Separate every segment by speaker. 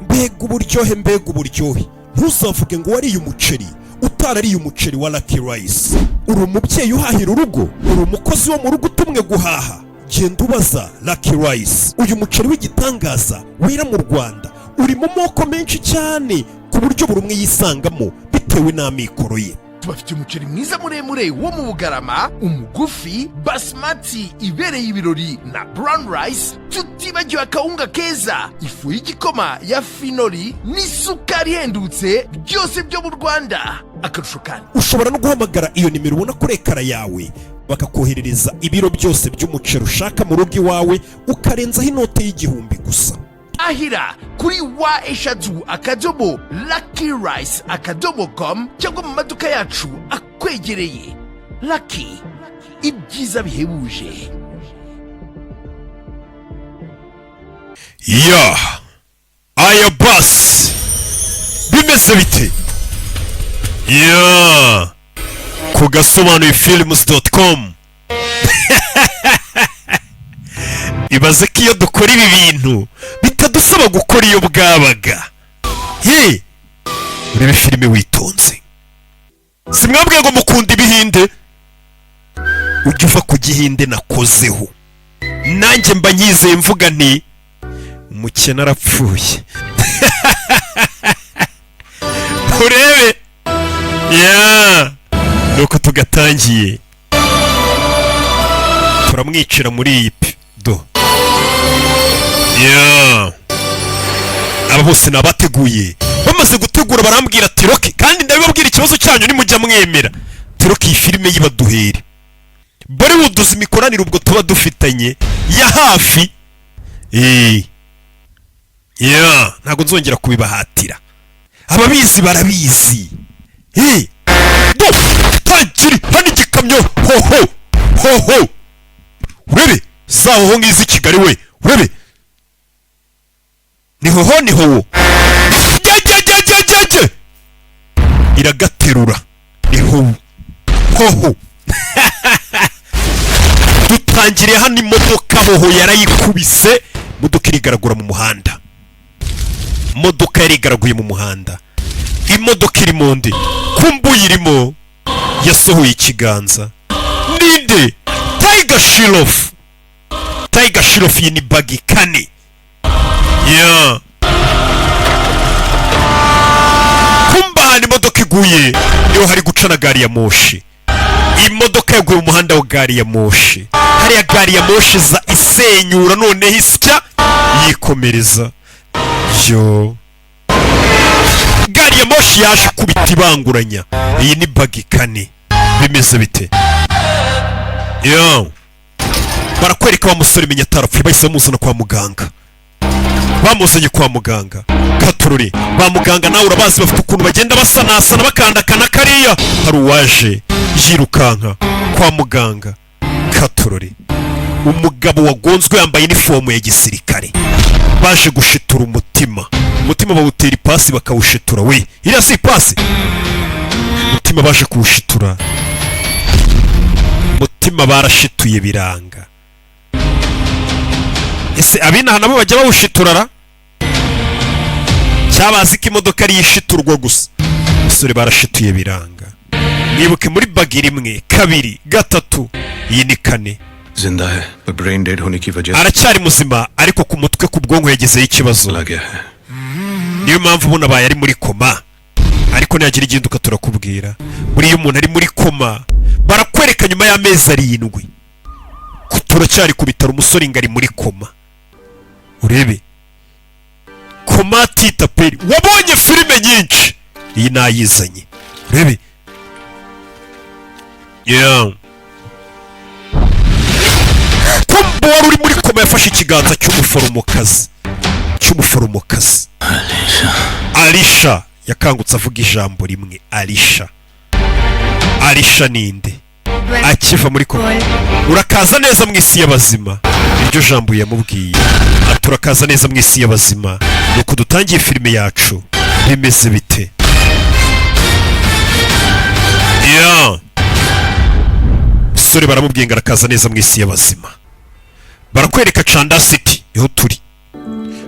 Speaker 1: Mbega uburyohe, mbega uburyohe! Ntuzavuge ngo wariye umuceri utarariye umuceri wa Lucky Rice. Uri umubyeyi uhahira urugo, uri umukozi wo mu rugo utumwe guhaha, genda ubaza Lucky Rice. Uyu muceri w'igitangaza wera mu Rwanda uri mu moko menshi cyane, ku buryo buri umwe yisangamo bitewe n'amikoro ye.
Speaker 2: Tubafitiye umuceri mwiza muremure wo mu Bugarama, umugufi, basmati ibereye ibirori na brown rice, tutibagiwe akawunga keza, ifu y'igikoma ya Finoli n'isukari ihendutse, byose byo mu Rwanda. Akarusho kandi,
Speaker 1: Ushobora no guhamagara iyo nimero ubona kuri ekara yawe, bakakoherereza ibiro byose by'umuceri ushaka mu rugo iwawe, ukarenzaho inote y'1000 gusa.
Speaker 2: Ahira kuri www.luckyrice.com cyangwa mu maduka yacu akwegereye. Lucky, ibyiza bihebuje.
Speaker 1: Ya aya basi bimeze bite? Ya ku gasobanuye films.com. Ibaze ko iyo dukora ibi bintu bitadusaba gukora iyo bwabaga. Ye, urebe filime witonze. Si mwabwiye ngo mukunda ibihinde? Ujya uva ku gihinde nakozeho nanjye mba nyizeye, mvuga nti umukene arapfuye. Urebe ya nuko tugatangiye, turamwicira muri iyi pi do ya. Aba bose ni abateguye. Bamaze gutegura barambwira ati: "Rocky, kandi ndabibabwira, ikibazo cyanyu nimujya mwemera tiroke iyi filime yibaduhere Bollywood." Uzi imikoranire ubwo tuba dufitanye ya hafi. Ya, ntabwo nzongera kubibahatira, ababizi barabizi. Do tangiri hano igikamyo hoho hoho, urebe za hoho ngizi i Kigali we, urebe ni hoho ni howo jye iragaterura, ni howo hoho. Dutangiriye hano, imodoka hoho yarayikubise, imodoka irigaragura mu muhanda. Imodoka yarigaraguye mu muhanda. Imodoka irimo ndi kumbuye irimo yasohoye ikiganza. Ninde? Tiger Shroff. Tiger Shroff, iyi ni Bagi kane ya kumba. Ahantu imodoka iguye niho hari guca na gari ya moshi. Imodoka yaguye mu muhanda wa gari ya moshi. Hariya gari ya moshi za isenyura, noneho isya yikomereza. Yo, gari ya moshi yaje ikubita ibanguranya. Iyi ni Bagi kane. Bimeze bite? Yo, barakwereka wa musore, menya atarapfuye, bahise bamuzana kwa muganga. Bamuzanye kwa muganga katururi. Ba muganga nawe urabazi, bafite ukuntu bagenda basanasana, bakandakana kariya. Hari uwaje yirukanka kwa muganga katururi, umugabo wagonzwe yambaye inifomu ya gisirikare. Baje gushitura umutima. Umutima bawutera ipasi bakawushitura we. Iriya si ipasi? Umutima baje kuwushitura, umutima barashituye biranga. Ese abinaha nabo bajya bawushiturara cyabazi ko imodoka ariyo ishiturwa gusa? Umusore barashituye biranga. Mwibuke muri Bagi rimwe, kabiri, gatatu, iyi ni kane.
Speaker 3: जिंदा है पर brain dead होने की वजह से
Speaker 1: Aracyari muzima, ariko ku mutwe, ku bwonko yagezeho ikibazo.
Speaker 3: चला गया है।
Speaker 1: Niyo mpamvu ubona abaye ari muri koma, ariko nihagira igihinduka turakubwira. Buriya umuntu ari muri koma, barakwereka nyuma y'amezi 7. Turacyari ku bitaro, umusore ngo ari muri koma. Urebe koma tita peri. Wabonye filime nyinshi, iyi nayizanye. Urebe, yeah. Kumbe wari uri muri koma yafashe ikiganza cy'umuforomokazi Alisha. Yakangutse avuga ijambo rimwe: "Alisha." Alisha ninde? Akiva muri koma: "Urakaza neza mu isi y'abazima." Iryo jambo yamubwiye ati: "Urakaza neza mu isi y'abazima." Nuko dutangiye filime yacu. Bimeze bite? Yeah. Umusore baramubwiye ngo arakaza neza mu isi y'abazima. Barakwereka Chanda City, niho turi.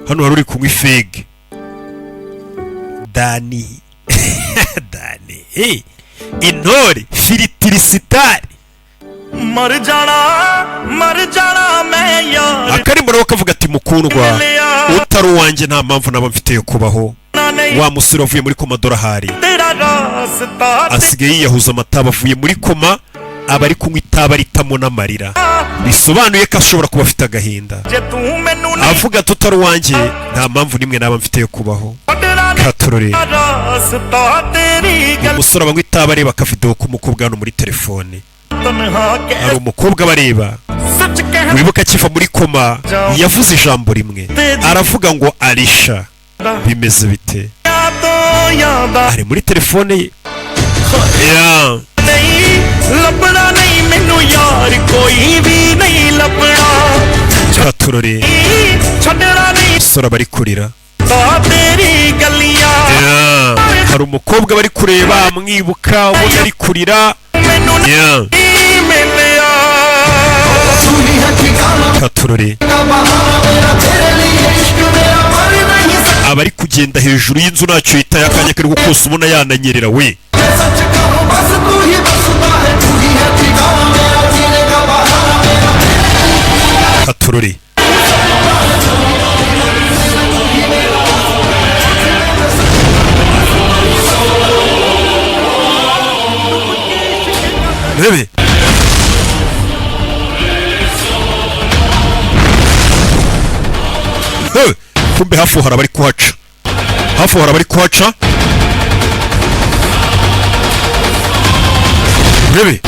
Speaker 1: Hano hari uri kunywa ifege. Dani, Dani, hey. Intore filitirisitari.
Speaker 4: ਮਰ ਜਾਣਾ ਮਰ ਜਾਣਾ ਮੈਂ ਯਾਰ
Speaker 1: Akarimbo nawe kavuga ati: "Mukundwa, utari uwanjye nta mpamvu naba mfite yo kubaho."
Speaker 4: ਨਹੀਂ
Speaker 1: Wa musore wavuye muri koma dorahari
Speaker 4: ਤੇਰਾ ਰਾਸਤਾ
Speaker 1: asigaye yiyahuza amatabi. Avuye muri koma, aba ari kunywa itabi aritamo n'amarira, bisobanuye ko ashobora kuba afite agahinda.
Speaker 4: ਜੇ ਤੂੰ ਮੈਨੂੰ ਨਹੀਂ
Speaker 1: Avuga ati: "Utari uwanjye nta mpamvu n'imwe naba mfite yo kubaho."
Speaker 4: ਛੱਡਣਾ
Speaker 1: Katorore.
Speaker 4: ਰਾਸਤਾ ਤੇਰੀ ਗੱਲ
Speaker 1: Umusore abanywa itabi areba akavidewo k'umukobwa hano muri telefone.
Speaker 4: ਤਨਹਾ ਕੇ
Speaker 1: Hari umukobwa bareba.
Speaker 4: ਸੱਚ ਕਹਿ
Speaker 1: Wibuka akiva muri koma yavuze ijambo rimwe, aravuga ngo: "Arisha, bimeze bite?"
Speaker 4: ਤੋਂ ਯਾਦਾਂ
Speaker 1: Ari muri telefone ye ya.
Speaker 4: ਨਹੀਂ ਲੱਭਣਾ ਨਹੀਂ ਮੈਨੂੰ ਯਾਰ ਕੋਈ ਵੀ ਨਹੀਂ ਲੱਭਣਾ
Speaker 1: Katorore.
Speaker 4: ਛੱਡਣਾ ਨਹੀਂ
Speaker 1: Umusore aba ari kurira.
Speaker 4: ਤਾਂ ਤੇਰੀ ਗੱਲੀਆਂ
Speaker 1: Ya. Hari umukobwa bari kureba, amwibuka, ubona ari kurira.
Speaker 4: ਮੈਨੂੰ
Speaker 1: Ya.
Speaker 4: ਨਹੀਂ ਮਿਲਿਆ
Speaker 1: Katorore. Aba ari kugenda hejuru y'inzu, ntacyo yitaye, akanya kari kose ubona yananyerera we.
Speaker 2: सच कहूं बस तू ही बसता है तू ही है ठिकाना मेरा जीने का बहाना मेरा।
Speaker 1: Katorore. Rebe He! Kumbe hafi aho hari abari kuhaca, hafi aho hari abari kuhaca. Rebe,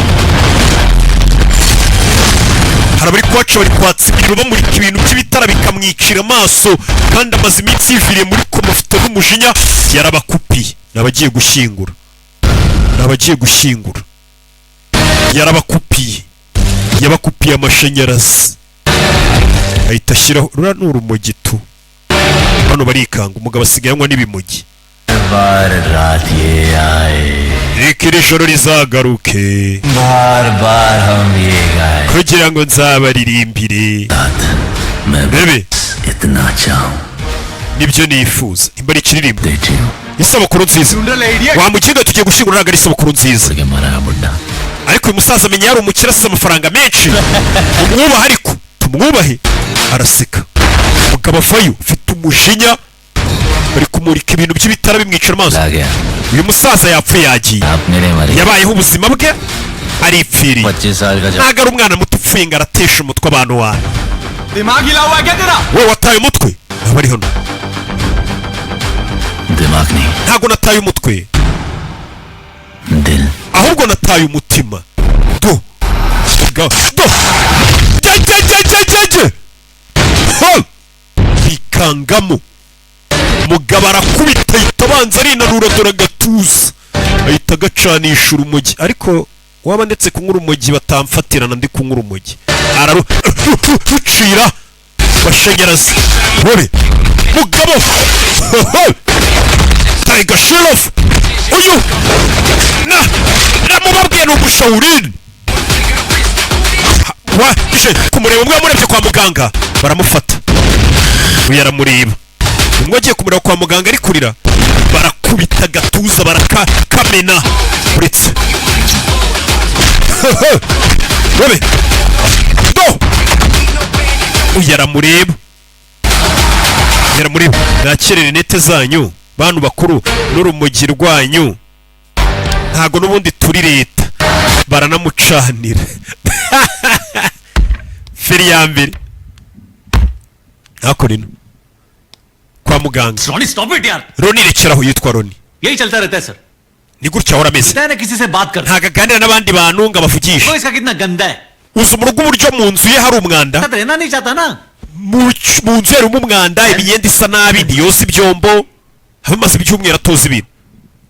Speaker 1: hari abari kuhaca, bari kwatsa imiriro, bamurika ibintu by'ibitara bikamwicira amaso, kandi amaze iminsi yiviriye muri koma, afite n'umujinya. Yarabakupiye, ni abagiye gushyingura, ni abagiye gushyingura. Yarabakupiye, yabakupiye amashanyarazi, ahita ashyiraho ruriya ni urumogi tu. Hano barikanga, umugabo asigaye anywa n'ibimogi.
Speaker 5: बार रात ये आए
Speaker 1: Reka iri joro rizagaruke
Speaker 5: बार बार हम ये गाए
Speaker 1: kugira ngo nzabaririmbire.
Speaker 5: मैं
Speaker 1: Rebe.
Speaker 5: इतना चाहूं
Speaker 1: Nibyo nifuza, nimba ari ikiririmbo.
Speaker 5: देती हूँ।
Speaker 1: Isabukuru nziza wa mukinga, tugiye gushyingura, ntabwo ari isabukuru nziza.
Speaker 5: के मरा बुड्ढा।
Speaker 1: Ariko uyu musaza amenya yari umukire, asize amafaranga menshi. Umwubahe, ariko tumwubahe. Araseka umugabo, avayo ufite umujinya, bari kumurika ibintu by'ibitara bimwicira amaso.
Speaker 5: आ गया।
Speaker 1: Uyu musaza yapfuye, yagiye.
Speaker 5: आप मेरे मरे।
Speaker 1: Yabayeho ubuzima bwe, aripfiriye.
Speaker 5: 25 साल का जब
Speaker 1: Ntabwo ari umwana muto upfuye ngo aratesha umutwe abantu wawe.
Speaker 2: दिमाग हिला हुआ है क्या तेरा?
Speaker 1: Wowe wataye umutwe, aba ari hano.
Speaker 5: दिमाग नहीं।
Speaker 1: Ntabwo nataye umutwe.
Speaker 5: दिल।
Speaker 1: Ahubwo nataye umutima. Do ga do jye jye jye jye jye jye. Ho! Bikangamo, mugabo arakubita, ahita abanza arinanura, dore agatuza, ahita agacanisha urumogi. Ariko waba ndetse kunywa urumogi batamfatirana, ndi kunywa urumogi, ararucira mashanyarazi. Wowe mugabo, Tiger Shroff uyu na namubabwiye ni umushawurini waje kumureba. Umwe yamurebye kwa muganga, baramufata. Uyu aramureba, umwe agiye kumureba kwa muganga ari kurira, barakubita agatuza barakakamena. Uretse wowe do, uyu aramureba, yaramureba. Mwakire rinete zanyu bantu bakuru n'urumogi rwanyu, ntago n'ubundi turi leta. Baranamucanira feri ya mbere ntako rino kwa muganga.
Speaker 6: Ronnie, stop it यार।
Speaker 1: Roni, rekeraho. Yitwa Roni.
Speaker 6: यही चलता रहता है sir.
Speaker 1: Ni gutya ahora ameze.
Speaker 6: है ना किसी से बात कर
Speaker 1: Ntabwo aganira n'abandi bantu ngo abavugishe.
Speaker 6: वो इसका कितना गंदा है।
Speaker 1: Uzi mu rugo uburyo mu nzu ye hari umwanda?
Speaker 6: साथ रहना नहीं चाहता ना।
Speaker 1: Mu nzu harimo umwanda, imyenda isa nabi, ntiyoza ibyombo, haba amaze ibyumweru atoza ibintu.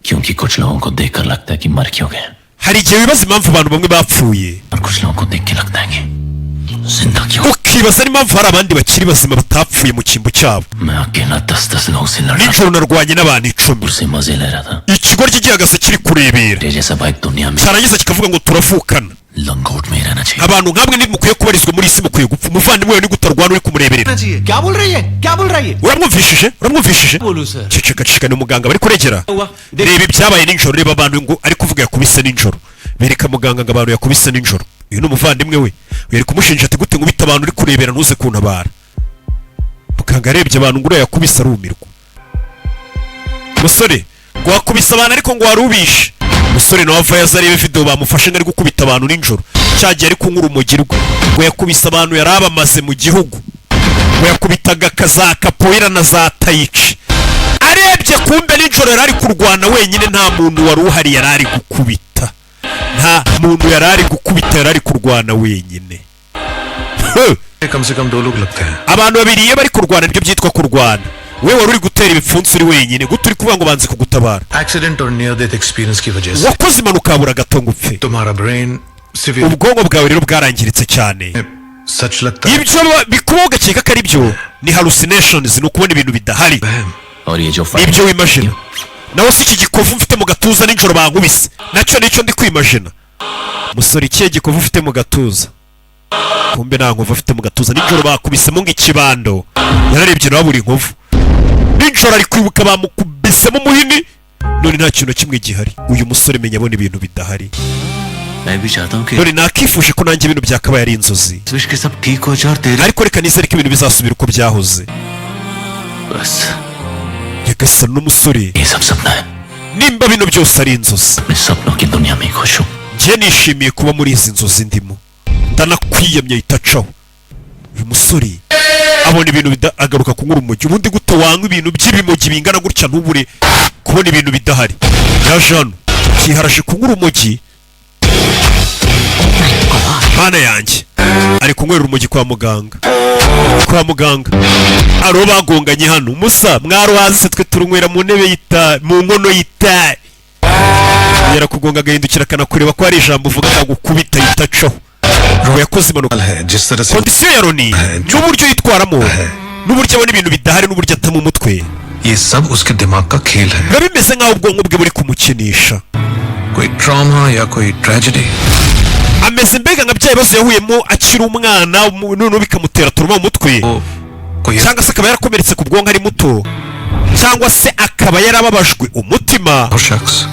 Speaker 5: क्योंकि कुछ लोगों को देखकर लगता है कि मर क्यों गए।
Speaker 1: Hari igihe wibaza impamvu abantu bamwe bapfuye.
Speaker 5: और कुछ लोगों को देख के लगता है कि जिंदा क्यों।
Speaker 1: Ukibaza n'impamvu hari abandi bakiri bazima batapfuye mu cyimbo cyabo.
Speaker 5: मैं अकेला 10 10 लोगों से लड़ रहा
Speaker 1: Nijoro narwanye n'abantu 10.
Speaker 5: से मजे ले रहा था।
Speaker 1: Ikigoryi gihagaze kiri kurebera.
Speaker 5: तेरे जैसा भाई दुनिया में
Speaker 1: Cyarangiza kikavuga ngo turavukana.
Speaker 5: लंगोट में ही रहना चाहिए।
Speaker 1: Abantu nkamwe ntimukwiye kubarizwa muri isi, mukwiye gupfa. Umuvandimwe wawe ni gutarwana uri kumureberera.
Speaker 6: चाहिए क्या बोल रही है क्या बोल रही है
Speaker 1: Uramwumvishije? Uramwumvishije?
Speaker 6: बोलू sir.
Speaker 1: Ceceka, ceceka, ni umuganga bari kuregera.
Speaker 6: हुआ.
Speaker 1: Reba ibyabaye nijoro, reba abantu ngo ari kuvuga yakubise nijoro. Bereka muganga ngo abantu yakubise nijoro. Uyu ni umuvandimwe we, uyu ari kumushinja ati: "Gute nkubita abantu uri kurebera ntuze kuntabara?" Muganga arebye abantu ngo uriya yakubise arumirwa. Musore ngo wakubise abantu ariko ngo wari ubishe. Umusore nawe avayo aza arebe video bamufashe ngo ari gukubita abantu nijoro cyagiye ari kunywa urumogi rwe. Ngo yakubise abantu yari abamaze mu gihugu, ngo yakubitaga za capoeira na za tai chi. Arebye kumbe nijoro yari ari kurwana wenyine, nta muntu wari uhari yari ari gukubita, nta muntu yari ari gukubita, yari ari kurwana wenyine. Huh!
Speaker 3: कम से कम दो लोग लगते हैं।
Speaker 1: Abantu babiri iyo bari kurwana nibyo byitwa kurwana. We wari uri gutera ibipfunsi uri wenyine, gute uri kuvuga ngo banze kugutabara?
Speaker 3: Accident और near death experience की वजह से
Speaker 1: Wakoze impanuka habura gato ngo upfe.
Speaker 3: तुम्हारा brain severe
Speaker 1: Ubwonko bwawe rero bwarangiritse cyane.
Speaker 3: सच लगता है।
Speaker 1: Ibyo bikubaho ugakeka ko ari byo, ni hallucinations, ni ukubona ibintu bidahari.
Speaker 3: वहम।
Speaker 5: और ये जो
Speaker 1: Nibyo wimajina nawe. Si iki gikovu mfite mu gatuza nijoro bankubise nacyo nicyo ndi kwimajina? Musore, ikihe gikovu ufite mu gatuza? Kumbe nta nkovu afite mu gatuza, nijoro bakubisemo ngo ikibando. Yararebye nawe abura inkovu. Nijoro ari kwibuka bamukubisemo umuhini, none nta kintu na kimwe gihari. Uyu musore menya abona ibintu bidahari.
Speaker 5: मैं भी चाहता हूँ कि
Speaker 1: None nakifuje ko nanjye ibintu byakabaye ari inzozi.
Speaker 5: Wish के सब ठीक हो जाए और तेरे
Speaker 1: Ariko reka nizere ko ibintu bizasubira uko byahoze.
Speaker 5: बस
Speaker 1: Nyagasani, n'umusore
Speaker 5: ये सब सपना है।
Speaker 1: Nimba bino byose ari inzozi,
Speaker 5: मैं सपनों की दुनिया में ही खुश हूँ।
Speaker 1: Njye nishimiye kuba muri izi nzozi ndimo, ndanakwiyamye. Ahita acaho. Uyu musore abona ibintu agaruka kunywa urumogi. Ubundi gute wanywa ibintu by'ibimogi bingana gutya ntubure kubona ibintu bidahari? Yaje hano yiharaje kunywa urumogi. Mana yanjye, ari kunywera urumogi kwa muganga, kwa muganga. Aro bagonganye hano musa mwaruhaze, twe turunywera mu ntebe y'itabi, mu nkono y'itabi. Yarakugonga agahindukira akanakureba ko hari ijambo uvuga akagukubita, ahita acaho ngo yakoze impanuka.
Speaker 3: है जिस तरह से
Speaker 1: Condition ya Roni n'uburyo yitwaramo n'uburyo abona ibintu bidahari n'uburyo atama umutwe,
Speaker 3: ये सब उसके दिमाग का खेल है।
Speaker 1: Biba bimeze nk'aho ubwonko bwe buri kumukinisha.
Speaker 3: कोई ट्रॉमा या कोई tragedy.
Speaker 1: Ameze mbega nka bya bibazo yahuyemo akiri umwana, noneho bikamutera trauma mu mutwe,
Speaker 3: कोई
Speaker 1: cyangwa se akaba yarakomeretse ku bwonko ari muto, cyangwa se akaba yarababajwe umutima.
Speaker 3: और शख्स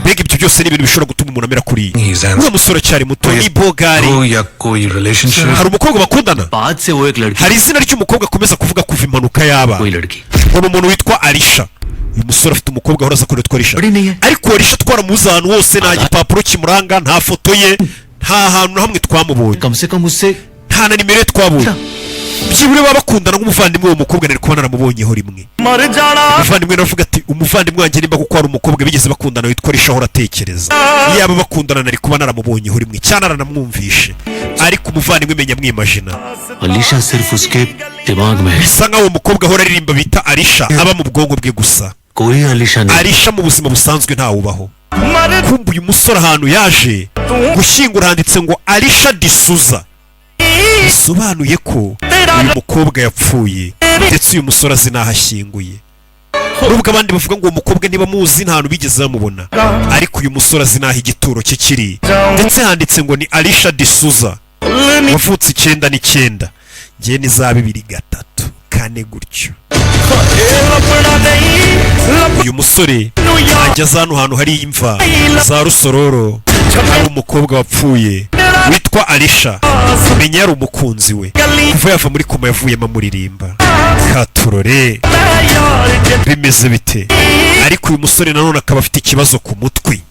Speaker 1: Mbega ibyo byose ni ibintu bishobora gutuma umuntu amera kuriya.
Speaker 3: He's an-
Speaker 1: Uriya musore acyari muto, ni bogari.
Speaker 3: हो या कोई relationship.
Speaker 1: Hari umukobwa bakundana?
Speaker 6: बाद से वो एक लड़की
Speaker 1: Hari izina ry'umukobwa akomeza kuvuga kuva impanuka yaba.
Speaker 6: कोई लड़की
Speaker 1: Ngo ni umuntu witwa Arisha. Uyu musore afite umukobwa ahora aza kure witwa Arisha.
Speaker 6: Bari niye.
Speaker 1: Ariko Arisha twaramuzi ahantu hose, nta gipapuro kimuranga, nta foto ye, nta hantu na hamwe twamubonye.
Speaker 6: कम से कम उससे
Speaker 1: Nta na nimero ye twabonye. Byibura baba bakundana nk'umuvandimwe, uwo mukobwa nari kuba naramubonyeho rimwe.
Speaker 4: ਮਰ ਜਾਣਾ।
Speaker 1: Umuvandimwe nawe avuga ati: "Umuvandimwe wanjye nimba kuko hari umukobwa bigeze bakundana witwa Arisha ahora atekereza, yaba bakundana nari kuba naramubonyeho rimwe cyane naranamwumvishe." Ariko umuvandimwe menya amwimajina.
Speaker 5: Alisha सिर्फ उसके दिमाग में है।
Speaker 1: Bisa nkaho uwo mukobwa ahora aririmba bita Arisha aba mu bwonko bwe gusa.
Speaker 5: कोई अलीशा नहीं।
Speaker 1: Arisha mu buzima busanzwe ntawubaho.
Speaker 4: ਮਰ
Speaker 1: Kumva uyu musore ahantu yaje gushyingura handitse ngo Arisha Disuza, bisobanuye ko uyu mukobwa yapfuye, ndetse uyu musore azi n'aho ashyinguye, nubwo abandi bavuga ngo uwo mukobwa ntibamuzi, nta hantu bigeze bamubona, ariko uyu musore azi n'aho igituro cye kiri. Ndetse handitse ngo ni Arisha Disuza wavutse 99, ngewe ni za 2003 4 gutyo.
Speaker 4: ਲੱਭਣਾ ਨਹੀਂ
Speaker 1: Uyu musore
Speaker 4: ਲੱਭ
Speaker 1: ajya aza hano hantu hari imva za Rusororo, hari umukobwa wapfuye witwa Arisha, menya yari umukunzi we. Kuva yava muri koma yavuyemo amuririmba katurore.
Speaker 4: ਯਾਰ ਜੇ
Speaker 1: Bimeze bite? Ariko uyu musore nanone akaba afite ikibazo ku mutwe,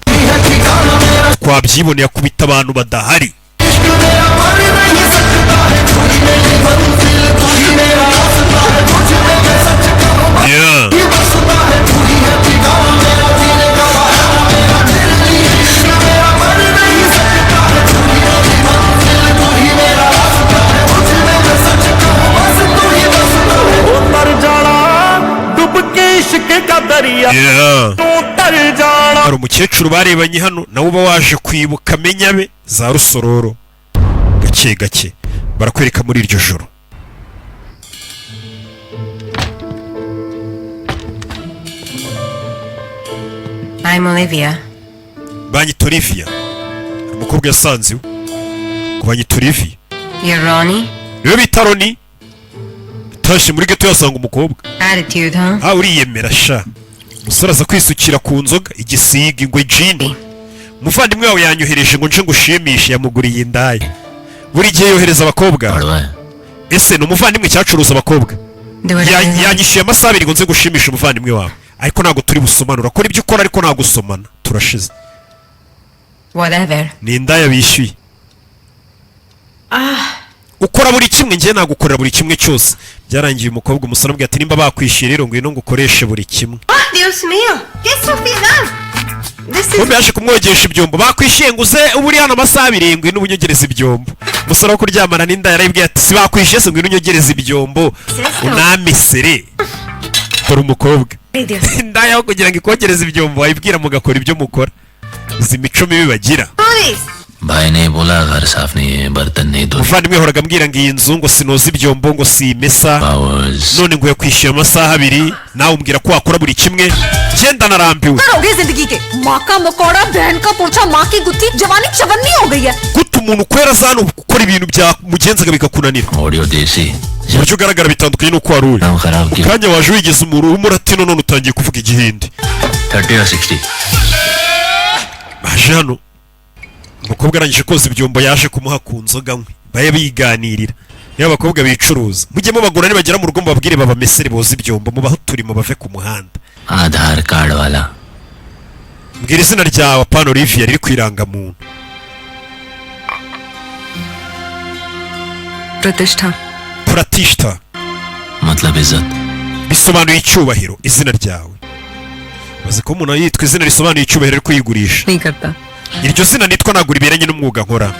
Speaker 1: twabyiboneye akubita abantu badahari. Yeah.
Speaker 4: ਉਹ ਤਰ ਜਾਣਾ ਡੁੱਬ ਕੇ ਇਸ਼ਕ ਦਾ ਦਰਿਆ
Speaker 1: Yeah.
Speaker 4: ਤੂੰ ਤਰ ਜਾਣਾ।
Speaker 1: Hari umukecuru barebanye hano, nawe uba waje kwibuka amenya be za Rusororo. Gake gake barakwereka muri iryo joro.
Speaker 7: I'm Olivia.
Speaker 1: Banyita Olivia. Umukobwa yasanze iwe ngo banyita Olivier.
Speaker 7: You're Ronnie?
Speaker 1: Niwe bita Roni. Tashye muri geto yasanga umukobwa.
Speaker 7: Attitude, huh?
Speaker 1: Ah, uriyemera sha. Umusore aza kwisukira ku nzoga igisiga ingwe jini. Umuvandimwe wawe yanyohereje ngo nje ngushimishe, yamuguriye indaya. Buri gihe yohereza abakobwa.
Speaker 5: पड़वा है
Speaker 1: Ese ni umuvandimwe cyacuruza abakobwa?
Speaker 7: Do whatever you like.
Speaker 1: Yanyishyuye amasaha 2 ngo nze gushimisha umuvandimwe wawe, ariko ntabwo turi busomane. Urakora ibyo ukora ariko ntabwo usomana, turashize.
Speaker 7: Whatever.
Speaker 1: Ni indaya bishyuye. Ukora buri kimwe, njye nagukorera buri kimwe cyose. Byarangiye umukobwa, umusore amubwira ati: "Nimba bakwishyuye rero, ngwino ngukoreshe buri kimwe."
Speaker 7: Ah, Dios mío! ¡Qué suciedad! This is...
Speaker 1: Bombi yaje kumwogesha ibyombo. Bakwishyuye ngo uze uba uri hano amasaha 2, ngwino ubunyogereza ibyombo. Umusore wo kuryamana n'inda yarayibwiye ati: "Si bakwishyuye se? Ngwino unyogereze ibyombo, unamesere." Dore umukobwa.
Speaker 7: Ay, Dios.
Speaker 1: Indaya aho kugira ngo ikogereze ibyombo, wayibwira mugakora ibyo mukora. Izi mico mibi bagira.
Speaker 7: Please!
Speaker 5: भाई ने बोला घर साफ नहीं है, बर्तन नहीं धोए।
Speaker 1: Umuvandimwe yahoraga ambwira ngo iyi nzu ngo sinoza ibyombo, ngo simesa.
Speaker 5: Powers.
Speaker 1: None ngo yakwishyuye amasaha 2, nawe umbwira ko wakora buri kimwe. Genda, narambiwe.
Speaker 8: हो गई जिंदगी के माँ का मकोड़ा, बहन का पोछा, माँ की गुत्थी, जवानी चवन्नी हो गई है।
Speaker 1: Gute umuntu ukwera za hano gukora ibintu byamugenzaga bikakunanira?
Speaker 5: Audio देसी।
Speaker 1: Uburyo ugaragara bitandukanye n'uko wari uri.
Speaker 5: नाम खराब
Speaker 1: Mu
Speaker 5: किया।
Speaker 1: kanya waje wigeze umuntu w'umuratino, none utangiye kuvuga igihinde.
Speaker 5: 30 और 60।
Speaker 1: Baje hano, umukobwa arangije koza ibyombo, yaje kumuha ku nzoga nkwe babe biganirira. Niba abakobwa bicuruza, mujye mubagura, nibagera mu rugo mubabwire babamesere, boze ibyombo, mubahe uturimo bave ku muhanda.
Speaker 5: आधार card वाला।
Speaker 1: Mbwira izina ryawe, apana Olivia riri ku irangamuntu.
Speaker 8: प्रतिष्ठा।
Speaker 1: Puratishita.
Speaker 5: मतलब इज्जत।
Speaker 1: Bisobanuye icyubahiro izina ryawe. Bazi ko umuntu yitwa izina risobanuye icyubahiro ari kwigurisha.
Speaker 8: नहीं करता।
Speaker 1: Iryo zina nitwa ntabwo riberanye n'umwuga nkora.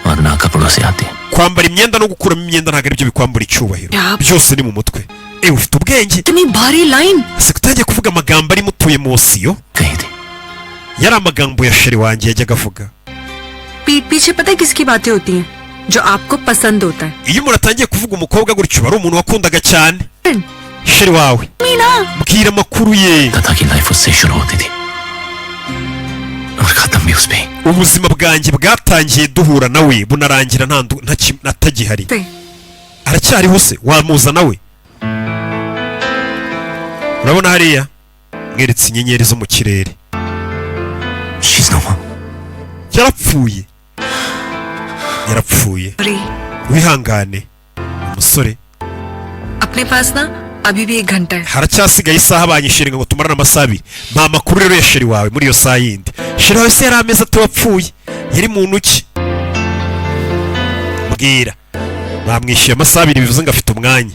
Speaker 5: और ना कपड़ों से आती।
Speaker 1: Kwambara imyenda no gukuramo imyenda ntabwo aribyo bikwambura icyubahiro.
Speaker 8: Ya.
Speaker 1: Byose ni mu mutwe. Ewe, ufite ubwenge.
Speaker 8: इतनी भारी line.
Speaker 1: Ese kutangiye kuvuga amagambo arimo utuye munsi yo?
Speaker 5: कही थी।
Speaker 1: Yari amagambo ya chéri wanjye yajyaga avuga.
Speaker 8: पीठ पीछे पता है किसकी बातें होती हैं? जो आपको पसंद होता है।
Speaker 1: Iyo umuntu atangiye kuvuga umukobwa gutyo, aba ari umuntu wakundaga cyane, chéri wawe.
Speaker 8: Meena.
Speaker 1: Mbwira amakuru ye.
Speaker 5: तथा की life उससे शुरू होती थी और खत्म भी उस पे।
Speaker 1: Ubuzima bwanjye bwatangiye duhura nawe, bunarangira nta atagihari.
Speaker 8: से।
Speaker 1: Aracyariho se? Wamuza nawe? Urabona hariya mweretse inyenyeri zo mu kirere.
Speaker 5: She's no more.
Speaker 1: Yarapfuye, yarapfuye.
Speaker 8: Sorry.
Speaker 1: Wihangane umusore.
Speaker 8: अपने पास ना अभी भी एक घंटा है।
Speaker 1: Haracyasigaye isaha, banyishyura ngo tumarane amasaha 2. Mpa amakuru rero ya chéri wawe muri iyo saha yindi. Chéri wawe se yari ameze ate? Wapfuye yari muntu ki? Mbwira. Bamwishyuye amasaha 2, bivuze ngo afite umwanya.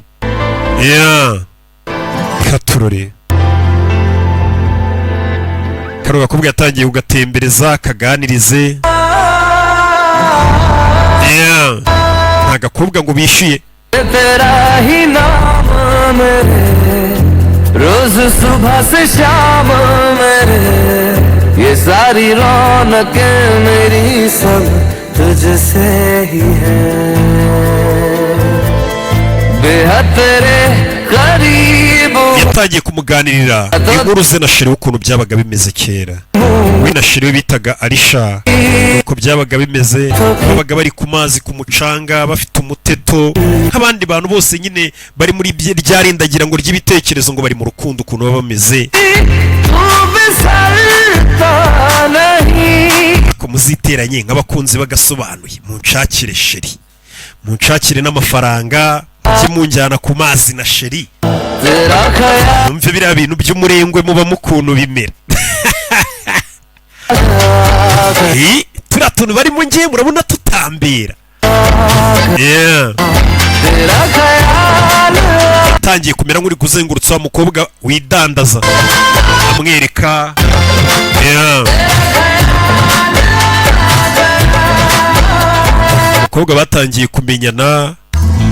Speaker 1: Yeah. Katurore kano gakobwa yatangiye kugatembereza kaganirize. Yeah. Nta gakobwa ngo bishyuye.
Speaker 4: तेरा ही नाम मेरे रोज सुबह से शाम मेरे ये सारी रौनकें मेरी सब तुझसे ही है बेहद तेरे करीब।
Speaker 1: Yatangiye kumuganirira inkuru ze na chéri, ukuntu byabaga bimeze kera, we na chéri we bitaga Arisha, uko byabaga bimeze, babaga bari ku mazi, ku mucanga, bafite umuteto nk'abandi bantu bose nyine bari muri rya rindagira ngo ry'ibitekerezo, ngo bari mu rukundo, ukuntu baba bameze.
Speaker 4: तू बिसरता नहीं।
Speaker 1: Ariko muziteranye nk'abakunzi bagasobanuye, munshakire chéri, munshakire n'amafaranga, mujye munjyana ku mazi na chéri.
Speaker 4: तेरा ख्याल
Speaker 1: Numve biriya bintu by'umurengwe mubamo ukuntu bimera. Turiya tuntu barimo ngiye murabona tutambira. Yeah.
Speaker 4: तेरा ख्याल।
Speaker 1: Atangiye kumera nk'uri kuzengurutsa wa mukobwa widandaza, amwereka. Yeah. Abakobwa batangiye kumenyana,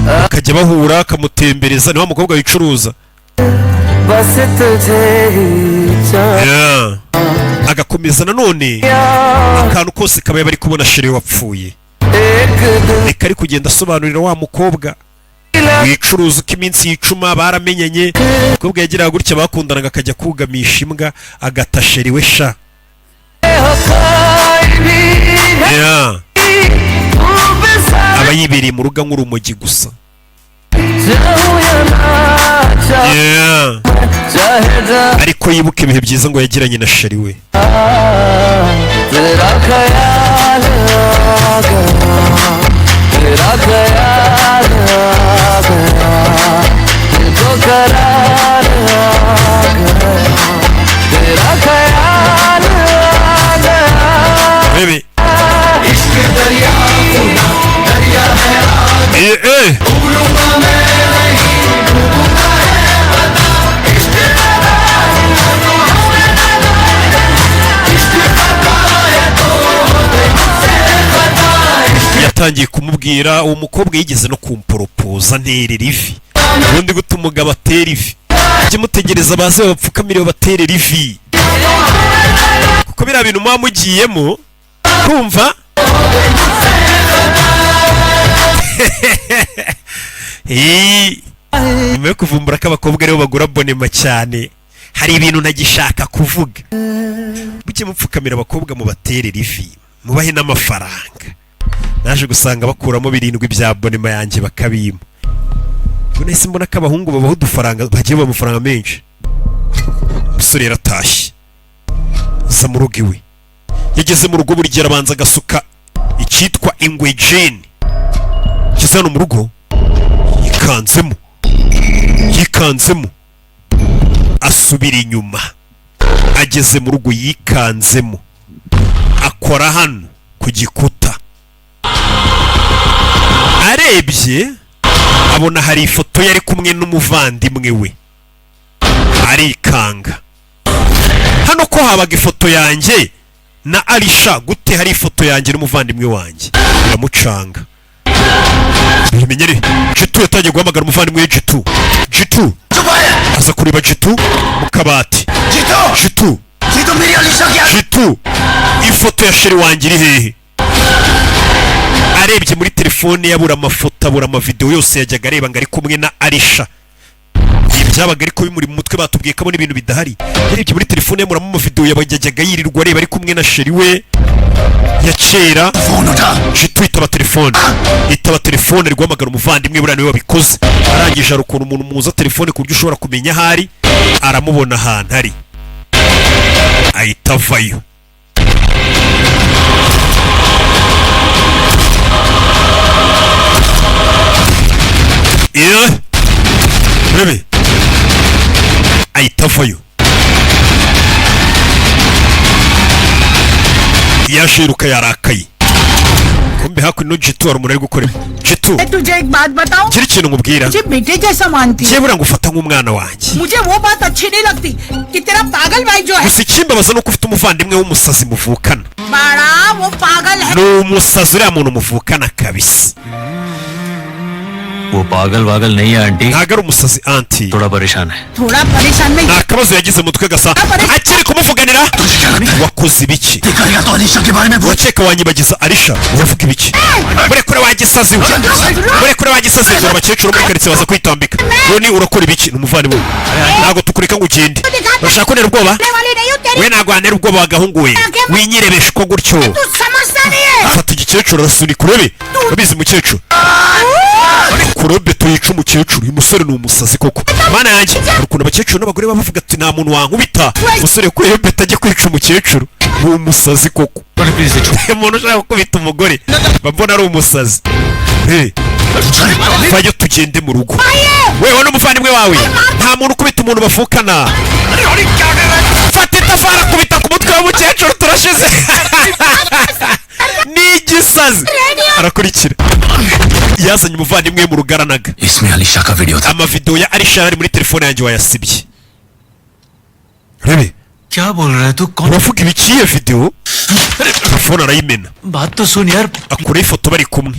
Speaker 1: bakajya bahura, akamutembereza. Ni wa mukobwa wicuruza.
Speaker 4: बस तुझे ही चाह।
Speaker 1: Yeah. Agakomeza nanone akantu kose kaba bari kubona chéri we wapfuye.
Speaker 4: एक दिन
Speaker 1: Reka ari kugenda asobanurira wa mukobwa wicuruza uko iminsi yicuma baramenyanye. Umukobwa yagiraga gutya, bakundanaga, akajya kugamisha imbwa, agata chéri we sha.
Speaker 4: हो कोई भी
Speaker 1: Yeah. Aba yibereye mu rugo nk'urumogi gusa. Yeah. Ariko yibuka ibihe byiza ngo yagiranye na chéri we.
Speaker 9: तेरा ख्याल आ गया, तेरा ख्याल आ गया, दिल को करार आ गया, तेरा ख्याल आ गया।
Speaker 1: Bebe.
Speaker 9: इश्क दरिया दरिया है।
Speaker 1: Eh, eh.
Speaker 9: डूबूंगा मैं नहीं, डूबूंगा है पता। इश्क इश्क पता है तो मुझसे पता।
Speaker 1: Yatangiye kumubwira, uwo mukobwa yigeze no kumporopoza nterera ivi. Ubundi guta umugabo atera ivi, mujye mutegereza baze babapfukamire babaterera ivi, kuko biriya bintu muba mugiyemo kumva. Nyuma yo kuvumbura ko abakobwa aribo bagura bonema cyane, hari ibintu ntagishaka kuvuga. Mujye mupfukamira abakobwa mubaterera ivi, mubahe n'amafaranga. Naje gusanga bakuramo birindwi bya bonema yanjye bakabima. Ubwo nahise mbona ko abahungu babaho udufaranga, bagiye babaha amafaranga menshi. Umusore yaratashye, aza mu rugo iwe. Yageze mu rugo, buri gihe arabanza agasuka icyitwa Ingwe Gin. Ngeze hano mu rugo, yikanzemo, yikanzemo, asubira inyuma. Ageze mu rugo yikanzemo, akora hano ku gikuta, arebye abona hari ifoto ye ari kumwe n'umuvandimwe we, arikanga. Hano ko habaga ifoto yanjye na Arisha, gute hari ifoto yanjye n'umuvandimwe wanjye? Biramucanga. Bimenyere Jitu yatangiye guhamagara umuvandimwe we Jitu. Jitu aza kureba Jitu mu kabati. Jitu, Jitu, ifoto ya chéri wanjye iri hehe? Arebye muri telefone yabura amafoto, abura amavidewo yose yajyaga areba ngo ari kumwe na Arisha. Ibi byabaga ariko bimuri mu mutwe, batubwiye ko abona ibintu bidahari. Yarebye muri telefone yaburamo amavidewo yajyaga yirirwa areba ari kumwe na chéri we ya kera. Jitu itaba telefone, itaba telefone, ari guhamagara umuvandimwe. Buriya niwe wabikoze. Arangije hari ukuntu umuntu muza telefone ku buryo ushobora kumenya aho ari, aramubona ahantu ari, ahita avayo. Iyo urebe ahita avayo, yaje yiruka yarakaye. Kumbe hakuno Jitu hari umuntu ari gukora. Jitu,
Speaker 10: तुझे एक बात बताऊं?
Speaker 1: gira ikintu nkubwira.
Speaker 10: मुझे बेटे जैसा मानती है।
Speaker 1: Njyewe buriya ngufata nk'umwana wanjye.
Speaker 10: मुझे वो बात अच्छी नहीं लगती कि तेरा पागल भाई जो है,
Speaker 1: Gusa ikimbabaza ni uko ufite umuvandimwe w'umusazi muvukana.
Speaker 10: बड़ा वो पागल है।
Speaker 1: Ni umusazi uriya muntu muvukana kabisa.
Speaker 5: वो पागल वागल नहीं है aunty.
Speaker 1: Ntabwo ari umusazi aunty.
Speaker 5: थोड़ा परेशान है।
Speaker 10: थोड़ा परेशान में
Speaker 1: Nta kabazo yagize mu mutwe gasa. Akiri kumuvuganira, wakoze ibiki? Urakeka wanyibagiza Arisha? Uravuga ibiki? Murekure wagisazi we, murekure wagisazi! Dore abakecuru muri karitsiye baza kwitambika. Roni, urakora ibiki? Ni umuvandimwe we. Ntabwo tukureka ngo ugende. Urashaka kuntera ubwoba?
Speaker 10: वाली नहीं हूँ तेरी।
Speaker 1: We ntabwo wantera ubwoba wagahungu we, winyirebesha uko gutyo.
Speaker 10: तू समझता नहीं है।
Speaker 1: Fata igikecuru arasunika. Urebe, urabizi mukecuru, kurobe tuyica umukecuru. Uyu musore ni umusazi koko, mana yanjye! Hari ukuntu abakecuru n'abagore baba bavuga ati nta muntu wankubita. Umusore yakuyeho impeta ajya kwica umukecuru. Ni umusazi koko. Umuntu ushaka gukubita umugore mba mbona ari umusazi. Hey, vayo tugende mu rugo wewe n'umuvandimwe wawe. Nta muntu ukubita umuntu bavukana. Fata itafari akubita ku mutwe w'umukecuru. Turashize, ni igisazi. Arakurikira, yazanye umuvandimwe we mu rugaranaga.
Speaker 5: इसमें अलीशा का video था।
Speaker 1: Amavidewo ya Arisha ari muri telefone yanjye, wayasibye? Rebe.
Speaker 5: क्या बोल रहा है तू? कौन?
Speaker 1: Uravuga ibiki? Iyo videwo, telefone arayimena.
Speaker 5: बात तो सुन यार।
Speaker 1: Akuraho ifoto bari kumwe.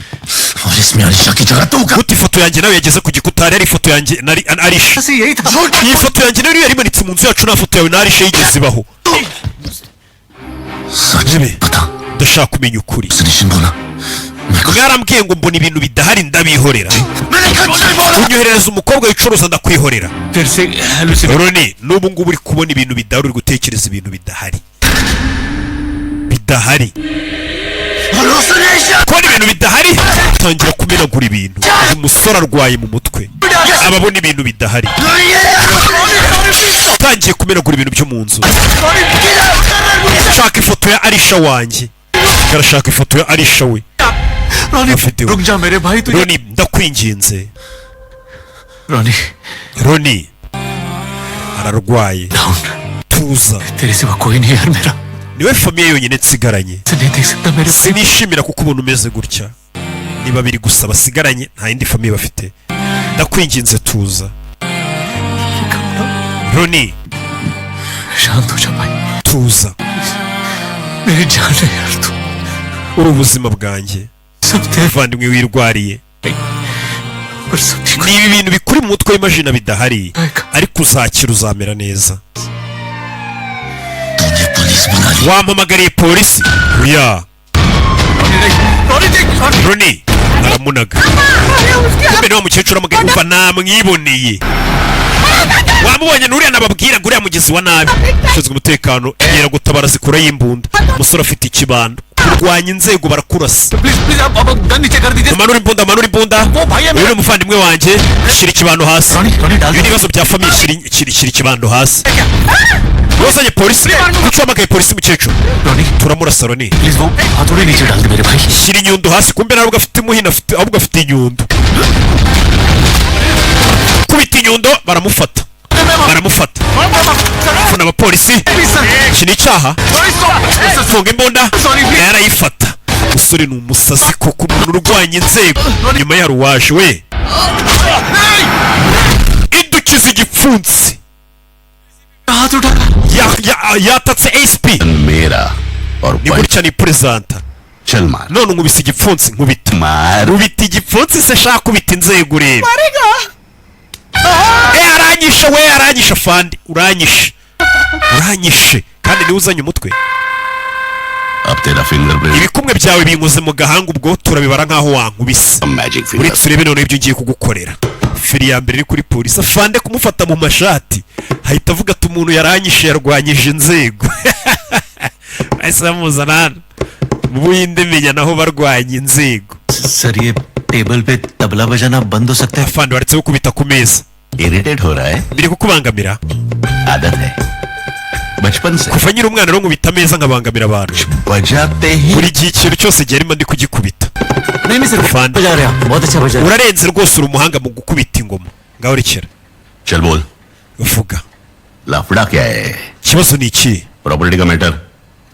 Speaker 5: और इसमें अलीशा की जगह तू।
Speaker 1: Gute ifoto yanjye nawe yageze ku gikuta? Hari ifoto yanjye na Arisha.
Speaker 5: यही था।
Speaker 1: Iyi foto yanjye nayo yari imanitse mu nzu yacu. Nta foto yawe na Arisha yigeze ibaho. Rebe, ndashaka kumenya ukuri. Mwarambwiye ngo mbona ibintu bidahari, ndabihorera. Unyoherereza umukobwa wicuruza, ndakwihorera.
Speaker 5: फिर से
Speaker 1: Roni, n'ubu ngubu uri kubona ibintu bidahari, uri gutekereza ibintu bidahari, bidahari. Kubona ibintu bidahari, tangira kumenagura ibintu. Uyu musore arwaye mu mutwe, aba abona ibintu bidahari. Tangiye kumenagura ibintu byo mu nzu. Shaka ifoto ya Arisha wanjye, arashaka ifoto ya Arisha we.
Speaker 3: Ronnie,
Speaker 1: Afite
Speaker 3: रुक जा मेरे भाई, तुझे
Speaker 1: Roni, ndakwinginze.
Speaker 3: Ronnie.
Speaker 1: Roni ararwaye.
Speaker 3: Down.
Speaker 1: Tuza.
Speaker 3: तेरे सिवा कोई नहीं यार मेरा।
Speaker 1: Niwe famille yonyine nsigaranye.
Speaker 3: से नहीं देख सकता मेरे भाई।
Speaker 1: Sinishimira kuko ubona umeze gutya. Ni babiri gusa basigaranye, nta yindi famille bafite. Ndakwinginze, tuza Roni.
Speaker 3: शांत हो जा भाई।
Speaker 1: Tuza.
Speaker 3: मेरी जान है यार तू।
Speaker 1: Uri ubuzima bwanjye.
Speaker 3: सब तेरे
Speaker 1: Muvandimwe wirwariye.
Speaker 3: पर सब ठीक
Speaker 1: Ni ibi bintu bikuri mu mutwe w'imajina bidahari, ariko uzakira, uzamera neza.
Speaker 5: तूने police बुला ली?
Speaker 1: Wampamagariye polisi? Oya. Roni aramunaga. Kumbe niwa mukecuru amugana. Umva, namwiboneye, wamubonye nuriya nababwiraga, uriya mugizi wa nabi. Ushinzwe umutekano gutabara zikurayo imbunda. Umusore afite ikibando. Kurwanya inzego, barakurasa.
Speaker 3: Please, please, आप अब गन नीचे कर दीजिए।
Speaker 1: Manura imbunda, manura imbunda. Uyu ni umuvandimwe wanjye, shyira ikibando hasi.
Speaker 5: Ronnie, Ronnie, डाल
Speaker 1: Ibi ni ibibazo bya famille. Shyira ikibando hasi. Wazanye polisi? Kuki wahamagaye polisi, mukecuru?
Speaker 3: Ronnie.
Speaker 1: Turamurasa, Roni.
Speaker 5: Please, वो हथौड़े नीचे डाल दे मेरे भाई।
Speaker 1: Shyira inyundo hasi. Kumbe ntabwo afite umuhini afite, ahubwo afite inyundo. Kubita inyundo, baramufata, baramufata. Funa abapolisi, iki ni icyaha. Funga imbunda, nayo arayifata. Umusore ni umusazi koko, umuntu urwanya inzego. Nyuma ya ruwaje we idukiza igipfunsi.
Speaker 3: हाथ उठा।
Speaker 1: Yatatse SP.
Speaker 2: मेरा और
Speaker 1: Ni gutya ni perezanta.
Speaker 2: चल मार।
Speaker 1: None nkubise igipfunsi, nkubita.
Speaker 2: मार।
Speaker 1: Nkubita igipfunsi se, shaka kubita inzego urebe. Eh, aranyishe we, aranyishe fandi, uranyishe, uranyishe kandi niwe uzanye umutwe.
Speaker 2: अब तेरा fingerprint
Speaker 1: Ibikumwe byawe binkoze mu gahanga, ubwo turabibara nk'aho wankubise.
Speaker 2: Magic finger.
Speaker 1: Uretse urebe noneho ibyo ugiye kugukorera. Feri ya mbere iri kuri polisi, afande kumufata mu mashati, ahita avuga ati umuntu yaranyishe, yarwanyije inzego. Bahise bamuzana hano mu Buhinde, menya naho barwanya inzego.
Speaker 6: Sir, ये टेबल पे तबला बजाना बंद हो सकता है?
Speaker 1: Afande, waretse gukubita ku meza?
Speaker 2: Irritate हो रहा है?
Speaker 1: Biri kukubangamira?
Speaker 2: आदत है बचपन से।
Speaker 1: Kuva nkiri umwana rero nkubita ameza, nkabangamira abantu.
Speaker 2: बजाते ही
Speaker 1: Buri gihe ikintu cyose gihari ndi kugikubita.
Speaker 6: नहीं नहीं sir.
Speaker 1: Afande.
Speaker 6: बजा रहे हैं आप, बहुत अच्छा बजा रहे हैं।
Speaker 1: Urarenze rwose, uri umuhanga mu gukubita ingoma. Ngaho rekera.
Speaker 2: चल बोल।
Speaker 1: Vuga.
Speaker 2: लफड़ा क्या है?
Speaker 1: Ikibazo ni iki?
Speaker 2: Property का matter?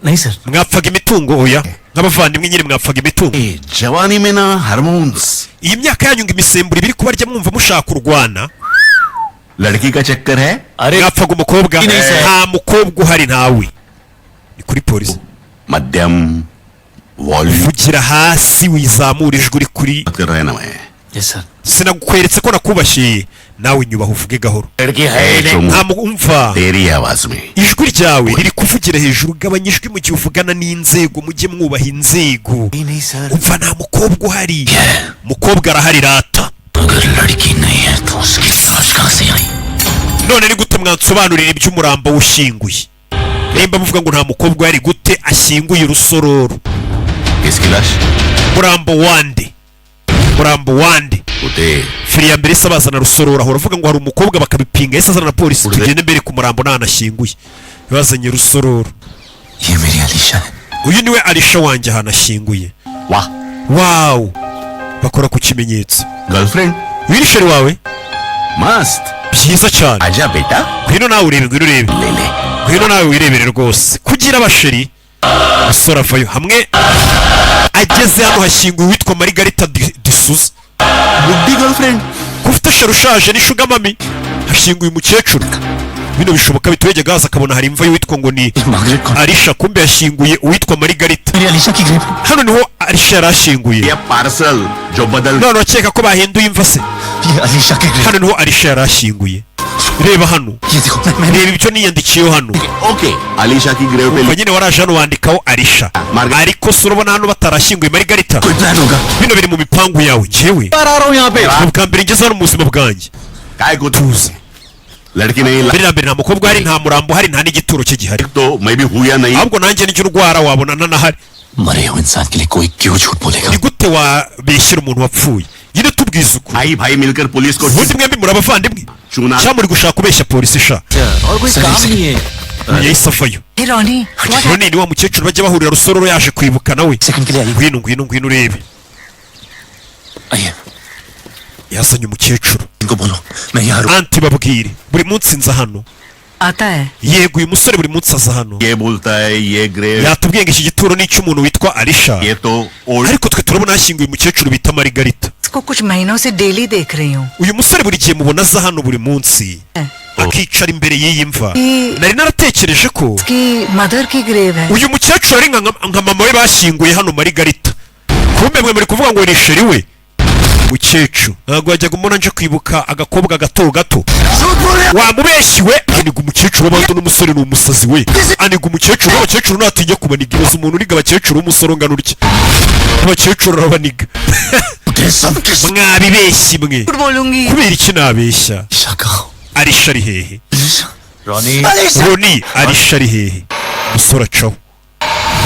Speaker 6: नहीं sir.
Speaker 1: Mwapfaga imitungo? Oya, nk'abavandimwe nyine mwapfaga imitungo.
Speaker 2: जवानी में ना hormones.
Speaker 1: Iyi myaka yanyu ngo imisemburo ibiri kubarya, mwumva mushaka kurwana.
Speaker 2: लड़की का चक्कर है?
Speaker 6: अरे
Speaker 1: Mwapfaga umukobwa?
Speaker 6: Ni se.
Speaker 1: Nta mukobwa uhari, ntawe. Ni kuri polisi.
Speaker 2: मध्यम volume.
Speaker 1: Vugira hasi, wizamura ijwi uri kuri.
Speaker 2: बात कर रहे हैं ना मैं?
Speaker 6: Yes sir.
Speaker 1: Sinakweretse ko nakubashye? Nawe nyubaha, uvuge gahoro.
Speaker 5: लड़की है ही नहीं।
Speaker 1: Nta umva.
Speaker 2: तेरी आवाज में।
Speaker 1: Ijwi ryawe riri kuvugira hejuru, gabanya ijwi mu gihe uvugana n'inzego, mujye mwubaha inzego.
Speaker 6: नहीं नहीं sir.
Speaker 1: Umva, nta mukobwa uhari. Mukobwa arahari rata.
Speaker 5: अगर लड़की नहीं है तो उसकी लाश कहाँ से आई?
Speaker 1: None ni gute mwansobanurira iby'umurambo ushyinguye? Nimba muvuga ngo nta mukobwa uhari, gute ashyinguye urusororo?
Speaker 2: किसकी लाश?
Speaker 1: Murambo wande? Murambo wande?
Speaker 2: उठे।
Speaker 1: Feri ya mbere isa bazana rusororo, ahora avuga ngo hari umukobwa, bakabipinga. Yahise azana na polisi, tugende mbere ku murambo ntanashyinguye. Bazanye rusororo.
Speaker 5: ये मेरी अलीशा है।
Speaker 1: Uyu niwe Arisha wanjye, ahantu ashyinguye.
Speaker 2: वाह।
Speaker 1: Wow, bakora ku kimenyetso.
Speaker 2: Girlfriend?
Speaker 1: Uyu ni chérie wawe?
Speaker 2: मस्त।
Speaker 1: Byiza cyane.
Speaker 2: आजा बेटा।
Speaker 1: Ngwino nawe urebe, ngwino urebe.
Speaker 2: ले ले।
Speaker 1: Ngwino nawe wirebere rwose kugira abachérie. Umusore avayo hamwe, ageze hano hashyinguwe uwitwa Margarita D'Souza.
Speaker 2: बुड्ढी girlfriend?
Speaker 1: Ko ufite chérie ushaje ni sugar mummy, hashyinguye umukecuru. Bino bishoboka bitwege haza akabona hari imva y'uwitwa ngo ni
Speaker 5: Margaret कौन?
Speaker 1: Arisha, kumbe yashyinguye uwitwa Margarita.
Speaker 5: मेरी अलीशा की grave.
Speaker 1: Hano niho Arisha yari ashyinguye.
Speaker 2: ये parcel जो बदल
Speaker 1: None urakeka ko bahinduye imva se?
Speaker 5: ये अलीशा की grave.
Speaker 1: Hano niho Arisha yari ashyinguye, reba hano.
Speaker 5: ये देखो, मैं
Speaker 1: Reba ibyo niyandikiyeho hano.
Speaker 2: Okay, Alisha की grave पे
Speaker 1: Umva nyine, waraje hano wandikaho Arisha, ariko se urabona hano batarashyinguye Margarita?
Speaker 5: कोई plan होगा।
Speaker 1: Bino biri mu mipangu yawe njyewe.
Speaker 6: आ रहा हूँ यहाँ पे।
Speaker 1: Ni ubwa mbere ngeze hano mu buzima bwanjye.
Speaker 2: काय को
Speaker 1: Tuza.
Speaker 2: लड़की नहीं
Speaker 1: Mbere na mbere nta mukobwa uhari, nta murambo uhari, nta n'igituro cye gihari.
Speaker 2: तो मैं भी हूं या नहीं?
Speaker 1: Ahubwo nanjye nijya urwara wabona ntanahari.
Speaker 5: मरे हुए इंसान के लिए कोई क्यों झूठ बोलेगा?
Speaker 1: Ni gute wabeshyira umuntu wapfuye nyine? Tubwize ukuri.
Speaker 11: भाई भाई मिलकर police को
Speaker 1: Ubundi mwembi muri abavandimwe cyangwa muri gushaka kubeshya polisi sha?
Speaker 6: और कोई काम नहीं है।
Speaker 1: Yahise avayo.
Speaker 7: Hey Ronnie.
Speaker 1: Roni ni wa mukecuru bajya bahurira Rusororo, yaje kwibuka nawe. Ngwino, ngwino, ngwino urebe.
Speaker 5: आइए।
Speaker 1: Yazanye umukecuru.
Speaker 5: इनको बोलो मैं यहाँ रुक
Speaker 1: Aunty, babwire buri munsi nza hano.
Speaker 7: आता है?
Speaker 1: Yego, uyu musore buri munsi aza hano.
Speaker 11: ये बोलता है ये grave
Speaker 1: Yatubwiye ngo iki gituro ni icy'umuntu witwa Arisha,
Speaker 11: ये तो old
Speaker 1: ariko twe turabona hashyinguye umukecuru bita Marigarita.
Speaker 7: इसको कुछ महीनों से daily देख रही हूँ।
Speaker 1: Uyu musore buri gihe mubona aza hano buri munsi, akicara imbere y'iyi mva. Nari naratekereje ko
Speaker 7: उसकी mother की grave है।
Speaker 1: Uyu mukecuru ari nka mama we bashyinguye hano Marigarita. Kumbe mwe muri kuvuga ngo ni chéri we. Mukecuru, ntabwo wajyaga umubona nje kwibuka agakobwa gato gato? Wamubeshyi we! Aniga umukecuru w'abandi n'umusore ni umusazi we. Aniga umukecuru, abakecuru ntatinya kubaniga. Ibaze umuntu uniga abakecuru w'umusore ungana utya, abakecuru arabaniga. Mwabibeshyi mwe!
Speaker 7: झूठ बोलूंगी?
Speaker 1: Kubera iki nabeshya? Arisha ari hehe?
Speaker 6: Ronnie.
Speaker 1: Roni, Arisha ari hehe? Umusore acaho,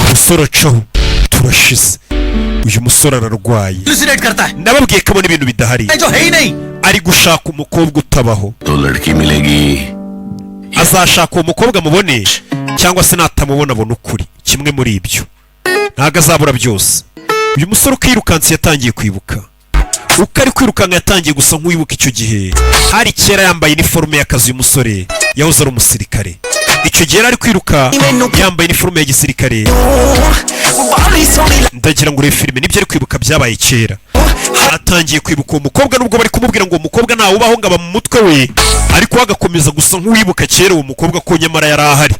Speaker 1: umusore acaho. Turashize, uyu musore ararwaye.
Speaker 6: Hallucinate करता है।
Speaker 1: Ndababwiye ko abona ibintu bidahari.
Speaker 6: जो है ही नहीं।
Speaker 1: Ari gushaka umukobwa utabaho.
Speaker 11: तो लड़की मिलेगी।
Speaker 1: Azashaka uwo mukobwa mubone, cyangwa se natamubona abona ukuri, kimwe muri ibyo. Ntabwo azabura byose. Uyu musore uko yirukanse yatangiye kwibuka, uko ari kwirukanka yatangiye gusa nk'uwibuka icyo gihe. Hari kera, yambaye iniforume y'akazi. Uyu musore yahoze ari umusirikare. Icyo gihe yari ari kwiruka yambaye iniforume ya gisirikare. Ndagira ngo urebe filime, nibyo ari kwibuka byabaye kera. Atangiye kwibuka uwo mukobwa, nubwo bari kumubwira ngo uwo mukobwa ntawubaho, ngo aba mu mutwe we, ariko we agakomeza gusa nk'uwibuka kera uwo mukobwa, ko nyamara yari ahari.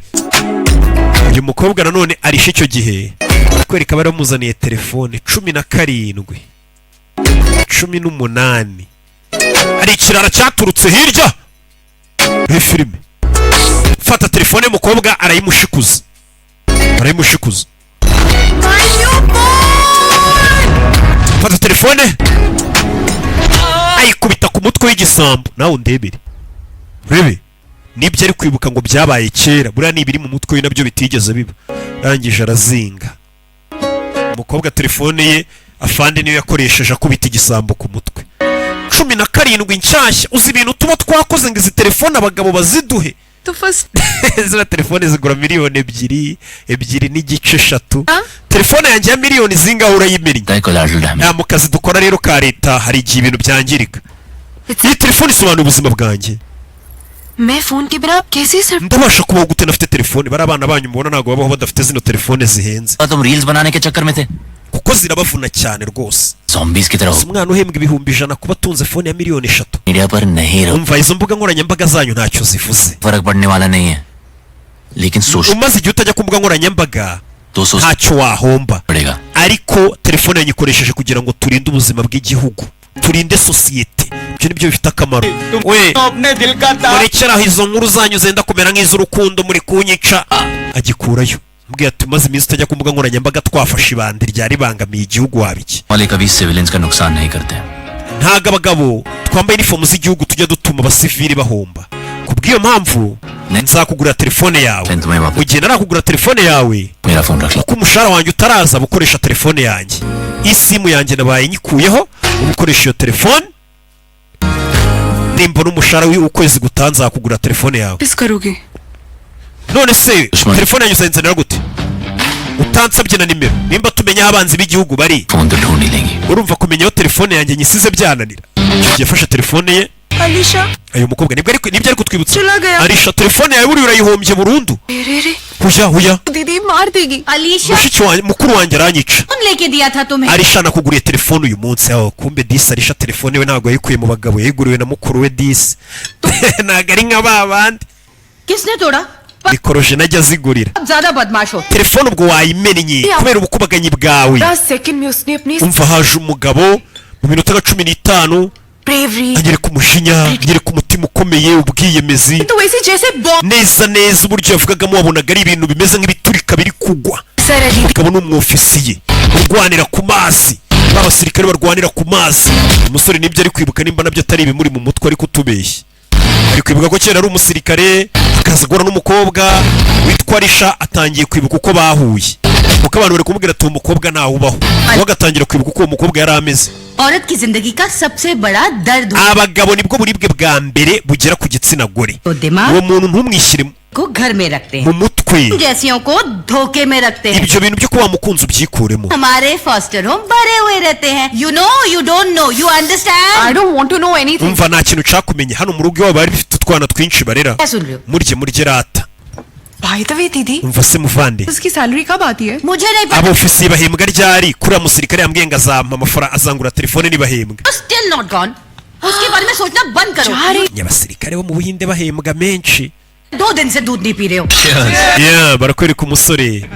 Speaker 1: Uyu mukobwa nanone arishe icyo gihe, kwereka bari bamuzaniye telefone 17, 18. Hari ikirara cyaturutse hirya muri filime, fata telefone y'umukobwa arayimushikuza, arayimushikuza. Fata telefone ayikubita ku mutwe w'igisambo. Nawe undebere, urebe nibyo ari kwibuka ngo byabaye kera. Buriya ni ibiri mu mutwe we nabyo bitigeze biba. Arangije arazinga umukobwa telefone ye. Afande niyo yakoresheje akubita igisambo ku mutwe. 17 nshyashya. Uzi ibintu tuba twakoze ngo izi telefone abagabo baziduhe?
Speaker 8: तो first
Speaker 1: Ziriya telefone zigura miliyoni 2, 2.5, 3. Telefone yanjye ya miliyoni zingahe urayimennye? Nta mu kazi dukora rero ka leta hari igihe ibintu byangirika. Iyi telefone isobanura ubuzima bwanjye.
Speaker 8: मैं फोन के बिना अब कैसे sir
Speaker 1: Ndabasha kubaho gute ntafite telefone? Bari abana banyu mubona ntabwo babaho badafite zino telefone zihenze.
Speaker 5: तुम reels बनाने के चक्कर में थे।
Speaker 1: Kuko zirabavuna cyane rwose.
Speaker 5: Zombies की तरह हो
Speaker 1: Si umwana uhembwa 100,000 kuba atunze phone ya miliyoni 3.
Speaker 5: Media पर नहीं रहो।
Speaker 1: Umva, izo mbuga nkoranyambaga zanyu ntacyo zivuze.
Speaker 5: फर्क पड़ने वाला नहीं है, लेकिन social
Speaker 1: Umaze igihe utajya ku mbuga nkoranyambaga
Speaker 5: 200
Speaker 1: ntacyo wahomba,
Speaker 5: पड़ेगा।
Speaker 1: Ariko telefone yanyu ikoresheje kugira ngo turinde ubuzima bw'igihugu, turinde sosiyete, ibyo nibyo bifite akamaro we.
Speaker 4: अपने दिल का
Speaker 1: Murekere aho, izo nkuru zanyu zenda kumera nk'iz'urukundo muri kunyica. Agikurayo, mbwiye ati umaze iminsi utajya ku mbuga nkoranyambaga, twafashe ibandi ryari ribangamiye igihugu, wabiki?
Speaker 5: वाले कभी civilians का नुकसान नहीं करते।
Speaker 1: Ntabwo abagabo twambaye inifomu z'igihugu tujya dutuma abasivili bahomba. Kubw'iyo mpamvu nzakugurira telefone yawe. Mu gihe narakugura telefone yawe,
Speaker 5: मेरा phone रख लो।
Speaker 1: kuko umushahara wanjye utaraza, gukoresha telefone yanjye, isimu yanjye nabaye nyikuyeho, uba ukoresha iyo telefone. Nimbona umushahara w'ukwezi gutaha nzakugura telefone yawe.
Speaker 8: किस करोगे?
Speaker 1: None se telefone yanjye uzayinzanira gute utansabye na nimero? Nimba tumenya aho abanzi b'igihugu bari,
Speaker 5: phone तो ढूंढ ही लेंगे।
Speaker 1: Urumva kumenya aho telefone yanjye nyisize byananira? Icyo gihe afashe telefone ye.
Speaker 8: Alisha.
Speaker 1: Uyu mukobwa nibwo ariko nibyo ari kutwibutsa.
Speaker 8: चला गया।
Speaker 1: Arisha, telefone yawe buriya urayihombye burundu.
Speaker 8: अरे रे।
Speaker 1: Huya huya.
Speaker 8: दीदी मार देगी।
Speaker 7: Alisha.
Speaker 1: Mushiki wanjye, mukuru wanjye aranyica.
Speaker 7: कौन लेके दिया था तुम्हें?
Speaker 1: Arisha, nakuguriye telefone uyu munsi. Aho kumbe disi Arisha telefone we ntabwo yayikuye mu bagabo, yayiguriwe na mukuru we. Disi ntabwo ari nka ba bandi.
Speaker 7: किसने तोड़ा?
Speaker 1: Nikoroje najya azigurira.
Speaker 7: अब ज्यादा बदमाश हो।
Speaker 1: Telefone ubwo wayimennye kubera ubukubaganyi bwawe.
Speaker 8: Second में उसने अपनी
Speaker 1: Umva, haje umugabo mu minota nka 15,
Speaker 8: bravery
Speaker 1: anyereka umujinya, anyereka umutima ukomeye, ubwiyemezi.
Speaker 8: तो वैसे जैसे bomb.
Speaker 1: Neza neza uburyo yavugagamo wabonaga ari ibintu bimeze nk'ibiturika biri kugwa.
Speaker 8: Sir Ali.
Speaker 1: Umugabo ni umwofisiye urwanira ku mazi, b'abasirikare barwanira ku mazi. Umusore nibyo ari kwibuka, nimba nabyo atari ibimuri mu mutwe ariko utubeshye, ari kwibuka ko kera ari umusirikare, akaza guhura n'umukobwa witwa Risha. Atangiye kwibuka uko bahuye. Kuko abantu bari kumubwira ati uwo mukobwa ntawe ubaho, we agatangira kwibuka uko uwo mukobwa yari ameze.
Speaker 7: औरत की जिंदगी का सबसे बड़ा दर्द हो
Speaker 1: Abagabo nibwo buribwe bwa mbere bugera ku gitsina gore. Uwo muntu ntumwishyire
Speaker 7: को घर में रखते
Speaker 1: mu
Speaker 7: हैं,
Speaker 1: mutwe.
Speaker 7: जैसियों को धोखे में रखते हैं।
Speaker 1: Ibyo bintu byo kuba wamukunze ubyikuremo.
Speaker 7: हमारे foster home भरे हुए रहते हैं। You know, you don't know, you understand?
Speaker 8: I don't want to know anything.
Speaker 1: Umva, nta kintu nshaka kumenya. Hano mu rugo iwabo bari bafite utwana twinshi barera.
Speaker 7: क्या सुन रहे हो?
Speaker 1: Murye, murye rata.
Speaker 8: By the way दीदी,
Speaker 1: Umva se muvande,
Speaker 8: उसकी salary कब आती है?
Speaker 7: मुझे नहीं पता।
Speaker 1: Abofisiye bahembwa ryari? Kuriya musirikare yambwiye ngo azampa amafaranga, azangura telefone nibahembwa.
Speaker 7: Still not gone. उसके बारे में सोचना बंद करो।
Speaker 1: Abasirikare bo mu Buhinde bahembwa menshi.
Speaker 7: 2 दिन से दूध नहीं पी रहे हो।
Speaker 1: Yeah, barakwereka umusore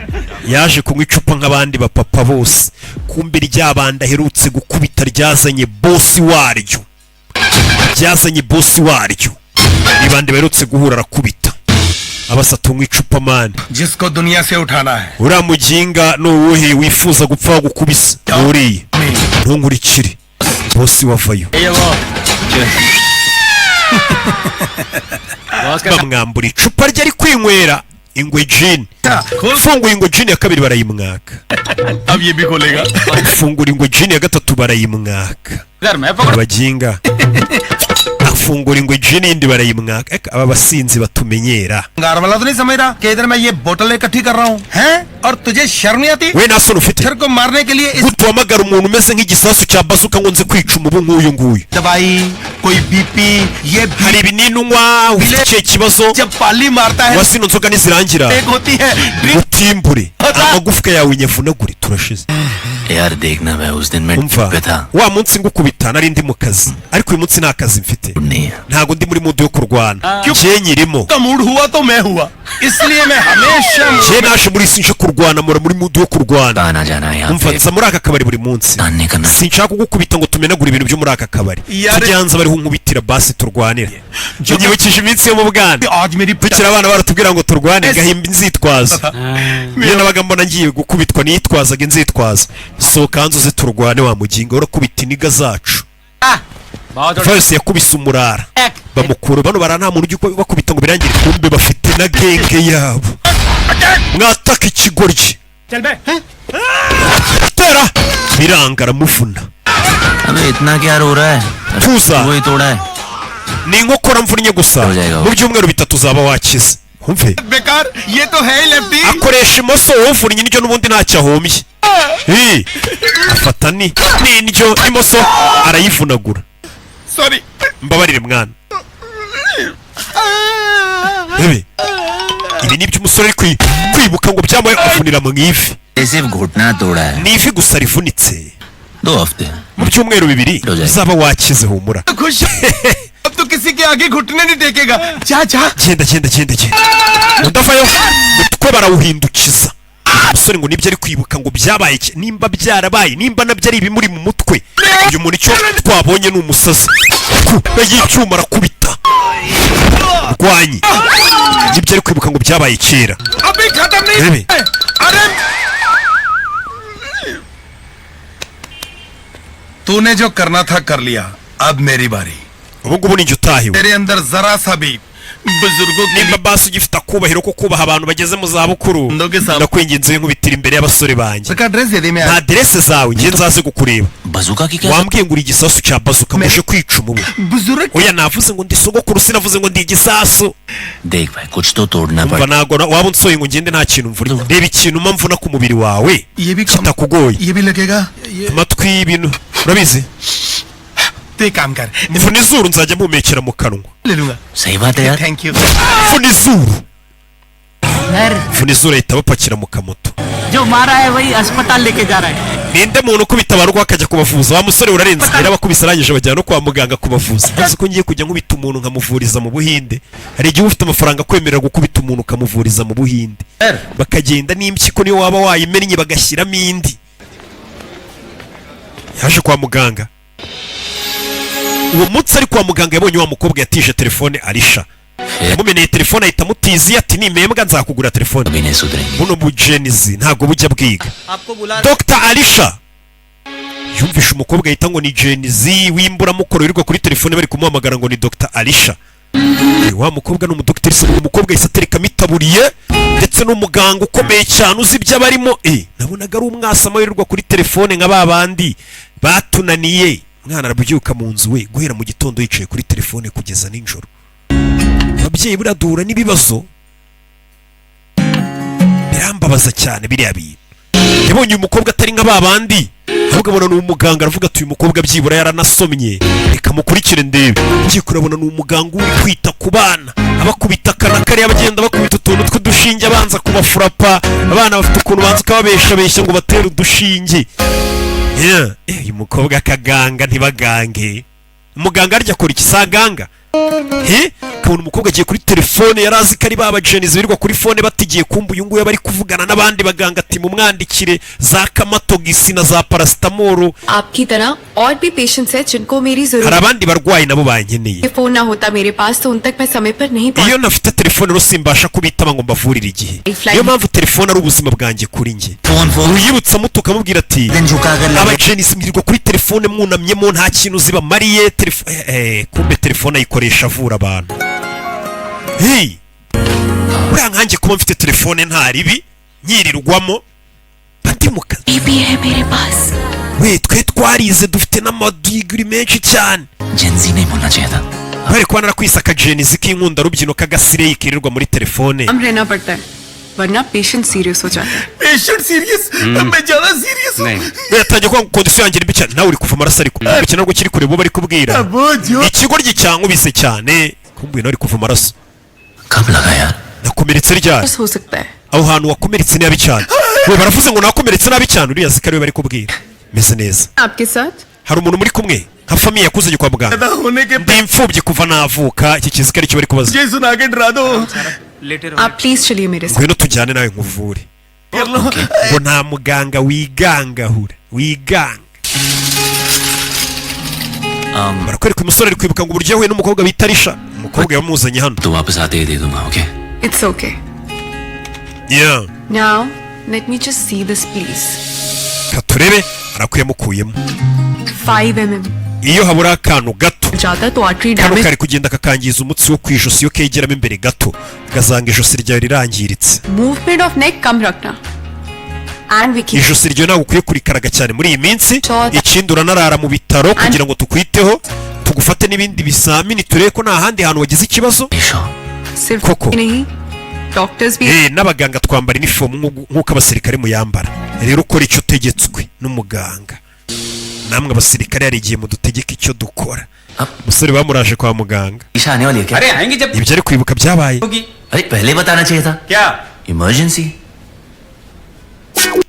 Speaker 1: yaje kunywa icupa nk'abandi bapapa bose. Kumbe ryabanda aherutse gukubita ryazanye bosi waryo, ryazanye bosi waryo. Ibandi baherutse guhura arakubita, abasa tunywa icupa man.
Speaker 2: जिसको दुनिया से उठाना है।
Speaker 1: Uriya muginga ni uwuhe wifuza gupfa gukubisa? Uriya ntunkurikire, bosi wavayo bamwambura icupa rye ari kwinywera ingwe jini. Funguye ingwe jini ya kabiri barayimwaka.
Speaker 2: अब ये भी खोलेगा।
Speaker 1: Fungura ingwe jini ya gatatu barayimwaka.
Speaker 3: इधर मैं पकड़
Speaker 1: Abaginga afungura ingwe jini yindi barayimwaka. Eka, aba basinzi batumenyera.
Speaker 2: अंगार वाला तो नहीं समझ रहा कि इधर मैं ये बोतल इकट्ठी कर रहा हूँ हैं, और तुझे शर्म नहीं आती
Speaker 1: We, nta soni ufite
Speaker 2: को मारने के लिए इस
Speaker 1: gute uhamagara umuntu umeze nk'igisasu cya bazuka ngo nze kwica umubu nk'uyu nguyu?
Speaker 2: दवाई, कोई बीपी ये
Speaker 1: Hari ibinini unywa? Ufite ikihe kibazo?
Speaker 2: जब पाली मारता है
Speaker 1: Wa zino nzoga nizirangira
Speaker 2: एक होती है drink.
Speaker 1: Utimbure amagufwa yawe nyavunagure, turashize.
Speaker 6: यार देखना, मैं उस दिन मैं
Speaker 1: Umva,
Speaker 6: पे था।
Speaker 1: wa munsi ngukubita nari ndi mu kazi, ariko uyu munsi nta kazi mfite.
Speaker 6: नहीं है।
Speaker 1: Ntabwo ndi muri mood yo kurwana, njye nyirimo.
Speaker 2: का मूड हुआ तो मैं हुआ, इसलिए मैं हमेशा
Speaker 1: Njye naje muri isi nje kurwana, mura muri mood yo kurwana.
Speaker 6: आना जाना है यहाँ
Speaker 1: Umva,
Speaker 6: पे
Speaker 1: nza muri aka kabari buri munsi.
Speaker 6: तानने का ना।
Speaker 1: Sinshaka kugukubita ngo tumenagure ibintu byo muri aka kabari.
Speaker 2: Yare-
Speaker 1: Tujye hanze bariho nkubitira basi turwanira. Unyibukije iminsi yo mu bwana.
Speaker 2: आज मेरी
Speaker 1: Tukiri abana baratubwira ngo turwane, ngahimba inzitwazo. Iyo nabaga mbona ngiye gukubitwa niyitwazaga inzitwazo: sohoka hanze uze turwane wa mugingo, urakubita iniga zacu. Vayose yakubise umurara bamukura. Bano bara nta muntu ujya bakubita ngo birangire. Kumbe bafite na gang yabo. Mwataka ikigoryi tera biranga, aramuvuna.
Speaker 6: अबे इतना क्या रो रहा है?
Speaker 1: Tuza.
Speaker 6: वही तोड़ा है।
Speaker 1: Ni inkokora mvunnye gusa, mu byumweru 3 uzaba wakize, umve.
Speaker 2: बेकार ये तो है ही lefty.
Speaker 1: Akoresha imoso, wowe uvunnye indyo n'ubundi ntacyo ahombye. Hi! Afata ni n'indyo imoso arayivunagura.
Speaker 2: Sorry.
Speaker 1: Mbabarire mwana. Bebe, ibi ni ibyo umusore ari kwibuka ngo byamuye avunira mu ivi.
Speaker 6: सिर्फ घुटना तोड़ा है।
Speaker 1: Ni ivi gusa rivunitse.
Speaker 6: 2 हफ्ते।
Speaker 1: Mu byumweru 2 uzaba wakize, humura.
Speaker 2: खुश, अब तो किसी के आगे घुटने नहीं टेकेगा। जा जा।
Speaker 1: Genda, genda, genda, genda. Udavayo umutwe barawuhindukiza. Umusore ngo nibyo ari kwibuka ngo byabaye iki? Nimba byarabaye, nimba nabyo ari ibimuri mu mutwe. Uyu muntu icyo twabonye ni umusazi. Kuba y'icyuma arakubita rwanyi, nibyo ari kwibuka ngo byabaye kera.
Speaker 2: अभी खत्म नहीं
Speaker 1: Rebe.
Speaker 2: है। अरे तूने जो करना था कर लिया, अब मेरी बारी।
Speaker 1: Ubu ngubu ni njye utahiwe.
Speaker 2: तेरे अंदर जरा सा भी बुजुर्गों के
Speaker 1: Nimba basi ugifite akubahiro ko kubaha abantu bageze mu zabukuru, ndakwinginze nkubitira imbere y'abasore banjye.
Speaker 2: का address दे दे मैं
Speaker 1: Nta aderese zawe, njye nzaze kukureba.
Speaker 6: Bazooka की क्या?
Speaker 1: Wambwiye ngo uri igisasu cya bazuka muje kwica umubu.
Speaker 2: बुजुर्ग
Speaker 1: Oya, navuze ngo ndi sogokuru, sinavuze ngo ndi igisasu.
Speaker 6: देख भाई, कुछ तो तोड़ना
Speaker 1: Umva,
Speaker 6: पड़
Speaker 1: ntabwo waba unsoye ngo ngende nta kintu mvura. Reba ikintu mba mvuna ku mubiri wawe
Speaker 2: ये भी कम
Speaker 1: kitakugoye.
Speaker 2: ये भी लगेगा ये
Speaker 1: Amatwi y'ibintu urabizi.
Speaker 2: तो एक काम कर,
Speaker 1: Mvuna izuru nzajya mpumekera mu kanwa.
Speaker 2: ले लूंगा।
Speaker 6: सही बात है यार।
Speaker 2: Thank you.
Speaker 1: Mvuna izuru, mvuna izuru, ahita bapakira mu kamoto.
Speaker 10: जो मारा है वही अस्पताल लेके जा रहा है।
Speaker 1: Ninde muntu ukubita abantu akajya kubavuza? Wa musore urarenze. Yarabakubise arangije bajyana no kwa muganga kubavuza. Azi ko ngiye kujya nkubita umuntu nkamuvuriza mu Buhinde. Hari igihe uba ufite amafaranga akwemerera gukubita umuntu ukamuvuriza mu Buhinde, bakagenda n'impyiko niyo waba wayimennye bagashyiramo indi. Yaje kwa muganga uwo munsi. Ari kwa muganga yabonye wa mukobwa yatije telefone Arisha. Yamumeneye telefone ahita amutiza, ati nimembwa nzakugura telefone.
Speaker 6: कभी नहीं सुधरेंगे।
Speaker 1: Buno bugenizi ntabwo bujya bwiga.
Speaker 10: आपको बुला
Speaker 1: Dr Alisha yumvishe umukobwa ahita ngo ni Gen Z w'imburamukoro wirirwa kuri telefone bari kumuhamagara ngo ni Dr Alisha. Wa mukobwa ni umudogiteri se? Umukobwa yahise aterekamo itaburiye, ndetse n'umuganga ukomeye cyane uzi ibyo abarimo. Nabonaga ari umwasama wirirwa kuri telefone nka ba bandi batunaniye. Umwana arabyuka mu nzu we guhera mu gitondo yicaye kuri telefone kugeza nijoro. Ababyeyi buriya duhura n'ibibazo, birambabaza cyane biriya bintu. Yabonye uyu mukobwa atari nka ba bandi, ahubwo abona ni umuganga. Aravuga ati: "Uyu mukobwa byibura yaranasomye, reka mukurikire ndebe." Ugiye kurabona ni umuganga uri kwita ku bana, abakubita akana kariya, bagenda bakubita utuntu tw'udushinge, abanza kubafurapa. Abana bafite ukuntu banza ukababeshabeshya ngo batere udushinge. Yeah. Uyu mukobwa akaganga ntibagange. Umuganga arya akora iki? Saganga he kabona umukobwa agiye kuri telefone, yari azi ko ari ba bajenizi birirwa kuri phone batigiye kumva. Uyu nguyu bari kuvugana n'abandi baganga ati: "Mumwandikire za kamatogisi na za paracetamol."
Speaker 8: आपकी तरह और भी patients हैं जिनको मेरी
Speaker 1: Hari
Speaker 8: जरूरत।
Speaker 1: Abandi barwayi nabo bankeneye.
Speaker 8: Phone ना होता मेरे पास तो उन तक मैं समय पर नहीं पहुंच
Speaker 1: Iyo ntafite telefone rero simbasha kubitaba ngo mbavurire igihe. Niyo mpamvu telefone ari ubuzima bwanjye kuri njye. Uyibutsa muto ukamubwira ati: "Abajenisi mwirirwa kuri telefone mwunamyemo, nta kintu zibamariye." Kumbe telefone ayikoresha avura abantu. Hey, buriya nkanjye kuba mfite telefone nta ribi nyirirwamo bati mu kazi.
Speaker 8: भी है मेरे पास।
Speaker 1: We twe twarize, dufite n'amadigiri menshi cyane.
Speaker 5: Gen Z नहीं बोलना चाहिए था।
Speaker 1: Bari kuba narakwise akajenizi k'inkundarubyino k'agasireyi kirirwa muri telefone.
Speaker 8: हम रहना पड़ता है वरना patient serious हो जाता है।
Speaker 2: Patient serious? मैं ज्यादा serious हूँ।
Speaker 1: We yatangiye kuvuga ngo condition yanjye ni mbi cyane, nawe uri kuva amaraso, ariko iki ntabwo kiri kureba uwo bari kubwira. Ikigoryi cyankubise cyane, kumbuye nawe uri kuva amaraso.
Speaker 5: कब लगा यार?
Speaker 1: Nakomeretse ryari?
Speaker 8: हो सकता है।
Speaker 1: Aho hantu wakomeretse nabi cyane. We baravuze ngo nakomeretse nabi cyane, uriya ziko ariwe bari kubwira. Meze neza.
Speaker 8: आपके साथ।
Speaker 1: Hari umuntu muri kumwe nka famille yakuzanye kwa muganga? Ndi imfubyi kuva navuka. Iki kizi ko aricyo bari kubaza.
Speaker 2: ये सुना के डरा दो।
Speaker 8: आप please चलिए मेरे साथ।
Speaker 1: Ngwino tujyane nawe nkuvure. Ngo nta muganga wigangahura wiganga. Barakwereka umusore ari kwibuka ngo uburyo yahuye n'umukobwa bita Risha, umukobwa yamuzanye hano.
Speaker 5: तो वापस आते ही दे दूंगा, okay?
Speaker 8: It's okay.
Speaker 1: Yeah.
Speaker 8: Now let me just see this, please.
Speaker 1: Ka turebe, arakuyamukuyemo.
Speaker 8: 5 mm.
Speaker 1: Iyo habura akantu gato
Speaker 8: जाता तो artery
Speaker 1: kano
Speaker 8: damage.
Speaker 1: Kari kugenda kakangiza umutsi wo ku ijosi. Iyo kegeramo imbere gato ugasanga ijosi ryawe rirangiritse.
Speaker 8: Movement of neck कम रखना and we keep
Speaker 1: Ijosi ryawe ntabwo ukwiye kurikaraga cyane muri iyi minsi. Ikindi uranarara mu bitaro kugira ngo tukwiteho, tugufate n'ibindi bizamini, turebe ko nta handi hantu wagize ikibazo.
Speaker 8: सिर्फ
Speaker 1: Koko.
Speaker 8: नहीं, doctors भी।
Speaker 1: N'abaganga twambara inifomu nk'uko abasirikare muyambara. Rero ukora icyo utegetswe n'umuganga. Namwe abasirikare hari igihe mudutegeka icyo dukora. Umusore bamuraje kwa muganga.
Speaker 5: Isha आने वाली है क्या?
Speaker 3: अरे आएंगे जब
Speaker 1: Ibyo ari kwibuka byabaye.
Speaker 3: होगी।
Speaker 5: अरे पहले बताना चाहिए था।
Speaker 3: क्या?
Speaker 5: Emergency.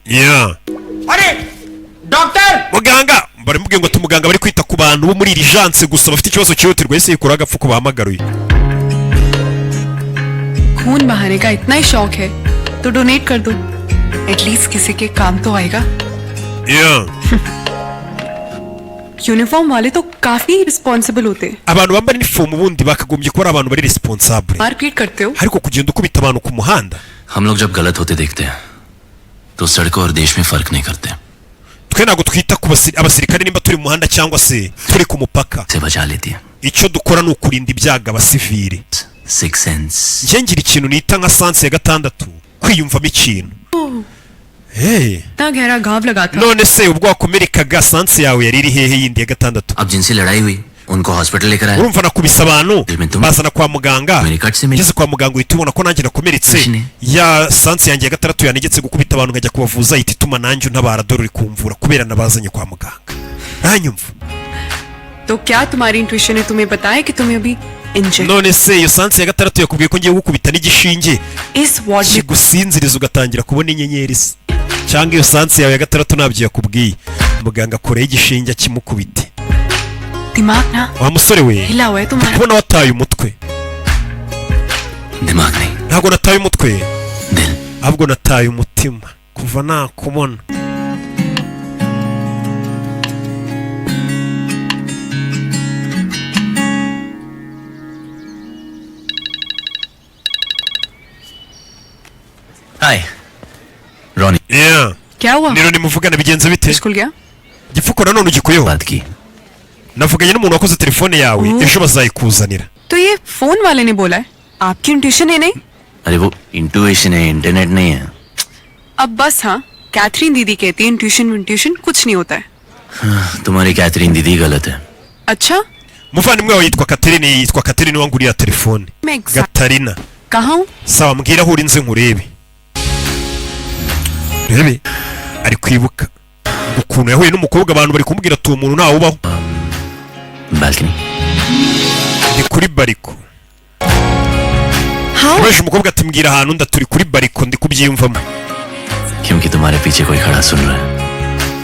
Speaker 1: Yeah.
Speaker 3: अरे doctor.
Speaker 1: Muganga baramubwiye ngo tumuganga bari kwita ku bantu bo muri urgence gusa bafite ikibazo cyihutirwa. Ese yikuraho agapfuko bahamagaruye.
Speaker 8: खून बहाने का इतना ही शौक है तो डोनेट कर दो, एटलीस्ट किसी के काम तो आएगा।
Speaker 1: Yeah.
Speaker 8: Uniform वाले तो काफी रिस्पॉन्सिबल होते हैं।
Speaker 1: Abantu bambara inifomu ubundi bakagombye kuba ari abantu bari responsable.
Speaker 8: मारपीट करते हो।
Speaker 1: Ariko kugenda ukubita abantu ku muhanda.
Speaker 5: हम लोग जब गलत होते देखते हैं तो सड़कों और देश में फर्क नहीं करते।
Speaker 1: Twe ntabwo twita ku abasirikare nimba turi mu muhanda cyangwa se turi ku mupaka.
Speaker 5: से बचा लेती है।
Speaker 1: Icyo dukora ni ukurinda ibyago abasivile.
Speaker 5: Six sense.
Speaker 1: Njye ngira ikintu nita nka sens ya gatandatu, kwiyumvamo ikintu. Hey.
Speaker 8: इतना गहरा घाव लगा था।
Speaker 1: None se ubwo wakomerekaga sens yawe yari iri hehe yindi ya gatandatu?
Speaker 5: अब जिनसे लड़ाई हुई उनको hospital लेकर आए।
Speaker 1: Urumva nakubise abantu bazana kwa muganga. Ngeze kwa muganga uhita ubona ko nanjye nakomeretse. Ya sens yanjye ya gatandatu yanegetse gukubita abantu nkajya kubavuza ihita ituma nanjye untabara. Dore uri kumvura kubera nabazanye kwa muganga, uranyumva?
Speaker 8: तो क्या तुम्हारी इंट्यूशन ने तुम्हें बताया कि तुम्हें अभी inject
Speaker 1: None se iyo sens ya gatandatu yakubwiye ko ngiye gukubita n'igishinge
Speaker 8: इस ward में
Speaker 1: kigusinziriza ugatangira kubona inyenyeri se, cyangwa iyo sens yawe ya gatandatu ntabyo yakubwiye? Muganga akureho igishinge akimukubite.
Speaker 8: दिमाग ना
Speaker 1: Wa musore we,
Speaker 8: हिला हुआ है तुम्हारा।
Speaker 1: Kubona wataye umutwe.
Speaker 5: दिमाग नहीं।
Speaker 1: Ntabwo nataye umutwe, ahubwo nataye umutima kuva nakubona.
Speaker 5: Hi Ronnie.
Speaker 1: Yeah.
Speaker 8: क्या हुआ?
Speaker 1: Niro nimuvugana, bigenze bite?
Speaker 8: खुल गया।
Speaker 1: Igipfuko nanone ugikuyeho. Navuganye n'umuntu wakoze telefone yawe, ejo bazayikuzanira.
Speaker 8: तो ये फोन वाले ने बोला है, आपकी इंट्यूशन है नहीं?
Speaker 6: अरे वो इंटुएशन है, इंटरनेट नहीं है।
Speaker 8: अब बस हाँ, कैथरीन दीदी कहती है इंट्यूशन इंट्यूशन कुछ नहीं होता है।
Speaker 6: तुम्हारी कैथरीन दीदी गलत है।
Speaker 8: अच्छा,
Speaker 1: Umuvandimwe wawe yitwa Katerine, yitwa Katerine wanguriye telefone.
Speaker 8: मैं exact
Speaker 1: Gatarina.
Speaker 8: कहाँ हूँ?
Speaker 1: Sawa, mbwira aho uri nze nkurebe. Rebe ari kwibuka ukuntu yahuye n'umukobwa, abantu bari kumubwira ati uwo muntu ntawe ubaho.
Speaker 6: Balcony.
Speaker 1: Ni kuri balcon. Abaje umukobwa ati mbwira ahantu nda turi kuri balcon, ndi kubyiyumvamo.
Speaker 6: क्योंकि तुम्हारे पीछे कोई खड़ा सुन रहा है।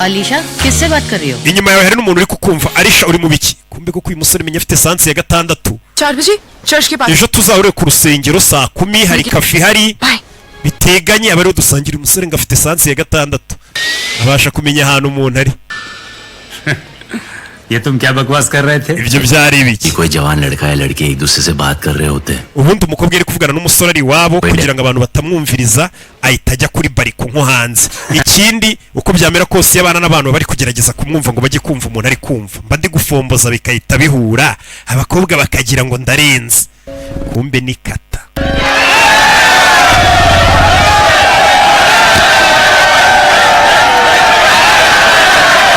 Speaker 7: Alisha, किससे बात कर रही हो?
Speaker 1: Inyuma yawe hari n'umuntu uri kukumva. Arisha, uri mu biki? Kumbe koko uyu musore menya afite sens ya gatandatu.
Speaker 8: 4 बजे चर्च के पास।
Speaker 1: Ejo tuzahure ku rusengero saa 10, hari café ihari
Speaker 8: Bye.
Speaker 1: biteganye, aba ariho dusangira. Umusore ngo afite sens ya gatandatu, abasha kumenya ahantu umuntu ari.
Speaker 3: ये तुम क्या बकवास कर रहे थे?
Speaker 1: Ibyo byari ibiki?
Speaker 6: कोई जवान लड़का या लड़की एक दूसरे से बात कर रहे होते हैं,
Speaker 1: Ubundi umukobwa ari kuvugana n'umusore ari iwabo, kugira ngo abantu batamwumviriza ahita ajya kuri balcon nko hanze. Ikindi, uko byamera kose, iyo abana n'abantu bari kugerageza kumwumva ngo bajye kumva umuntu ari kumva, mba ndi gufomboza bigahita bihura, abakobwa bakagira ngo ndarenze, kumbe ni kata.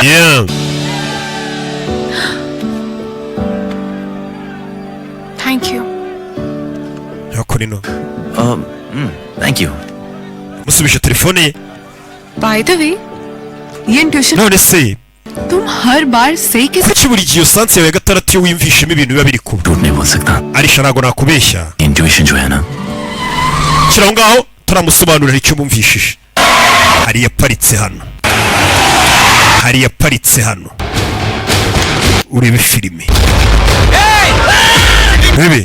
Speaker 1: Yeah.
Speaker 8: Thank you.
Speaker 1: Yakora ino.
Speaker 6: Thank you.
Speaker 1: Musubije telefone ye.
Speaker 8: By the way, ये intuition
Speaker 1: None se
Speaker 8: तुम हर बार सही किस
Speaker 1: kuki buri gihe iyo sens yawe ya gatandatu iyo wiyumvishemo ibintu biba biri kuba?
Speaker 6: झूठ नहीं बोल सकता।
Speaker 1: Arisha, ntabwo nakubeshya.
Speaker 6: Intuition जो है ना,
Speaker 1: Shyira aho ngaho, turamusobanurira icyo bumvishije. Hari yaparitse hano, hari yaparitse hano, urebe filime, urebe.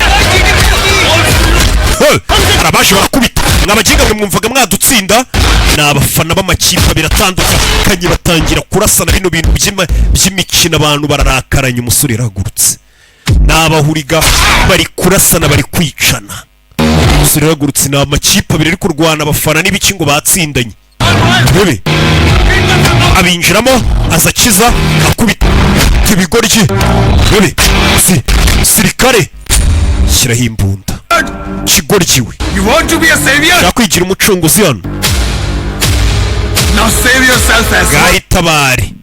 Speaker 1: Hey! Hari abaje barakubita. Mwabaginga mwe, mwumvaga mwadutsinda? Ni abafana b'amakipe abiri atandukanye, batangira kurasana. Bino bintu by'imikino abantu bararakaranye. Umusore yarahagurutse, ni abahuriga bari kurasana, bari kwicana. Umusore yarahagurutse, ni amakipe abiri ari kurwana, abafana n'ibiki ngo batsindanye. Urebe, abinjiramo, aza akiza, akubita ibigoryi. Urebe si sirikare, shyiraho imbunda kigoryi we.
Speaker 9: You want to be a savior?
Speaker 1: Shaka kwigira umucunguzi hano?
Speaker 9: Now save yourself as
Speaker 1: Ngaho itabare.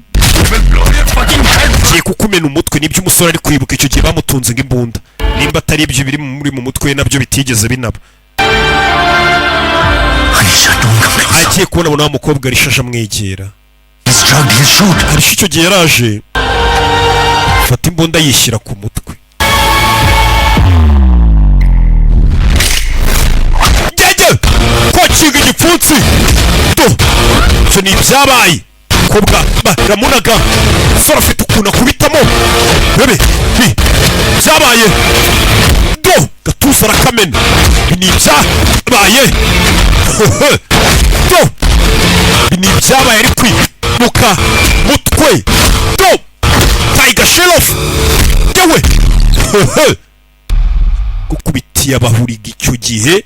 Speaker 9: Will blow your fucking head.
Speaker 1: Ngiye kukumena umutwe. Nibyo umusore ari kwibuka, icyo gihe bamutunze nk'imbunda, nimba atari ibyo biri muri mu mutwe we nabyo bitigeze binaba. Agiye kubona, abona wa mukobwa arishaje amwegera. Arisha icyo gihe yaraje fata imbunda yishyira ku mutwe. Jyajya kwakinga igipfunsi do, ibyo ni ibyabaye. Umukobwa baramunaga, umusore afite ukuntu akubitamo. Bebe ni byabaye do, gatuza arakamena. Ibi ni ibyabaye do, ibi ni ibyabaye, ari kwibuka mutwe do. Tiger Shroff yewe gukubitiye abahuriga icyo gihe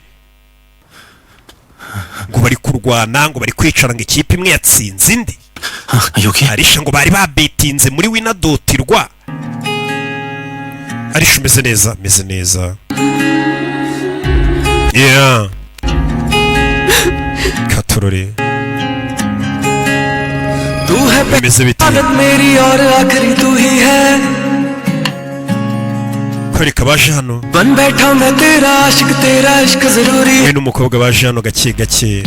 Speaker 1: ngo bari kurwana, ngo bari kwicara, ngo ikipe imwe yatsinze indi. Arisha ngo bari babetinze muri wina.rwa. Arisha, umeze neza? Meze neza, yeah. Katurore.
Speaker 9: तू है
Speaker 1: Bimeze biti?
Speaker 9: आदत मेरी और आखिरी तू ही है।
Speaker 1: Kwereka baje hano.
Speaker 9: बन बैठा मैं तेरा आशिक, तेरा इश्क जरूरी।
Speaker 1: We n'umukobwa baje hano gake gake.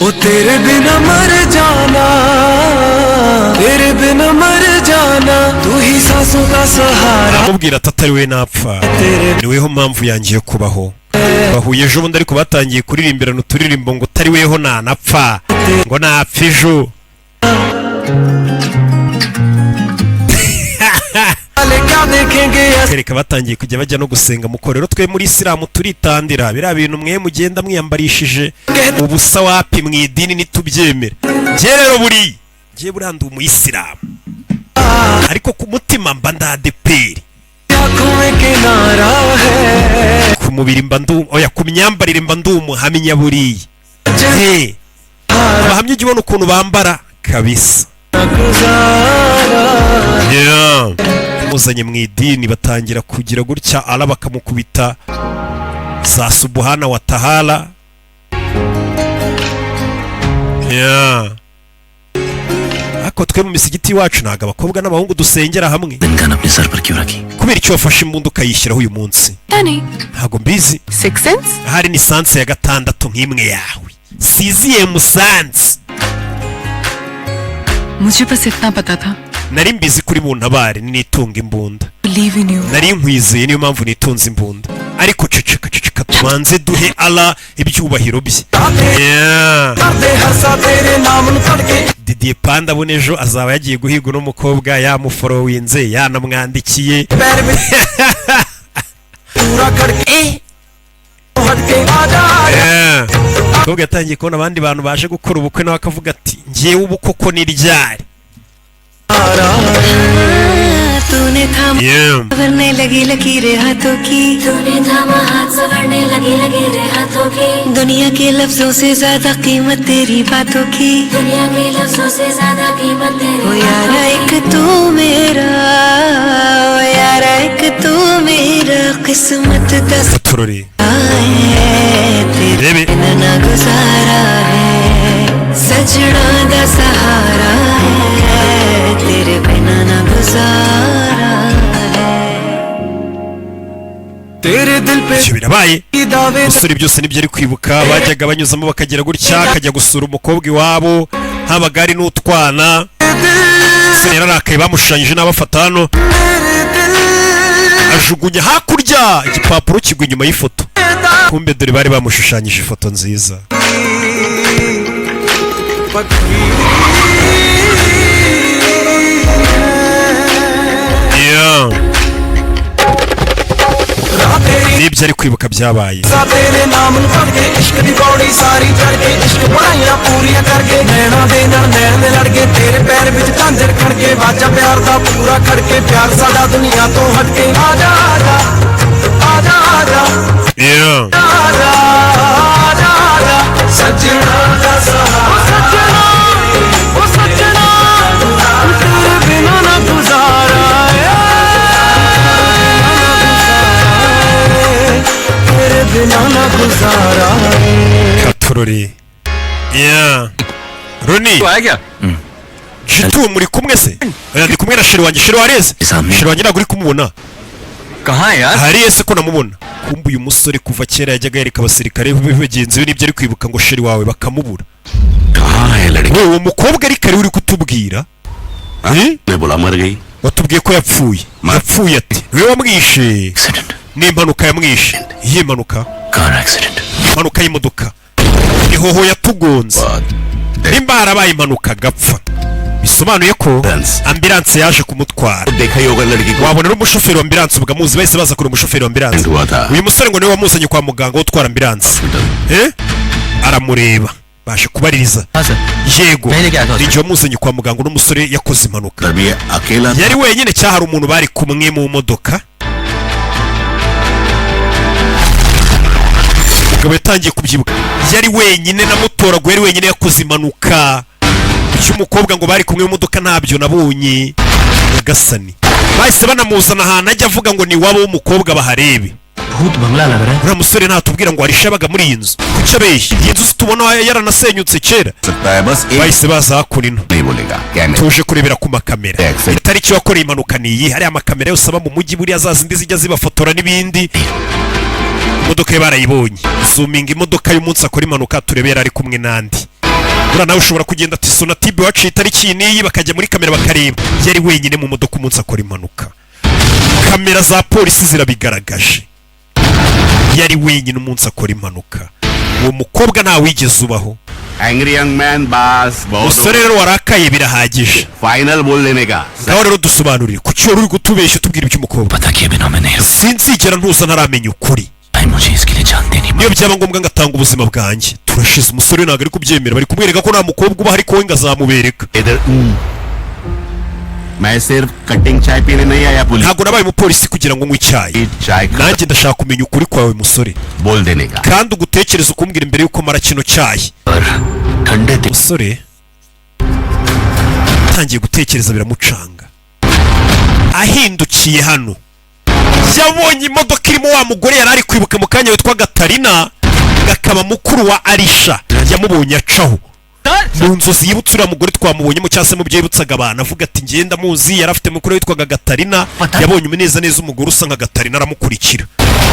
Speaker 9: ओ तेरे बिना मर जाना, तेरे बिना मर जाना, तू ही सांसों का सहारा।
Speaker 1: Aramubwira ati atari we napfa, ni weho mpamvu yanjye yo kubaho. Bahuye ejo bundi, ariko batangiye kuririmbirana uturirimbo ngo utari weho nanapfa, ngo napfa ejo.
Speaker 9: वाले क्या देखेंगे?
Speaker 1: Kereka batangiye kujya bajya no gusenga muko rero twe muri isilamu turitandira biriya bintu mwe mugenda mwiyambarishije ubusa, wapi, mu idini ntitubyemere. Njye rero buriya, njye buriya ndi umuyisilamu, ariko ku mutima mba ndadeperi.
Speaker 9: आंखों में किनारा है।
Speaker 1: Ku mubiri mba ndu, oya, ku myambarire mba ndi umuhamya buriya. Hey, abahamya ujya ubona ukuntu bambara kabisa.
Speaker 9: गुजारा।
Speaker 1: Yeah. Muzanye mu idini, batangira kugira gutya, ara bakamukubita za subuhana wa tahara. Yeah. Ariko twe mu misigiti iwacu ntabwo abakobwa n'abahungu dusengera hamwe.
Speaker 5: Gun अपने sir पर क्यों रखी?
Speaker 1: Kubera icyo wafashe imbunda ukayishyiraho uyu munsi?
Speaker 8: पता नहीं।
Speaker 1: Ntabwo mbizi.
Speaker 8: Six sense.
Speaker 1: Ahari ni sens ya gatandatu nk'imwe yawe, sixième sens.
Speaker 8: मुझे बस इतना पता था,
Speaker 1: Nari mbizi kuri buntabare nitunga imbunda.
Speaker 8: Believe in you.
Speaker 1: Nari nkwizeye, niyo mpamvu nitunze imbunda. Ariko ceceka, ceceka, tubanze duhe Ala ibyubahiro bye. Yeah.
Speaker 9: ਕਰਦੇ ਹਰਸਾ ਤੇਰੇ ਨਾਮ ਨੂੰ ਤੜਕੇ।
Speaker 1: Didier Panda abona ejo azaba yagiye guhiga uno mukobwa, yamuforowinze, yanamwandikiye.
Speaker 9: ਪੈਰ ਵਿੱਚ ਪੂਰਾ ਖੜਕੇ ਹਟ ਕੇ ਆ ਜਾ।
Speaker 1: Yeah. Umukobwa yatangiye kubona abandi bantu baje gukora ubukwe, nawe akavuga ati: "Ngewe ubu koko ni ryari?"
Speaker 7: तूने थामा
Speaker 1: Yeah.
Speaker 7: संवरने लगी लकीरें हाथों की। तूने थामा हाथ, संवरने लगी लकीरें हाथों की। दुनिया के लफ्जों से ज्यादा कीमत तेरी बातों की। दुनिया के लफ्जों से ज्यादा कीमत तेरी। ओ यारा, एक तू मेरा, ओ यारा, एक तू मेरा किस्मत का
Speaker 1: Turore
Speaker 7: है। तेरे
Speaker 1: rebe.
Speaker 7: बिना ना गुजारा है, सजना दा सहारा है, तेरे बिना ना गुजारा है।
Speaker 9: ਤੇਰੇ ਦਿਲ ਪੇ
Speaker 1: Ibyo birabaye.
Speaker 9: ਦਾਵੇ
Speaker 1: Umusore byose nibyo ari kwibuka, bajyaga banyuzamo bakagira gutya, akajya gusura umukobwa iwabo, habaga hari n'utwana. Umusore yararakaye, bamushushanyije n'abafata hano, ajugunya hakurya igipapuro kigwa inyuma y'ifoto. Kumbe dore bari bamushushanyije ifoto nziza.
Speaker 9: ਪੱਕੀ।
Speaker 1: Yeah.
Speaker 9: ਰਾਹ ਤੇਰੀ
Speaker 1: Nibyo ari kwibuka byabaye.
Speaker 9: ਸਾ ਤੇਰੇ ਨਾਮ ਨੂੰ ਫੜ ਕੇ, ਇਸ਼ਕ ਦੀ ਪੌੜੀ ਸਾਰੀ ਚੜ ਕੇ, ਇਸ਼ਕ ਪੜਾਈਆਂ ਪੂਰੀਆਂ ਕਰਕੇ, ਨੈਣਾ ਦੇ ਨਾਲ ਨੈਣ ਦੇ ਲੜ ਕੇ, ਤੇਰੇ ਪੈਰ ਵਿੱਚ ਝਾਂਜਰ ਖੜ ਕੇ, ਵਾਜਾ ਪਿਆਰ ਦਾ ਪੂਰਾ ਖੜ ਕੇ, ਪਿਆਰ ਸਾਡਾ ਦੁਨੀਆ ਤੋਂ ਹਟ ਕੇ। ਆ ਜਾ, ਆ ਜਾ, ਆ ਜਾ, ਆ ਜਾ।
Speaker 1: Yeah.
Speaker 9: ਆ ਜਾ, ਆ ਜਾ, ਆ ਜਾ, ਸੱਜਣਾ ਦਾ ਸਹਾਰਾ। ਓ ਸੱਜਣਾ, ਓ ਸੱਜਣਾ, ਤੇਰੇ ਬਿਨਾ ਨਾ ਗੁਜ਼ਾਰਾ ਏ, ਤੇਰੇ ਬਿਨਾ ਨਾ ਗੁਜ਼ਾਰਾ ਏ।
Speaker 1: Katurori. Yeah. Roni.
Speaker 3: आया क्या?
Speaker 1: Jitu, muri kumwe se? Oya, ndi kumwe na chéri wanjye. Chéri wareze, chéri wanjye ntabwo uri kumubona.
Speaker 3: कहाँ है यार?
Speaker 1: Hari ese ko namubona? Kumbe uyu musore kuva kera yajyaga yereka abasirikare be bagenzi be n'ibyo ari kwibuka ngo chéri wawe bakamubura.
Speaker 11: कहाँ है लड़की?
Speaker 1: We, uwo mukobwa ariko ari we uri kutubwira? Eh?
Speaker 11: ने बोला मर गई।
Speaker 1: Watubwiye ko yapfuye, yapfuye ati niwe wamwishe? Ni impanuka yamwishe? Iyihe mpanuka?
Speaker 5: Car accident.
Speaker 1: Impanuka y'imodoka, ihoho yatugonze. Nimba harabaye impanuka agapfa, bisobanuye ko ambulance yaje kumutwara.
Speaker 11: देखा ही होगा लड़की को।
Speaker 1: Wabona n'umushoferi wa ambulance ubwo amuzi, bahise baza kureba umushoferi wa ambulance.
Speaker 11: हुआ था।
Speaker 1: Uyu musore ngo niwe wamuzanye kwa muganga utwara ambulance. Eh, aramureba, baje kubaririza. Yego, ninjye wamuzanye kwa muganga, uno musore yakoze impanuka.
Speaker 11: तभी अकेला
Speaker 1: Yari wenyine cyangwa hari umuntu bari kumwe mu modoka? Umugabo yatangiye kubyibuka, yari wenyine, namutoraguye yari wenyine, yakoze impanuka. Icy'umukobwa ngo bari kumwe mu modoka ntabyo nabonye. Nyagasani, bahise banamuzana ahantu ajya avuga ngo ni iwabo w'umukobwa baharebe.
Speaker 5: भूत बंगला लग रहा है।
Speaker 1: Uriya musore ntatubwira ngo harishe yabaga muri iyi nzu? Kuki abeshya? Iyi nzu tubona yaranasenyutse kera.
Speaker 11: सकता है बस एक
Speaker 1: Bahise baza hakuno.
Speaker 11: नहीं बोलेगा कैमरे।
Speaker 1: Tuje kurebera ku makamera itariki wakoreye impanuka ni iyi. Hariya amakamera yose aba mu mujyi, buriya za zindi zijya zibafotora n'ibindi. Imodoka ye barayibonye, zuminga imodoka y'umunsi akora impanuka, turebe yari ari kumwe n'andi. Buriya nawe ushobora kugenda ati Sonatube waciye itariki iyi n'iyi, bakajya muri kamera bakareba yari wenyine mu modoka umunsi akora impanuka. Kamera za polisi zirabigaragaje, yari wenyine umunsi akora impanuka. Uwo mukobwa ntawigeze ubaho.
Speaker 11: Angry young man, बस बहुत।
Speaker 1: Umusore rero warakaye, birahagije.
Speaker 11: Final बोल देने का।
Speaker 1: Ngaho rero dusobanurire, kuki wari uri kutubeshya utubwira iby'umukobwa? Sinzigera ntuza ntaramenya ukuri. Niyo byaba ngombwa ngatanga ubuzima bwanjye. Turashize, umusore ntabwo ari kubyemera. Bari kumwereka ko nta mukobwa uba, ariko we ngo azamubereka.
Speaker 11: मैं सिर्फ कटिंग चाय पीने नहीं आया police.
Speaker 1: Ntabwo nabaye umupolisi kugira ngo nywe icyayi. Nanjye ndashaka kumenya ukuri kwawe musore.
Speaker 11: बोल देने का।
Speaker 1: Kandi ugutekereza ukumbwira imbere y'uko mara kino cyayi. Umusore atangiye gutekereza, biramucanga. Ahindukiye hano, yabonye imodoka irimo wa mugore yari ari kwibuka mu kanya witwa Gatarina, gakaba mukuru wa Arisha. Yamubonye acaho mu nzozi, yibutse uriya mugore twamubonyemo, cyangwa se mu byo yibutsaga abantu, avuga ati: "Ngenda muzi, yari afite mukuru witwaga Gatarina." Yabonye neza neza umugore usa nka Gatarina, aramukurikira.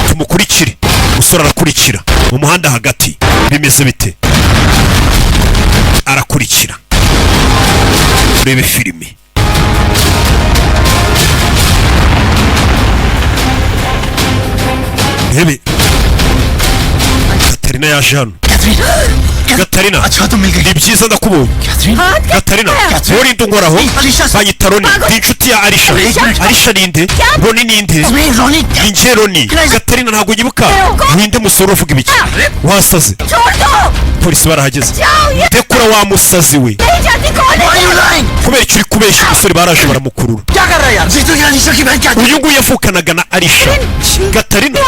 Speaker 1: Tumukurikire, umusore arakurikira mu muhanda hagati. Bimeze bite? Arakurikira. Urebe filime. Rebe, Gatarina yaje hano. Gatarina, ni byiza, ndakubonye Gatarina. Wowe unkoraho? Banyita Roni, ndi inshuti ya Arisha. Arisha ninde? Roni ninde? Ni njye Roni. Gatarina, ntabwo nyibuka. Ninde musore uvuga ibiki? Wasaze? Polisi barahageze. Tekura wa musazi we, kubera icyo uri kubeshya. Umusore baraje baramukurura. Uyu nguyu yavukanaga na Arisha. Gatarina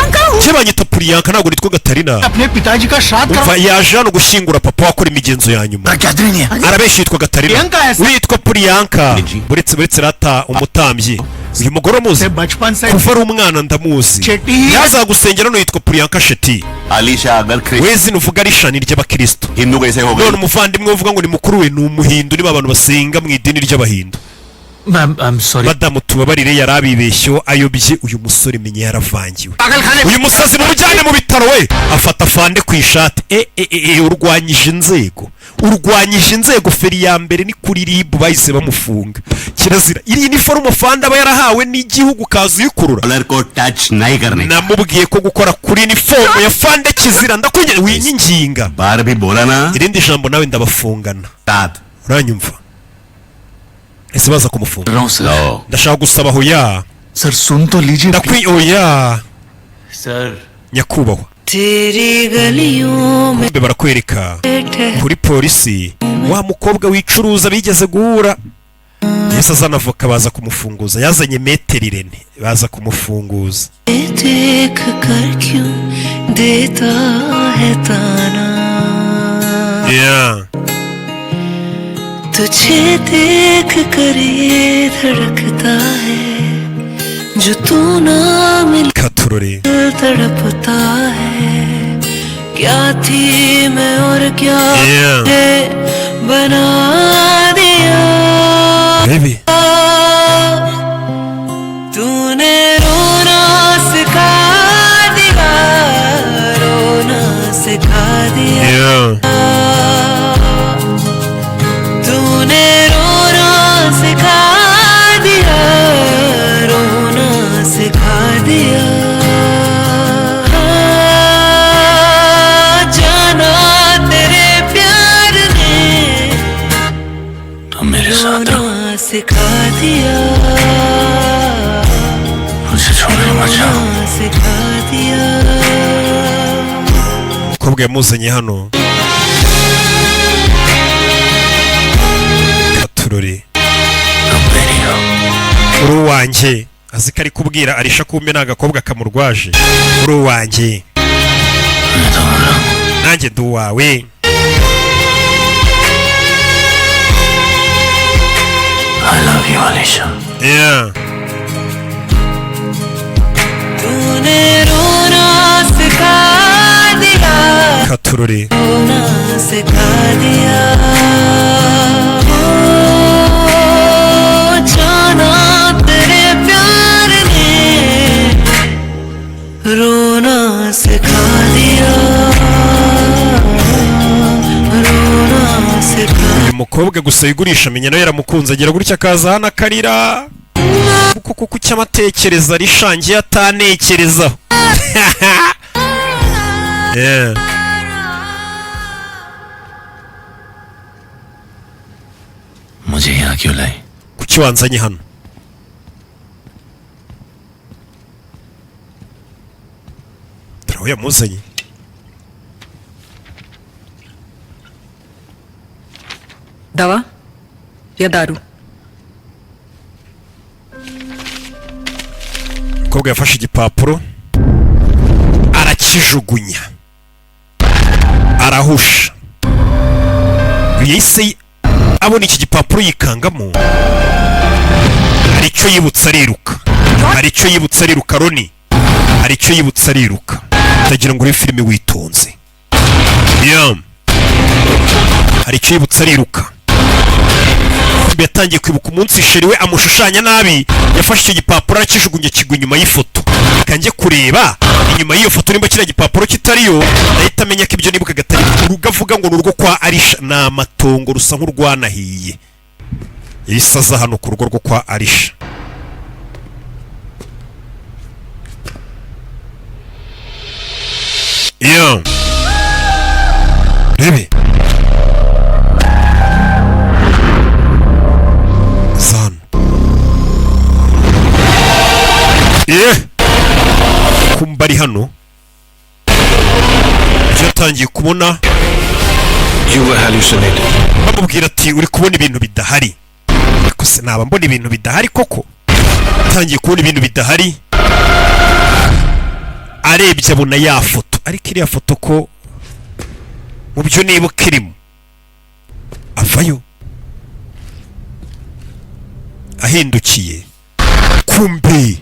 Speaker 1: cye banyita Puriyanka, ntabwo nitwa Gatarina.
Speaker 12: अपने पिताजी का श्राद्ध.
Speaker 1: Umva, yaje hano gushyingura papa, wakora imigenzo ya nyuma. Arabeshya, yitwa Gatarina.
Speaker 12: Priyanka ese.
Speaker 1: Witwa Puriyanka. Buretse, buretse rata, umutambyi, uyu mugore umuzi kuva ari umwana, ndamuzi, yazagusengera hano, yitwa Puriyanka Sheti.
Speaker 11: Alisha अगर
Speaker 1: We zino uvuga Arisha ni iry'abakristo.
Speaker 11: Hindu कैसे हो गई?
Speaker 1: None umuvandimwe uvuga ngo ni mukuru we ni Umuhindu, niba abantu basenga mu idini ry'Abahindu.
Speaker 6: Ma'am, I am sorry.
Speaker 1: Madamu, tubabarire, yari abibeshyo, ayobye. Uyu musore menya yaravangiwe. Uyu musazi mumujyane mu bitaro. We afata fande ku ishati. E e e e, urwanyije inzego, urwanyije inzego. Feri ya mbere ni kuri RIB, bahise bamufunga. Kirazira, iri ni forume fande aba yarahawe n'igihugu, kaza uyikurura.
Speaker 11: Colour को touch नहीं करने.
Speaker 1: Namubwiye ko gukora kuri inifomu ya fande kizira. Ndakwiye, winyinginga.
Speaker 11: बार भी बोला ना.
Speaker 1: Irindi jambo nawe ndabafungana.
Speaker 11: सात.
Speaker 1: Uranyumva? Ese baza kumufunga? Ndashaka gusaba. Hoya.
Speaker 6: Sir, सुन तो लीजिए.
Speaker 1: Ndakwi, oya.
Speaker 6: Sir.
Speaker 1: Nyakubahwa.
Speaker 7: तेरी गलियों में
Speaker 1: Kumbe barakwereka kuri polisi wa mukobwa wicuruza bigeze guhura, yahise azana avoka, baza kumufunguza. Yazanye metero Irene, baza kumufunguza.
Speaker 7: देख कर क्यों देता है ताना?
Speaker 1: Yeah.
Speaker 7: तुझे देख कर ये धड़कता है, जो तू ना मिल
Speaker 1: Katurore.
Speaker 7: तड़पता है। क्या थी मैं और क्या
Speaker 1: Yeah.
Speaker 7: है बना दिया।
Speaker 1: Baby.
Speaker 7: तूने रोना सिखा दिया, रोना सिखा दिया।
Speaker 1: Yeah.
Speaker 7: तूने रोना सिखा दिया, रोना सिखा दिया। हाँ, जाना तेरे प्यार ने
Speaker 5: तुम मेरे साथ रहो.
Speaker 7: रोना सिखा दिया।
Speaker 5: मुझे छोड़ के मत जाओ.
Speaker 7: रोना सिखा दिया।
Speaker 1: Umukobwa yamuzanye hano. Katurore, uri uwanjye. Azi ko ari kubwira Arisha, kumbe ni agakobwa kamurwaje. Uri uwanjye, nanjye ndi uwawe.
Speaker 5: I love you, Alisha.
Speaker 1: Yeah.
Speaker 7: तूने रोना सिखा दिया।
Speaker 1: Katurore.
Speaker 7: रोना सिखा दिया। ओ, जाना तेरे प्यार ने रोना सिखा दिया, रोना सिखा
Speaker 1: Uyu mukobwa gusa yigurisha, amenya nawe yaramukunze, agira gutya akaza hano akarira kuko kuko icyo amatekereza arishangiye atanekerezaho. Yeah.
Speaker 5: मुझे यहाँ क्यों लाई?
Speaker 1: Kuki wanzanye hano? Dore aho yamuzanye.
Speaker 8: दवा या दारू?
Speaker 1: Umukobwa yafashe igipapuro arakijugunya, arahusha. Uyu yahise abona iki gipapuro yikangamo hari. Icyo yibutse ariruka, hari icyo yibutse ariruka. Roni hari icyo yibutse ariruka. Ndagira ngo urebe filime witonze. Yeah. Hari icyo yibutse ariruka. Yatangiye kwibuka umunsi chéri we amushushanya nabi. Yafashe icyo gipapuro arakijugunya, kigwa inyuma y'ifoto. Reka njye kureba inyuma y'iyo foto nimba kiriya gipapuro kitariyo, ndahita amenya ko ibyo nibukaga atari. Urugo avuga ngo ni urugo kwa Arisha ni amatongo, rusa nk'urwanahiye. Yahise aza hano ku rugo rwo kwa Arisha. Yeah. Rebe aza hano ye kumba ari hano, ibyo yatangiye kubona.
Speaker 5: You were hallucinating.
Speaker 1: Bamubwira ati uri kubona ibintu bidahari. Ariko se naba mbona ibintu bidahari koko? Atangiye kubona ibintu bidahari. Arebye abona ya foto, ariko iriya foto ko mu byo nibuka irimo. Avayo ahindukiye, kumbe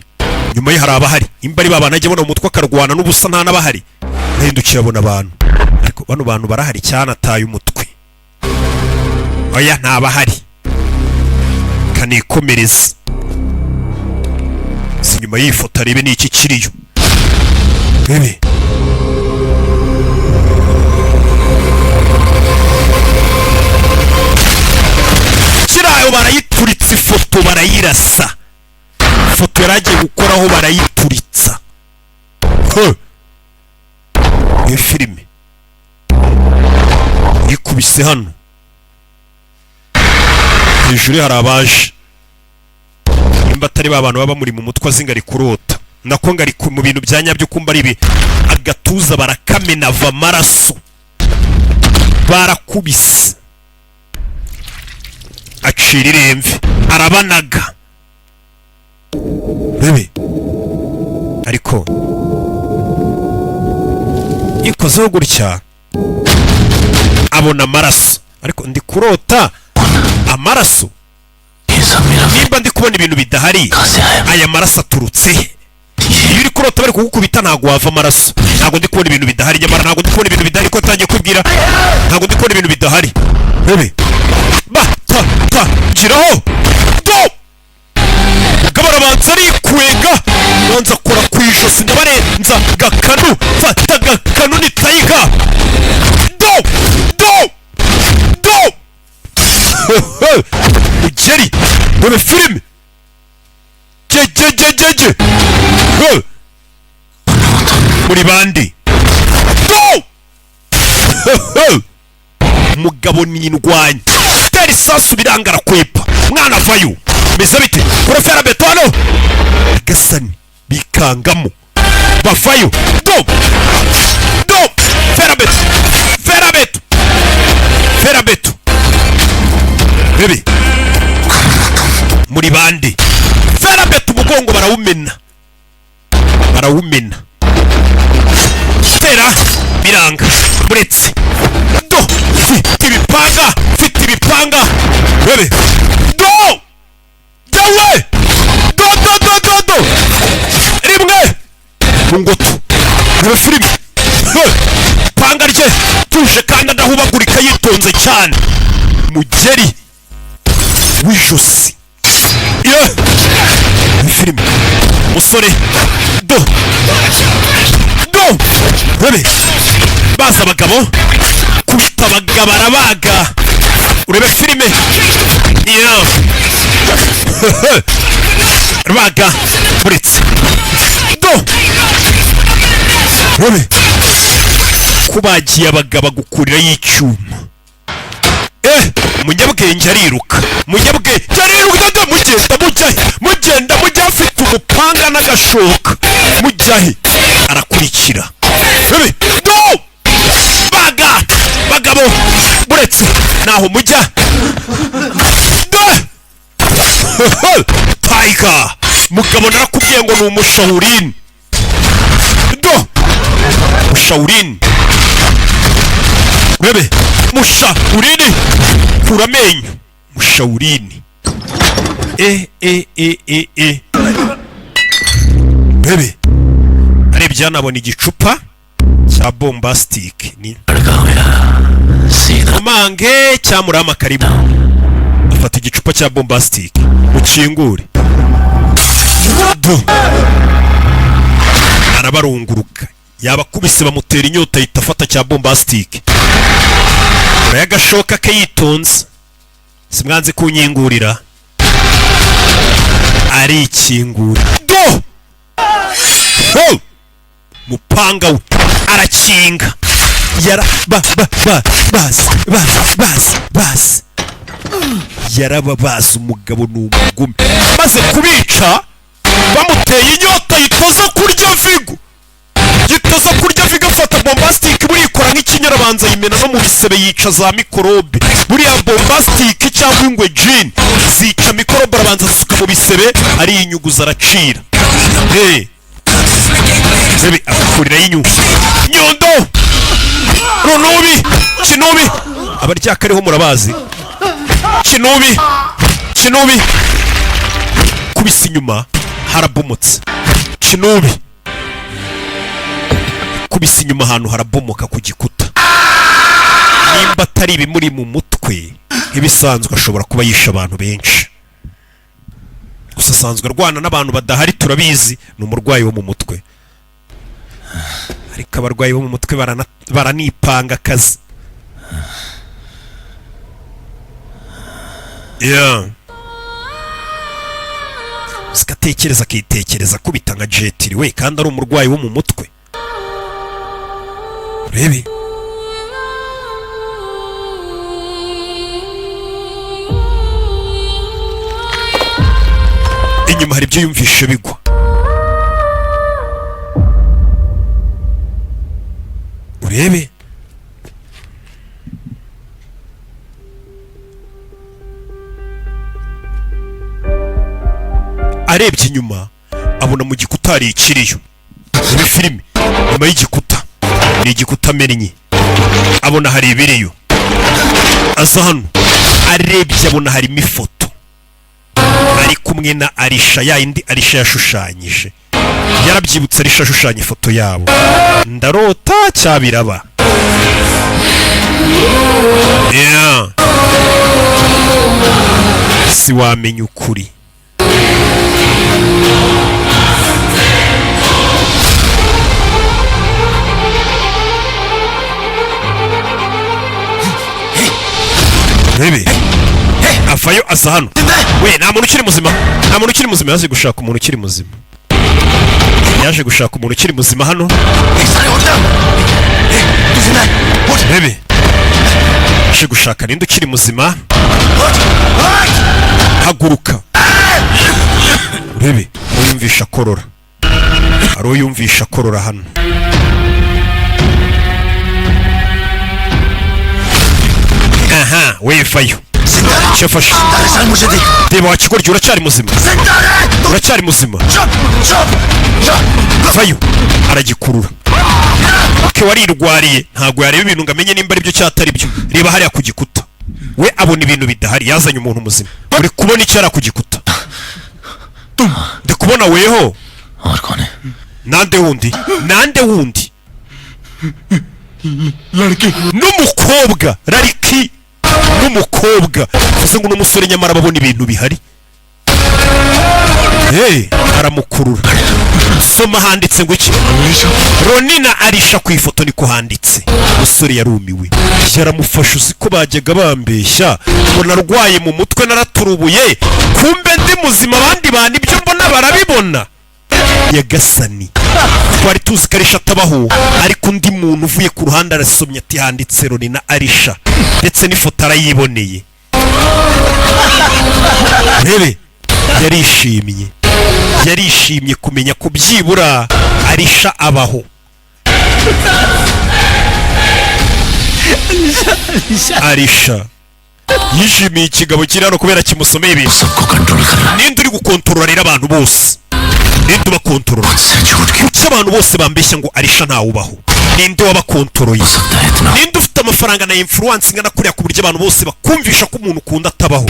Speaker 1: nyuma ye hari abahari. Imba ari babana ajya abona mu mutwe akarwana n'ubusa, nta n'abahari. Ahindukiye abona abantu, ariko bano bantu barahari cyane. Ataye umutwe. Oya, ntabahari, kanikomereza. Si nyuma y'iyi foto arebe n'iki kiriyo. Rebe kirayo, barayituritsa ifoto, barayirasa. Ifoto yari agiye gukoraho barayituritsa. He! Iyo filime yikubise hano hejuru hari abaje, nimba atari ba bantu baba bamuri mu mutwe azi ngo ari kurota, nako ngo ari mu bintu bya nyabyo. Kumba ari ibi, agatuza barakamena, ava amaraso, barakubise, acira iremve, arabanaga. Rebe ariko ikozeho gutya abona amaraso. Ariko ndi kurota amaraso? Nimba ndi kubona ibintu bidahari, aya maraso aturutse he? Iyo uri kurota bari kugukubita ntabwo wava amaraso. Ntabwo ndi kubona ibintu bidahari, nyamara ntabwo ndi kubona ibintu bidahari ko atangiye kubwira ntabwo ndi kubona ibintu bidahari. Rebe ba ta ta giraho do. Mugabo arabanza arikwega, banza akora ku ijosi, ndabarenza gakanu, fata gakanu ni tayiga. Do do do mugeri. Dore filime jejejejeje. He! Muri bandi do. Mugabo ni indwanyi, tera isasu biranga, arakwepa. Mwana avayo meze bite? Kuri fera beto hano gasani bikangamo, bavayo. Do do fera beto, fera beto, fera beto. Bebe muri bande? Fera beto, umugongo barawumena, barawumena. Tera biranga, muretse do. Mfite ibipanga, mfite ibipanga. Bebe do dawe do do do do do rimwe mu ngoto. Reba filime. He! Panga rye tuje kandi adahubagurika, yitonze cyane. Mugeri w'ijosi ye. Ni filime. Musore do do rebe baza abagabo kubita abagabo, arabaga. Urebe filime. Yeah. Raga buretse do rebe kubagiye abagabo agukurirayo icyuma. Umunyabwenge ariruka, umunyabwenge ariruka. Do mugenda mujya he? Mugenda mujya, afite umupanga n'agashoka, mujya he? Arakurikira. Rebe do baga bagabo buretse naho mujya. Do Tiger mugabo, narakubwiye ngo ni umushawurini. Do mushawurini, urebe mushawurini, kura amenyo mushawurini. E e e e e, bebe arebye yanabona igicupa cya Bombastic ni mange cyamurama karibu. Afata igicupa cya Bombastic, ukingure du, arabarunguruka, yabakubise bamutera inyota, ahita afata cya Bombastic, urayagashoka ke yitonze. Simwanze kunyingurira, arikingura do. Ho! Mupanga we arakinga, yara ba ba ba basi basi basi basi, yarababaza. Umugabo ni umugome, maze kubica bamuteye inyota yitoza kurya vigo, yitoza kurya vigo. Afata Bombastic, burikora nk'ikinyarabanza, yimena no mu bisebe, yica za mikorobe. Buriya Bombastic cyangwa ingwe gin zica mikorobe. Arabanza azisuka mu bisebe, ariyinyuguza, aracira. Hey. Bebe akurirayo inyundo, nyundo, runubi, kinubi, abaryakariho murabazi. Kinubi, kinubi, kubisa inyuma harabomotse. Kinubi kubisa inyuma ahantu harabomoka ku gikuta. Nimba atari ibimuri mu mutwe nk'ibisanzwe, ashobora kuba yishe abantu benshi. Gusa asanzwe arwana n'abantu badahari, turabizi ni umurwayi wo mu mutwe. Ariko abarwayi bo mu mutwe baranipanga akazi. Yeah. Sikatekereza, akitekereza akubita nka Jet Li we, kandi ari umurwayi wo mu mutwe. Urebe inyuma hari ibyo yumvishe bigwa. Urebe arebye inyuma abona mu gikuta hari ikiriyo. Muri filime nyuma y'igikuta ni igikuta amennye, abona hari ibiriyo. Aza hano, arebye abona harimo ifoto ari kumwe na Arisha, ya yindi Arisha yashushanyije. Yarabyibutse, Arisha ashushanya ifoto yabo. Ndarota cyabiraba, yeah. Si wamenya ukuri. Rebe avayo, aza hano we. Nta muntu ukiri muzima, nta muntu ukiri muzima. Yaje gushaka umuntu ukiri muzima, yaje gushaka umuntu ukiri muzima hano. Rebe yaje gushaka ninde ukiri muzima. Haguruka urebe. Uyumvisha akorora, hari uyumvisha akorora hano. Aha wevayo cyafashe. Reba wa kigoryi, uracyari muzima, uracyari muzima, vayo. Aragikurura ke, warirwariye, ntabwo yareba ibintu ngo amenye nimba aribyo cyangwa atari byo. Reba hariya ku gikuta, we abona ibintu bidahari. Yazanye umuntu muzima. Uri kubona icyo ari ku gikuta? Ndi kubona weho. Nande wundi, nande wundi? N'umukobwa Rariki, n'umukobwa. Bivuze ngo n'umusore nyamara babona ibintu bihari. Hey, aramukurura. Soma, handitse ngo iki? Roni na Arisha ku ifoto, niko handitse. Umusore yarumiwe, yaramufashe. Uzi ko bajyaga bambeshya ngo narwaye mu mutwe, naraturubuye, kumbe ndi muzima. Abandi bantu ibyo mbona barabibona. Nyagasani, twari tuzi ko Arisha atabaho, ariko undi muntu uvuye ku ruhande arasomye ati handitse Roni na Arisha, ndetse n'ifoto arayiboneye. Rebe yarishimye, yarishimye kumenya ko byibura Arisha abaho. Arisha yishimiye ikigabo kiri hano kubera kimusomeye ibintu. Ninde uri gukontorora rero abantu bose? Ninde ubakontorora? Kuki abantu bose bambeshya ngo Arisha ntawubaho? Ninde wabakontoroye? Ninde ufite amafaranga na influence ingana kuriya ku buryo abantu bose bakumvisha ko umuntu ukunda atabaho?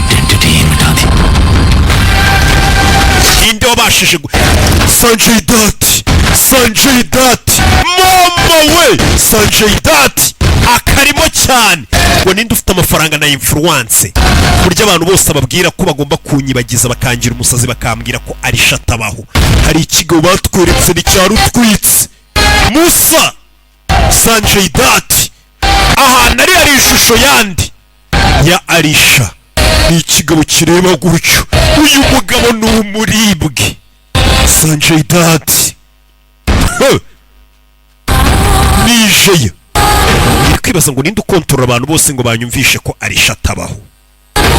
Speaker 1: Ninde wabashije Sanjay Dutt, Sanjay Dutt, mama we, Sanjay Dutt akarimo cyane. Ngo ninde ufite amafaranga na influence ku buryo abantu bose ababwira ko bagomba kunyibagiza, bakangira umusazi, bakambwira ko Alisha atabaho? Hari ikigo batweretse ni cya rutwitsi musa. Sanjay Dutt ahantu ari hari ishusho yandi ya Alisha, ni ikigabo kireba gutyo. Uyu mugabo ni umuribwe, Sanjay Dutt. Huh. Nijeya iri kwibaza ngo ninde ukontorora abantu bose ngo banyumvishe ko Alisha atabaho,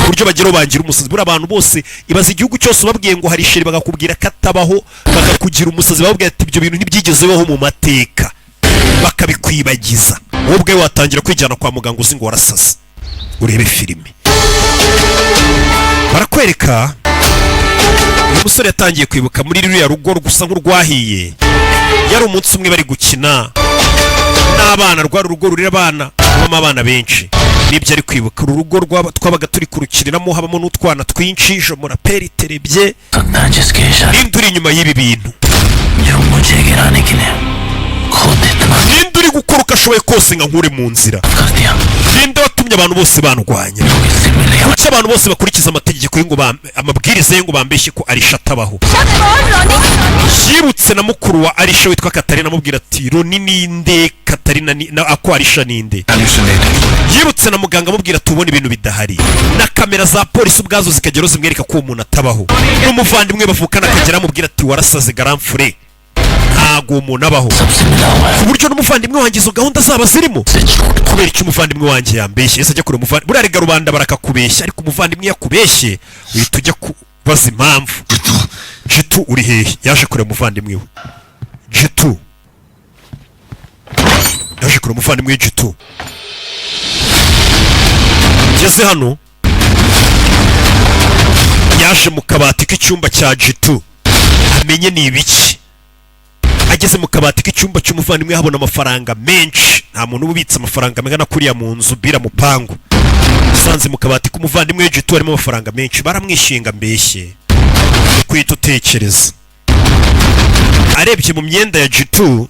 Speaker 1: uburyo bageraho bangira umusazi. Buriya abantu bose, ibaza igihugu cyose ubabwiye ngo hari sheri, bakakubwira ko atabaho, bakakugira umusazi, bababwira ati ibyo bintu ntibyigeze bibaho mu mateka, bakabikwibagiza. Wowe ubwawe watangira kwijyana kwa muganga uzi ngo warasaze. Urebe filime, barakwereka uyu musore yatangiye kwibuka muri ruriya rugo rusa nk'urwahiye. Yari umunsi umwe bari gukina n'abana, rwari urugo rurira abana, rubamo abana benshi. Nibyo ari kwibuka, uru rugo twabaga turi kurukiniramo, habamo n'utwana twinshi. Jomoraperi terebye.
Speaker 5: सकता है जिसके इशारे
Speaker 1: Ninde uri inyuma y'ibi bintu?
Speaker 5: जो मुझे गिराने के लिए खुद इतना
Speaker 1: Ninde uri gukora uko ashoboye kose ngo ankure mu nzira?
Speaker 5: कर दिया।
Speaker 1: Ninde watumye abantu bose bandwanya?
Speaker 5: इससे मिले
Speaker 1: Kuki abantu bose bakurikiza amategeko ye ngo amabwiriza ye ngo bambeshye ko Alisha atabaho? Yibutse na mukuru wa Alisha witwa Katarina, amubwira ati Roni ninde, Katarina ni na ako Alisha ninde? Yibutse na muganga amubwira tubona ibintu bidahari, na kamera za polisi ubwazo zikageraho zimwereka ko uwo muntu atabaho, n'umuvandimwe bavukana akagera amubwira ati warasaze garamfure, ntago uwo muntu abaho.
Speaker 5: सबसे मिला हुआ है
Speaker 1: Ku buryo n'umuvandimwe wanjye izo gahunda zaba zirimo.
Speaker 5: से झूठ
Speaker 1: Kubera icyo umuvandimwe wanjye yambeshye? Ese ajya kure umuvandimwe? Buriya rega rubanda barakakubeshya, ariko umuvandimwe iyo akubeshye uhita ujya kubaza impamvu. Jitu uri hehe? Yaje kureba umuvandimwe we Jitu, yaje kureba umuvandimwe we Jitu. Ngeze hano, yaje mu kabati k'icyumba cya Jitu amenye ni ibiki. Ageze mu kabati k'icyumba cy'umuvandimwe habona amafaranga menshi. Nta muntu uba ubitse amafaranga angana kuriya mu nzu bira mupangu. Usanze mu kabati k'umuvandimwe we Jitu harimo amafaranga menshi, baramwishinga mbeshye kwita utekereza. Arebye mu myenda ya Jitu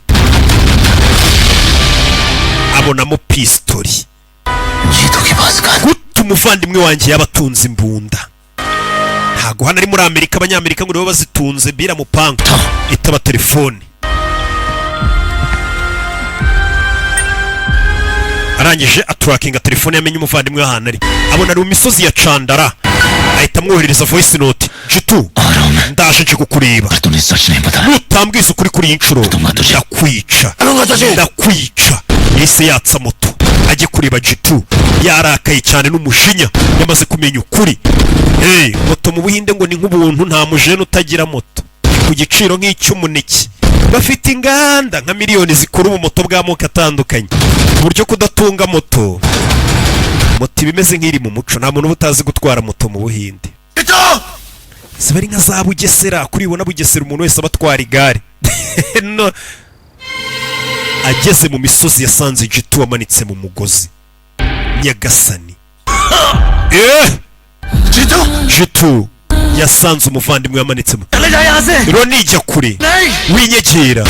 Speaker 1: abonamo pistori.
Speaker 5: Jitu के पास gun
Speaker 1: Gute umuvandimwe wanjye yaba atunze imbunda? Ntago hano ari muri Amerika, Abanyamerika ngo nibo bazitunze bira mupangu. Itaba telefone, arangije aturakinga telefone, yamenye umuvandimwe ahantu ari, abona ari mu misozi ya Candara, ahita amwoherereza voice note: Jitu,
Speaker 5: आ रहा हूं मैं।
Speaker 1: ndaje nje kukureba.
Speaker 5: पर तूने सच नहीं बताया।
Speaker 1: Nutambwiza ukuri kuri iyi nshuro ndakwica, ndakwica. Yahise yatsa moto ajye kureba Jitu, yarakaye cyane n'umujinya, yamaze kumenya ukuri. Hey, moto mu Buhinde ngo ni nk'ubuntu, nta mujene utagira moto, ni ku giciro nk'icy'umuneke. Bafite inganda nka miliyoni zikora ubumoto bw'amoko atandukanye, ku buryo kudatunga moto, moto iba imeze nk'iri mu muco. Nta muntu uba utazi gutwara moto mu Buhinde. Ziba ari nka za Bugesera, kuri ubona Bugesera umuntu wese aba atwara igare. No. Ageze mu misozi yasanze Jitu amanitse mu mugozi. Nyagasani, eh!
Speaker 5: Jitu.
Speaker 1: Jitu yasanze umuvandimwe wamanitse mu
Speaker 5: चले जा यहाँ से।
Speaker 1: Roni, jya kure.
Speaker 5: नहीं।
Speaker 1: Winyegera.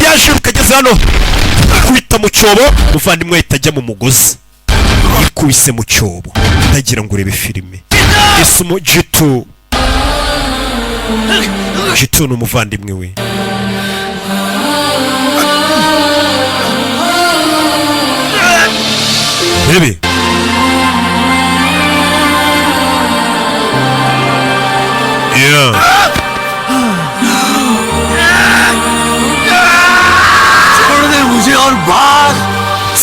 Speaker 1: Yaje ukageze hano akubita mu cyobo, umuvandimwe ahita ajya mu mugozi, yikubise mu cyobo. Ndagira ngo urebe filime. Ese umu Jitu, Jitu ni umuvandimwe we. Rebe yeah.
Speaker 5: छोड़ दे मुझे और भाग।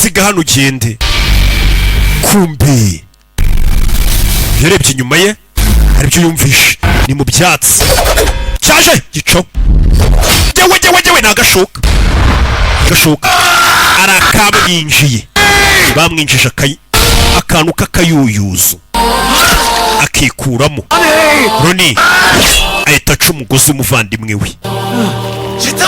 Speaker 1: Siga hano ugende. Kumbi yarebye inyuma ye, hari ibyo yumvishe, ni mu byatsi. Cyaje gico, jyewe jyewe jyewe, ni agashoka, agashoka ari akamwinjiye, bamwinjije akantu k'akayuyuzo akikuramo. Roni ahita aca umugozi w'umuvandimwe we.
Speaker 5: Jitu.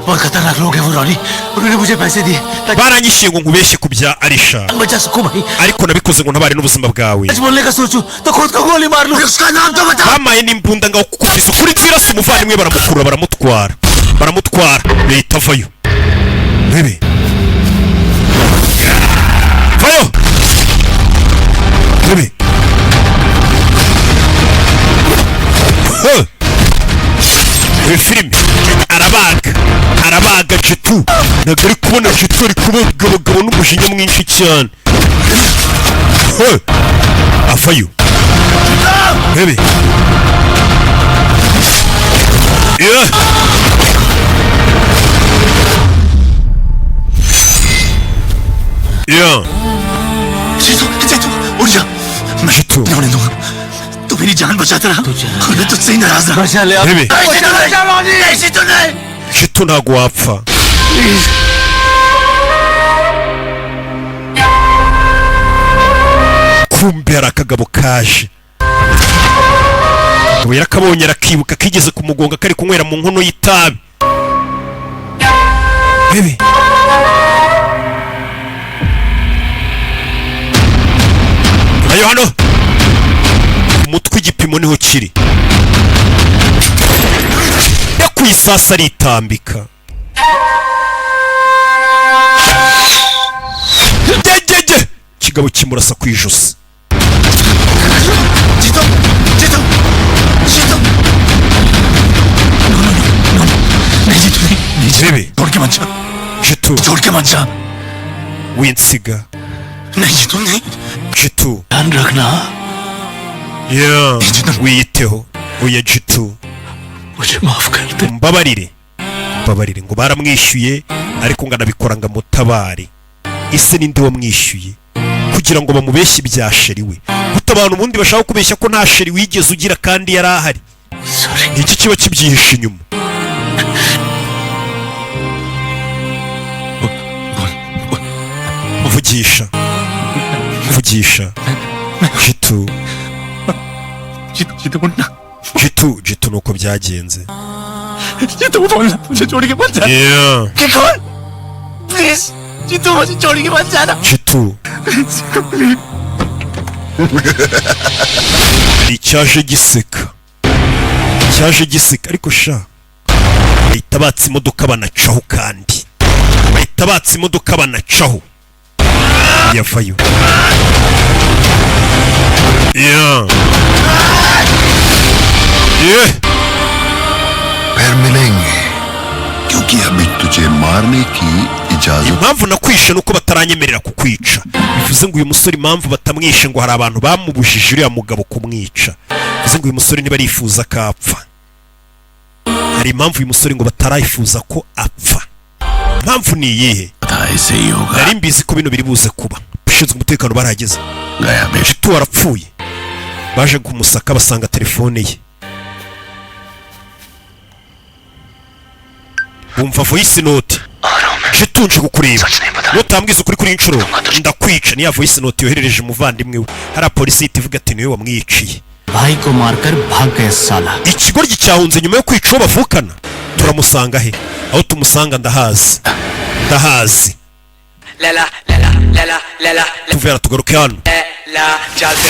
Speaker 6: बहुत खतरनाक लोग हैं वो रॉनी। उन्होंने मुझे पैसे दिए ताकि
Speaker 1: Baranyishyuye ngo nkubeshye ku bya Arisha,
Speaker 6: बचा सकूं भाई।
Speaker 1: ariko nabikoze ngo ntabare n'ubuzima bwawe।
Speaker 6: सच बोलने का सोचूं तो खुद को गोली मार लूं। उसका नाम तो बता।
Speaker 1: Bamaye n'imbunda ngaho kukubwiza ukuri nzirasa umuvandimwe, baramukurura, baramutwara, baramutwara, leta avayo. Bebe, vayo bebe. Huh! Iyi filime arabaga, arabaga Jitu. Ntabwo ari kubona Jitu, ari kubaga abagabo n'umujinya mwinshi cyane. Huh! Avayo bebe. Yeah. Yeah.
Speaker 5: Jeetu, Jeetu, उठ जा। मैं
Speaker 1: जीतू।
Speaker 5: नहीं होने दूंगा। तू मेरी जान बचाता रहा और मैं तुझसे ही नाराज रहा।
Speaker 6: बचा ले।
Speaker 1: Bebe.
Speaker 5: नहीं जीतू नहीं, नहीं जीतू नहीं।
Speaker 1: Jitu, ntabwo wapfa.
Speaker 5: Please.
Speaker 1: Kumbe hari akagabo kaje. Akagabo yarakabonye, arakibuka, kigeze kumugonga kari kunywera mu nkono y'itabi. Bebe, ayo hano ku mutwe igipimo niho kiri. Yakuye isasu aritambika. Gegege, ikigabo kimurasa ku ijosi.
Speaker 5: Jeetu, Jeetu, Jeetu. No no no no, नहीं जीतू, नहीं नहीं जीतू।
Speaker 1: Bebe.
Speaker 5: छोड़ के मत जा।
Speaker 1: Jitu,
Speaker 5: छोड़ के मत जा।
Speaker 1: winsiga.
Speaker 5: नहीं जीतू, नहीं।
Speaker 1: Jitu.
Speaker 6: ध्यान रखना।
Speaker 1: Yeah. Wiyiteho. Oya Jitu.
Speaker 6: मुझे माफ कर दे।
Speaker 1: Mbabarire, mbabarire. Ngo baramwishyuye, ariko ngo anabikora ngo amutabare. Ese ninde wamwishyuye kugira ngo bamubeshye ibya chéri we? Guta abantu ubundi bashaka kubeshya ko nta chéri wigeze ugira kandi yari ahari.
Speaker 6: Sorry.
Speaker 1: Ni iki kiba kibyihishe inyuma? Mvugisha, mvugisha Jitu.
Speaker 5: Jeetu, Jeetu, उठना।
Speaker 1: Jitu, Jitu, nuko byagenze.
Speaker 5: Jeetu, बोलना, मुझे छोड़ के मत जा।
Speaker 1: Yeah.
Speaker 5: कौन? Please Jeetu, मुझे छोड़ के मत जाना।
Speaker 1: Jitu.
Speaker 5: Please.
Speaker 1: Hari icyaje giseka, cyaje giseka, ariko sha bahita batsa imodoka banacaho, kandi bahita batsa imodoka banacaho, yavayo. Yeah.
Speaker 11: फिर मिलेंगे क्योंकि अभी तुझे मारने की इजाजत
Speaker 1: Impamvu nakwishe nuko bataranyemerera kukwica. Bivuze ngo uyu musore impamvu batamwishe, ngo hari abantu bamubujije uriya mugabo kumwica. Bivuze ngo uyu musore ntibarifuza ko apfa. Hari impamvu uyu musore ngo batarayifuza ko apfa. Impamvu ni iyihe?
Speaker 11: ऐसे ही होगा।
Speaker 1: Nari mbizi ko bino biri buze kuba. Ushinzwe umutekano barahageze.
Speaker 11: गया बे।
Speaker 1: Jitu warapfuye, baje kumusaka basanga telefone ye, bumva voice note: "Jitu, nje kukureba, nutambwiza ukuri kuri inshuro ndakwica." Niya voice note yoherereje umuvandimwe we. Hariya polisi ihita ivuga ati: "Niwe wamwiciye."
Speaker 6: भाई को मारकर भाग गए साला।
Speaker 1: Ikigoryi cyahunze nyuma yo kwica uwo bavukana. Turamusanga he? Aho tumusanga ndahazi, ndahazi.
Speaker 9: Lela lela lela lela.
Speaker 1: Tuve tugaruke hano.
Speaker 9: lela चलते।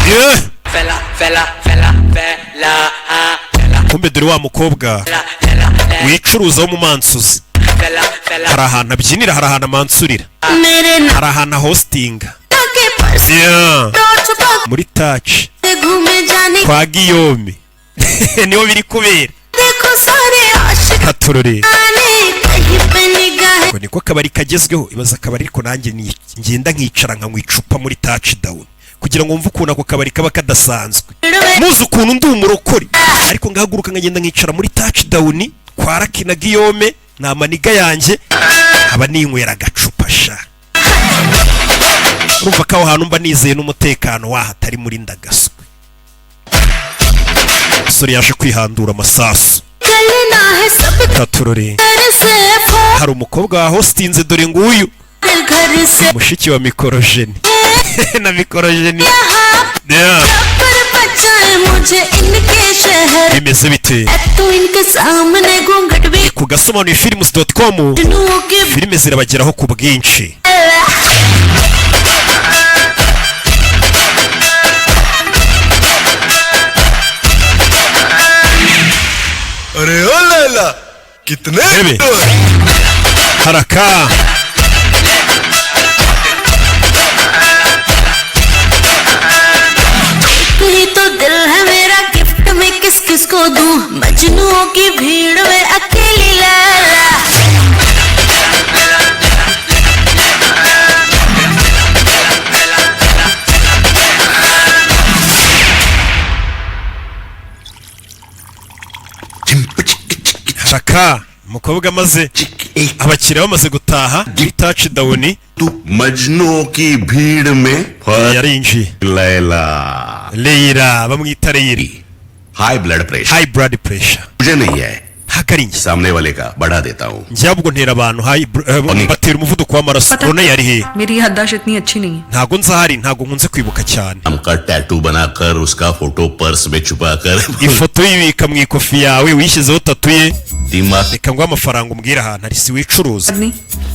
Speaker 1: Yeah.
Speaker 9: फैला फैला फैला फैला हाँ फैला।
Speaker 1: Kumbe dore wa mukobwa wicuruza w'umumansuzi.
Speaker 9: फैला फैला।
Speaker 1: Hari ahantu abyinira, hari ahantu amansurira,
Speaker 7: मेरे
Speaker 1: hari ahantu ahostinga.
Speaker 7: के purse
Speaker 1: Yeah.
Speaker 7: छुपा
Speaker 1: Muri Touch
Speaker 7: के घूमे जाने
Speaker 1: kwa Guillaume niho biri kubera.
Speaker 7: देखो सारे आशिक
Speaker 1: Katorore.
Speaker 7: आने कहीं पे निगाहें
Speaker 1: Ngo niko akabari kagezweho. Ibaza akabari, ariko nanjye ngenda nkicara nkanywa icupa muri Touch Down kugira ngo mve ukuntu ako kabari kaba kadasanzwe. Muzi ukuntu ndi umurokore, ariko ngahaguruka nkagenda nkicara muri Touch Down kwa Raki na Guillaume ni amaniga yanjye, aba ninywera agacupa sha. Urumva ko aho hantu mba nizeye n'umutekano waho, atari muri ndagaswe. Umusore yaje kwihandura amasasu.
Speaker 7: चलना है सब
Speaker 1: Katorore.
Speaker 7: घर से
Speaker 1: Hari umukobwa wa hostinze, dore nguyu.
Speaker 7: घर से
Speaker 1: Mushiki wa Mikorojeni na Mikorojeni. Yeah.
Speaker 7: पर बचाए मुझे इनके शहर
Speaker 1: Bimeze bite?
Speaker 7: तो इनके सामने घूंघट भी
Speaker 1: Ku gasobanuye films.com,
Speaker 7: के
Speaker 1: filime zirabageraho ku bwinshi.
Speaker 9: अरे ओ लैला कितने
Speaker 1: Rebe haraka.
Speaker 7: एक ही तो दिल है मेरा, गिफ्ट में किस किस को दूं, मजनुओं की भीड़ में अकेली Laila.
Speaker 1: Haraka umukobwa amaze abakiriya bamaze gutaha kuri touchdown.
Speaker 11: Majnu की भीड़ में
Speaker 1: Yarinjiye.
Speaker 11: Laila.
Speaker 1: Leila, bamwita Leila.
Speaker 11: High blood pressure.
Speaker 1: High blood pressure.
Speaker 11: मुझे नहीं है.
Speaker 1: Ntabwo ari njye.
Speaker 11: सामने वाले का बढ़ा देता हूँ.
Speaker 1: Njye ahubwo ntera abantu batera umuvuduko w'amaraso.
Speaker 8: पता
Speaker 1: Rona yari hehe?
Speaker 8: मेरी याददाश्त इतनी अच्छी नहीं है।
Speaker 1: Ntabwo nzahari, ntabwo nkunze kwibuka cyane.
Speaker 11: नाम का टैटू बनाकर उसका फोटो पर्स में छुपाकर
Speaker 1: Ifoto yibika mu ikofi yawe wishyizeho tattoo ye.
Speaker 11: दिमाग
Speaker 1: Reka nguhe amafaranga umbwire ahantu ari, si wicuruza.
Speaker 8: नहीं।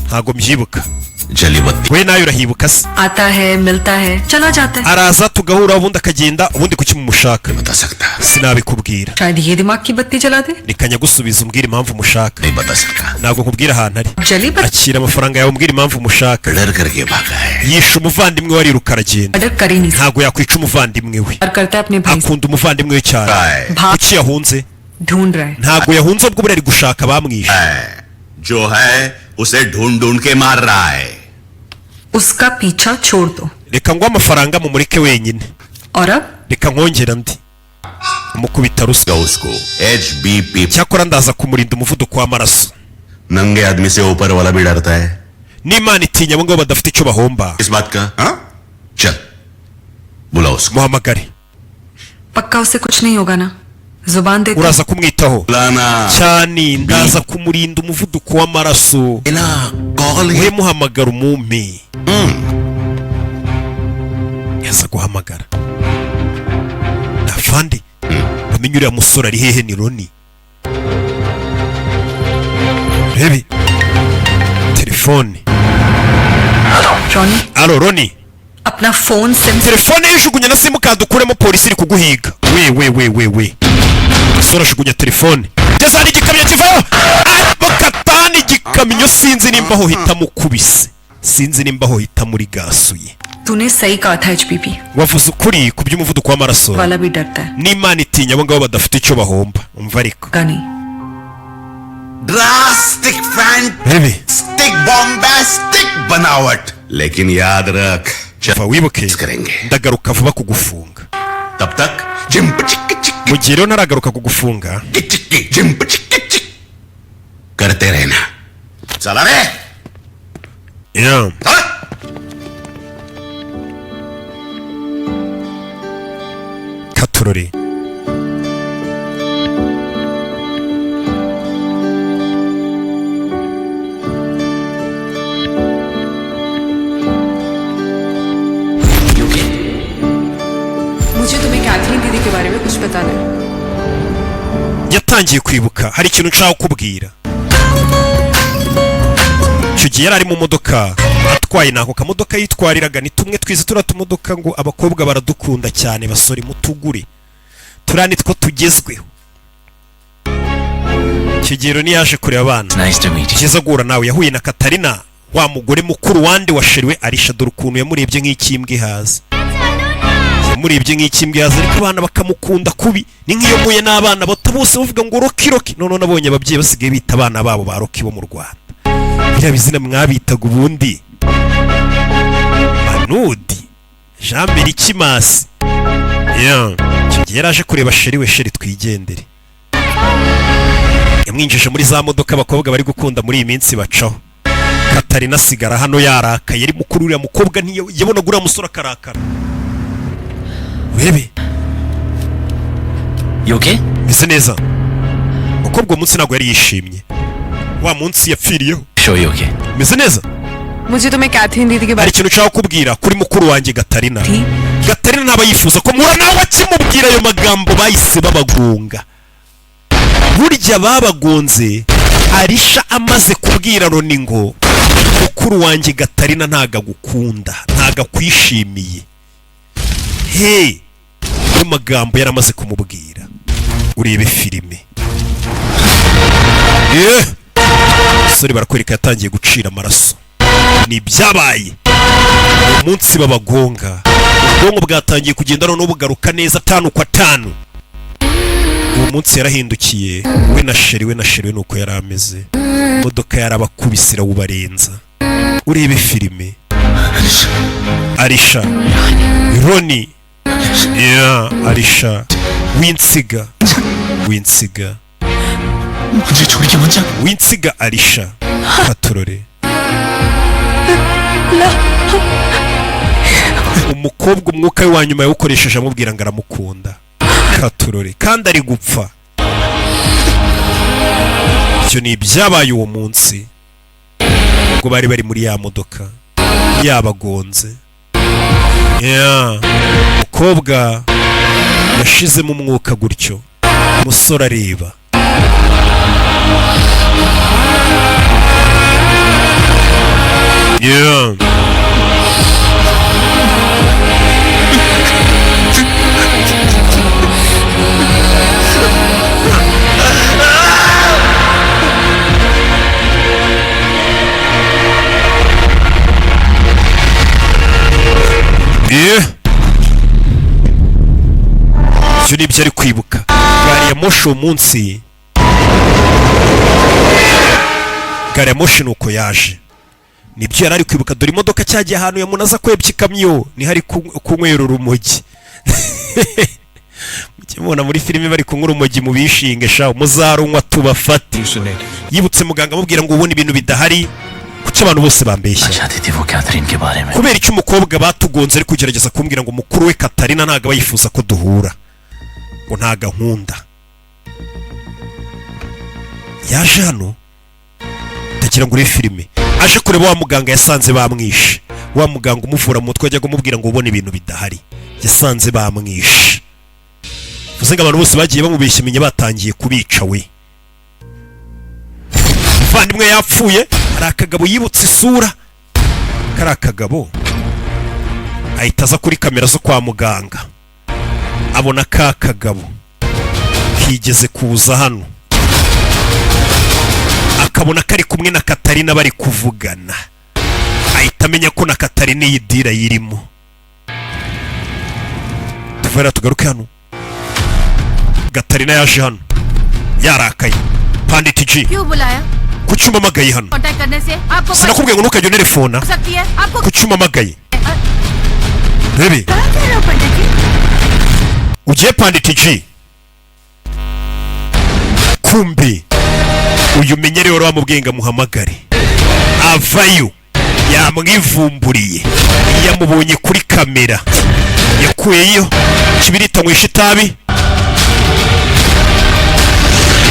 Speaker 1: Ntabwo mbyibuka.
Speaker 11: जली बत्ती
Speaker 1: We nawe urahibuka se?
Speaker 8: आता है, मिलता है, चला जाता है।
Speaker 1: Araza tugahura ubundi akagenda, ubundi kuki mumushaka? Sinabikubwira.
Speaker 8: शायद ये दिमाग की बत्ती जला दे।
Speaker 1: Reka nyagusubiza umbwire impamvu mushaka.
Speaker 11: नहीं बता सकता.
Speaker 1: Ntabwo nkubwira ahantu ari.
Speaker 8: जली बत्ती
Speaker 1: Akira amafaranga yawe umbwire impamvu mushaka.
Speaker 11: डर करके भागा है.
Speaker 1: Yishe umuvandimwe we ariruka aragenda.
Speaker 8: Order कर ही नहीं
Speaker 1: Ntabwo yakwica umuvandimwe we.
Speaker 8: सकता, करता है अपने भाई से।
Speaker 1: Akunda umuvandimwe we cyane. Kuki yahunze?
Speaker 8: ढूंढ रहा है।
Speaker 1: Ntabwo yahunze, ubwo buriya ari gushaka abamwishe.
Speaker 11: है, जो है उसे ढूंढ ढूंढ के मार रहा है.
Speaker 8: उसका पीछा छोड़ दो।
Speaker 1: Reka nguhe amafaranga mumureke wenyine.
Speaker 8: और अब
Speaker 1: Reka nkongera andi amukubita ruswa.
Speaker 11: उसको HBP.
Speaker 1: Cyakora ndaza kumurinda umuvuduko w'amaraso.
Speaker 11: नंगे आदमी से ऊपर वाला भी डरता है.
Speaker 1: N'Imana itinya abo ngabo badafite icyo bahomba.
Speaker 11: इस बात का हाँ चल बुलाओ उसको.
Speaker 1: Muhamagare.
Speaker 8: पक्का उसे कुछ नहीं होगा ना? जुबान दे।
Speaker 1: Uraza kumwitaho
Speaker 11: बुलाना
Speaker 1: cyane, ndaza kumurinda umuvuduko w'amaraso. We muhamagara umumpe. Yaza guhamagara afande bamenye uriya musore ari hehe. Ni Roni, rebe telefone.
Speaker 8: Ronnie.
Speaker 1: Alo, Roni.
Speaker 8: अपना phone SIM
Speaker 1: Telefone yijugunya na simukadi ukuremo, polisi iri kuguhiga. We we we we we, umusore ajugunya telefone, ngeze hano igikamyo kivayo bakatana igikamyo. Sinzi nimba aho hita mukubise, sinzi nimba aho hita muri gasuye.
Speaker 8: तूने सही कहा था, HBP
Speaker 1: Wavuze ukuri ku by'umuvuduko w'amaraso.
Speaker 8: वाला भी डरता है।
Speaker 1: N'Imana itinya abo ngabo badafite icyo bahomba. Umva ariko.
Speaker 8: का नहीं।
Speaker 11: Drastic
Speaker 1: Rebe.
Speaker 11: Fantastic bombastic बनावट, लेकिन याद रख
Speaker 1: Umva wibuke,
Speaker 11: करेंगे.
Speaker 1: Ndagaruka vuba kugufunga.
Speaker 11: तब तक जिम चिक चिक
Speaker 1: Mu gihe rero ntaragaruka kugufunga,
Speaker 11: चिक जिम चिक चिक करते रहना. चला रे.
Speaker 1: Yeah. Katurore.
Speaker 8: मुझे तुम्हें कैथरीन दीदी के बारे में कुछ बताना है।
Speaker 1: Yatangiye kwibuka, hari ikintu nshaka kukubwira. Icyo gihe yari ari mu modoka atwaye, nako kamodoka yitwariraga ni tumwe twiza turiya tumodoka ngo abakobwa baradukunda cyane, basore mutugure, turiya ni two tugezweho. Kigero niyaje kureba abana.
Speaker 6: Nice to meet you.
Speaker 1: Byiza guhura nawe. Yahuye na Katarina, wa mugore mukuru wande wa chéri we Arisha. Dore ukuntu yamurebye nk'ikimbwa ihaza, yamurebye nk'ikimbwa ihaza, ariko abana bakamukunda kubi. Ni nk'iyo mpuye n'abana bato bose bavuga ngo Rocky, Rocky. Noneho nabonye ababyeyi basigaye bita abana babo ba Rocky bo mu Rwanda, biriya bizina mwabitaga ubundi Manudi Jean Berikimasi. Yeah. Icyo gihe yari aje kureba chéri we. Chéri, twigendere. Yamwinjije muri za modoka abakobwa bari gukunda muri iyi minsi bacaho. Katarina asigara hano yarakaye, ari mukuru uriya mukobwa ntiyabonaga uriya musore akarakara. Urebe.
Speaker 6: You okay?
Speaker 1: Meze neza. Umukobwa uwo munsi ntabwo yari yishimye, wa munsi yapfiriyeho.
Speaker 6: Sure you okay?
Speaker 1: Meze neza.
Speaker 8: मुझे तुम्हें कैथरीन दीदी के
Speaker 1: Hari
Speaker 8: बारे
Speaker 1: ikintu nshaka kukubwira kuri mukuru wanjye Gatarina.
Speaker 8: थी।
Speaker 1: Gatarina ntaba yifuza ko muhura nawe. Akimubwira ayo magambo bahise babagonga. Burya babagonze Arisha amaze kubwira Roni ngo mukuru wanjye Gatarina ntago agukunda, ntago akwishimiye. He, ayo magambo yari amaze kumubwira. Urebe filime ye, umusore barakwereka yatangiye gucira amaraso. Ni ibyabaye umunsi babagonga, ubwonko bwatangiye kugenda noneho bugaruka neza atanu kwa tanu. Uwo munsi yarahindukiye, we na chéri we, na chéri we nuko yari ameze. Imodoka yarabakubise irawubarenza. Urebe filime. Arisha, Roni ya Arisha, winsiga, winsiga,
Speaker 5: मुझे छोड़ के मत जा।
Speaker 1: Winsiga Arisha, katorore. Umukobwa umwuka we wa nyuma yawukoresheje amubwira ngo aramukunda, katorore, kandi ari gupfa. Ibyo ni ibyabaye uwo munsi ubwo bari bari muri ya modoka yabagonze. Yeah. Umukobwa yashizemo umwuka gutyo, umusore areba. Yeah. Yeah. Ibyo ni ibyo ari kwibuka. Gari ya moshi uwo munsi, gari ya moshi ni uko yaje, nibyo yari ari kwibuka. Dore imodoka cyagiye ahantu yamunaza kwebya ikamyo, niho ari kunywera urumogi. Mujye mubona muri filime bari kunywa urumogi mu bishinge sha, muzarunywa tubafate. Yibutse muganga amubwira ngo ubone ibintu bidahari, kuki abantu bose bambeshya?
Speaker 6: चाहती थी वो Catherine के बारे में।
Speaker 1: Kubera icyo umukobwa batugonze ari kugerageza kumbwira ngo mukuru we Katarina ntabwo aba yifuza ko duhura, ngo ntabwo ankunda. Yaje hano, ndagira ngo urebe filime. Aje kureba wa muganga yasanze bamwishe, wa muganga umuvura mu mutwe wajyaga umubwira ngo ubone ibintu bidahari, yasanze bamwishe. Bivuze ngo abantu bose bagiye bamubeshya imenya batangiye kubica. We muvandimwe yapfuye. Hari akagabo yibutse isura, kari akagabo, ahita aza kuri kamera zo kwa muganga, abona ka kagabo kigeze kuza hano, akabona kari kumwe na Katarina bari kuvugana, ahita amenya ko na Katarina iyi dira yirimo. Tuvera tugaruke hano. Gatarina yaje hano yarakaye. Pandit G,
Speaker 12: क्यों बुलाया?
Speaker 1: Kuki umpamagaye hano?
Speaker 12: Contact करने से आपको
Speaker 1: Sinakubwiye ngo ntukajye unterefona?
Speaker 12: हो सकती है आपको।
Speaker 1: Kuki umpamagaye rebe?
Speaker 12: कहाँ जा रहे हो पंडित जी?
Speaker 1: Ugiye, Pandit G? Kumbi uyu menyere wari wamubwiye ngo amuhamagare, avayo yamwivumburiye, yamubonye kuri kamera. Yakuyeyo kibirita, anywesha itabi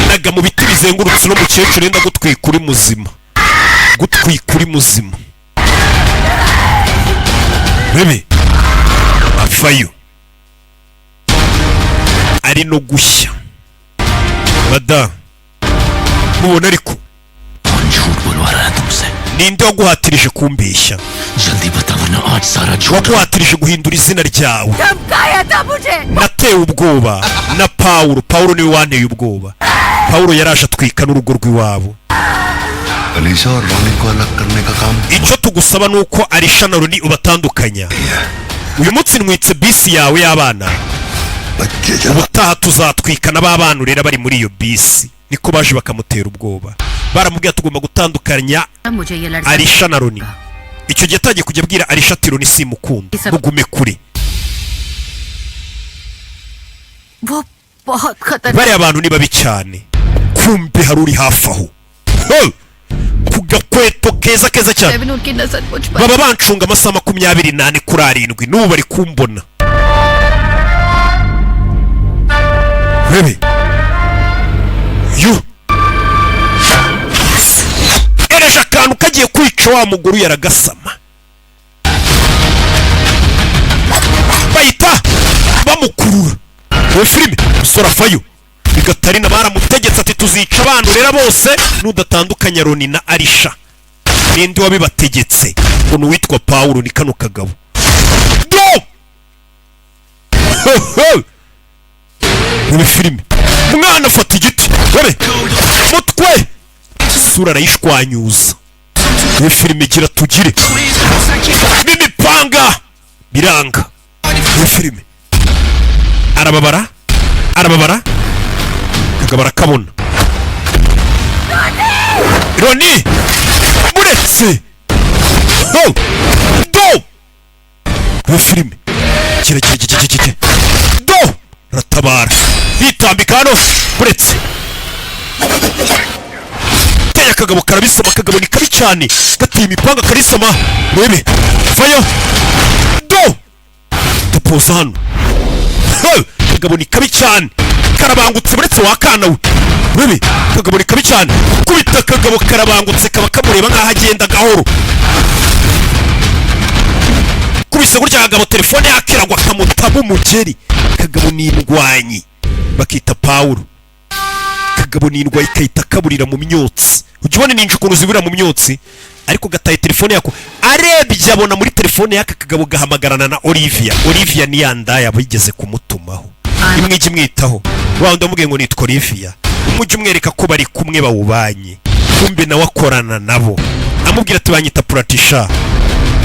Speaker 1: naga mu biti bizengurutse uno mukecuru, yenda gutwika uri muzima, gutwika uri muzima. Bebe avayo ari no gushya madamu mubona. Ariko
Speaker 6: झूठ बुलवा रहा है तुमसे?
Speaker 1: Ninde waguhatirije kumbeshya?
Speaker 6: जल्दी बता वरना आज सारा झूठ
Speaker 1: Waguhatirije guhindura izina ryawe?
Speaker 12: धमकाया था मुझे।
Speaker 1: Natewe ubwoba na Pawulo. Pawulo niwe wanteye ubwoba. Pawulo yaraje atwika n'urugo rw'iwabo.
Speaker 11: Alisha और रोनी को अलग करने का काम
Speaker 1: Icyo tugusaba ni uko Arisha na Roni ubatandukanya. Uyu munsi ntwitse bisi yawe y'abana, ubutaha tuzatwika na bana urera bari muri iyo bisi. Niko baje bakamutera ubwoba, baramubwira tugomba gutandukanya
Speaker 12: मुझे ये लड़का
Speaker 1: Arisha na Roni. Icyo gihe atangiye kujya abwira Arisha ati Roni simukunda, mugume kure.
Speaker 12: वो बहुत खतरनाक
Speaker 1: Bariya bantu ni babi cyane. Kumbe hari uri hafi aho. Hey! Ku gakweto keza keza cyane.
Speaker 12: Seven उनकी नजर मुझ पर
Speaker 1: Baba bancunga amasaha 24/7, n'ubu bari kumbona. Bebe yu ereje akantu kagiye kwica wa mugore, yaragasama. Iyo filime, umusore avayo. Gatarina baramutegetse ati: "Tuzica abantu rero bose nudatandukanya Roni na Arisha." Ninde wabibategetse? Ngo ni uwitwa Pawulo. Ni kano kagabo do. Rebe filime, umwana afata igiti, rebe mutwe, isura arayishwanyuza. Rebe filime, igira tugire n'imipanga biranga. Rebe filime, arababara, arababara, kagabo arakabona. Roni muretse ho do. Rebe filime, kira kira kira kira kira do, ratabara bitambika hano, uretse teye akagabo karabisoma. Akagabo ni kabi cyane, gateye imipanga karisoma. Rebe vayo do, dupoza hano. Ho! Akagabo ni kabi cyane, karabangutse. Uretse wakana we, rebe akagabo ni kabi cyane. Kubita akagabo karabangutse, kaba kamureba nk'aho agenda gahoro. Kubise gutya akagabo, telefone yakiragwa, kamutaba umugeri. Kagabo ni indwanyi, bakita Pawulo. Kagabo ni indwanyi, kahita kaburira mu myotsi. Ujya ubona ninja ukuntu zibura mu myotsi? Ariko gataye telefone yako, arebye abona muri telefone y'aka kagabo gahamagarana na Olivia. Olivia ni ya ndaya bigeze kumutumaho, imwe ijya imwitaho. Wa wundi wamubwiye ngo nitwa Olivia, umujyi umwereka ko bari kumwe bawubanye, kumbe nawe akorana nabo. Amubwira ati: "Banyita Puratisha."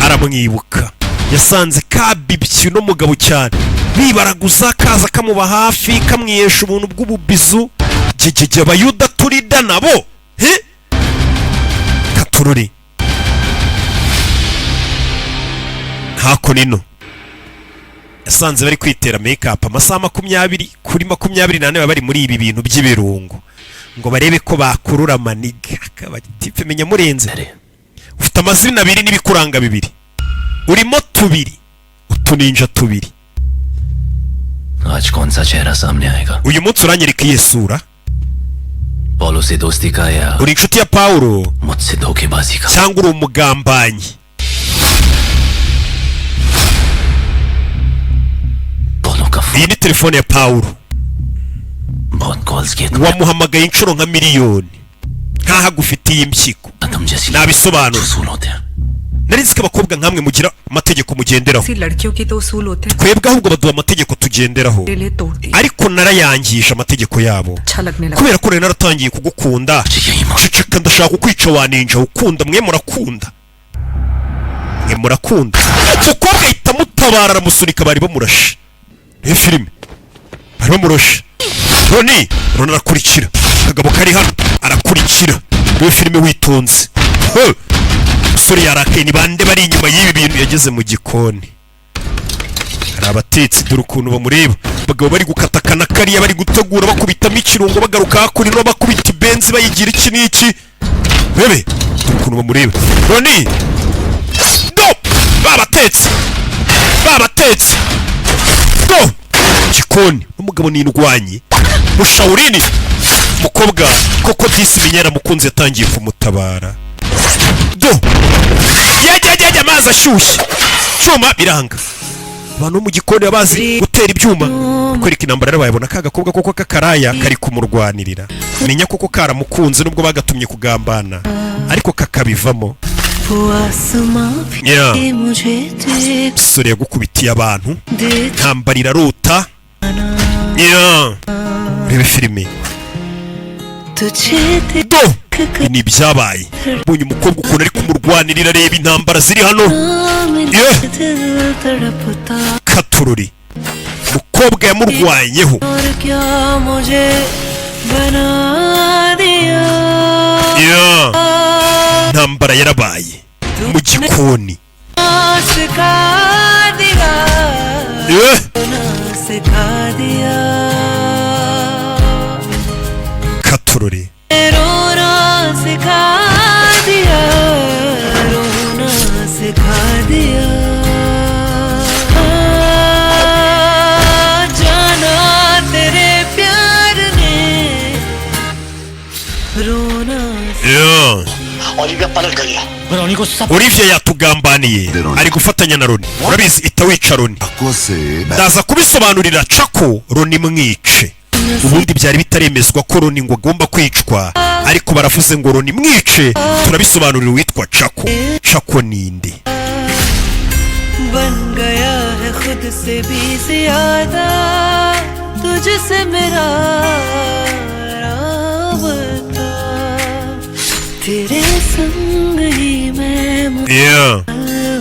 Speaker 1: Aramwibuka, yasanze kabibye uno mugabo cyane, bibaraguza, kaza kamuba hafi, kamwihesha ubuntu bw'ububizu. Gegege abayuda turida nabo he katururi hakuno. Yasanze bari kwitera make-up amasaha 24/24, baba bari muri ibi bintu by'ibirungo ngo barebe ko bakurura amaniga. Akaba type menya murenze. Ufite amazina abiri n'ibikuranga bibiri, urimo tubiri, utuninja tubiri.
Speaker 6: आज कौन सा चेहरा सामने आएगा?
Speaker 1: Uyu munsi uranyereka iyihe sura?
Speaker 6: Paulo से दोस्ती का या
Speaker 1: Uri inshuti ya Pawulo
Speaker 6: मुझसे धोखेबाजी का?
Speaker 1: cyangwa uri umugambanyi?
Speaker 6: Paulo का
Speaker 1: Iyi ni telefone ya Pawulo.
Speaker 6: बहुत calls किए।
Speaker 1: Wamuhamagaye inshuro nka miliyoni nkaho agufitiye impyiko.
Speaker 6: तुम जैसी
Speaker 1: Nabisobanura.
Speaker 6: उसूल होते हैं।
Speaker 1: Nari nzi ko abakobwa nkamwe mugira amategeko mugenderaho.
Speaker 8: सी लड़कियों की तो उसूल होते हैं।
Speaker 1: Twebwe ahubwo baduha amategeko tugenderaho.
Speaker 8: मेरे लिए तोड़ दिए।
Speaker 1: Ariko narayangije amategeko yabo
Speaker 8: अच्छा लगने लगा।
Speaker 1: kubera ko nari naratangiye kugukunda. Ceceka, ndashaka kukwica wa ninja. Ukunda, mwe murakunda, mwe murakunda. Umukobwa ahita amutabara, aramusunika, bari bamurashe. Ni filime, bari bamurashe. Roni, Roni arakurikira akagabo kari hano, arakurikira. Niyo filime, witonze. He! Umusore yarakaye, ni bande bari inyuma y'ibi bintu? Yageze mu gikoni, hari abatetsi, dore ukuntu bamureba. Abagabo bari gukatakana kariya, bari gutegura, bakubitamo ikirungo, bagaruka hakuno bakubita ibenzi, bayigira iki n'iki. Bebe, dore ukuntu bamureba. Roni do, babatetse, babatetse do gikoni. N'umugabo ni indwanyi mushawurini. Umukobwa koko disi menya yaramukunze, yatangiye kumutabara. Do yajyajyajya amazi ashyushye, cyuma biranga. Abantu bo mu gikoni baba bazi gutera ibyuma. Kwereka intambara rero, bayabona ka gakobwa koko k'akaraya kari kumurwanirira. Menya koko karamukunze nubwo bagatumye kugambana, ariko kakabivamo.
Speaker 7: वो आसमां
Speaker 1: Yeah.
Speaker 7: भी मुझे देख
Speaker 1: Umusore yagukubitiye abantu,
Speaker 7: देख
Speaker 1: ntambara irarota. Yeah. Rebe filime.
Speaker 7: तुझे देख
Speaker 1: Do ibi ni ibyabaye. Mbonye umukobwa ukuntu ari kumurwanirira, reba intambara ziri hano.
Speaker 7: मेरा दिल तड़पता
Speaker 1: Katururi, umukobwa yamurwanyeho.
Speaker 7: और क्या मुझे बना दिया।
Speaker 1: Yeah. Intambara yarabaye mu gikoni.
Speaker 7: सिखा दिया।
Speaker 1: Yeah.
Speaker 7: सिखा दिया।
Speaker 1: Katururi.
Speaker 7: रोना सिखा दिया, रोना सिखा दिया। जाना तेरे प्यार ने रोना
Speaker 1: Yeah.
Speaker 5: Olivia पलट गई है। Ronnie को सब
Speaker 1: Olivia yatugambaniye, ari gufatanya na Roni. Urabizi, ita wica Roni.
Speaker 13: से
Speaker 1: Ndaza kubisobanurira Cako. Roni mwice. Ubundi byari bitaremezwa ko Roni ngo agomba kwicwa, ariko baravuze ngo Roni mwice, turabisobanurira uwitwa Cako. Cako ninde?
Speaker 7: बन गया है खुद से भी ज्यादा तुझसे मेरा राबता, तेरे संग ही मैं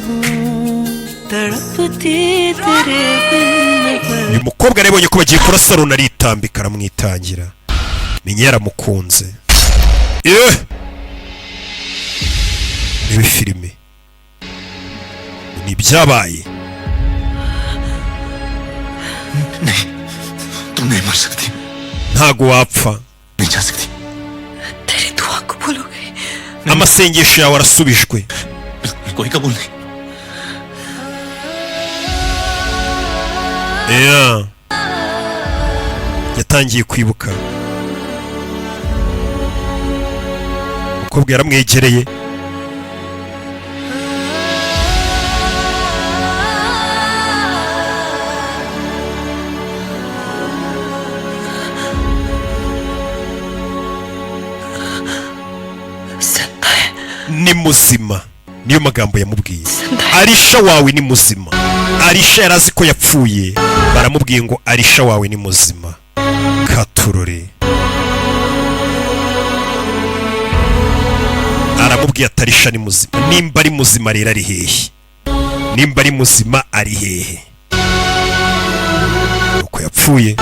Speaker 7: हूँ, तड़पती तेरे बिन मैं पल
Speaker 1: Uyu mukobwa yarabonye ko bagiye kurasa Roni, aritambika aramwitangira. Menya yaramukunze. Yewe, rebe filime, ni ibyabaye.
Speaker 6: नहीं, तुम नहीं मर सकती।
Speaker 1: Ntago wapfa।
Speaker 6: नहीं जा सकती।
Speaker 7: तेरी दुआ कबूल हो गई।
Speaker 1: Amasengesho yawe arasubijwe।
Speaker 6: कोई कबूल नहीं।
Speaker 1: Yeah. Yatangiye kwibuka. Umukobwa yaramwegereye.
Speaker 7: जिंदा है।
Speaker 1: Ni muzima, niyo magambo yamubwiye. Arisha wawe ni muzima. Arisha yari azi ko yapfuye, baramubwiye ngo Arisha wawe ni muzima. Katurore aramubwiye ati Arisha ni muzima. Nimba ari muzima rero ari hehe? Nimba ari muzima ari hehe? Uko yapfuye.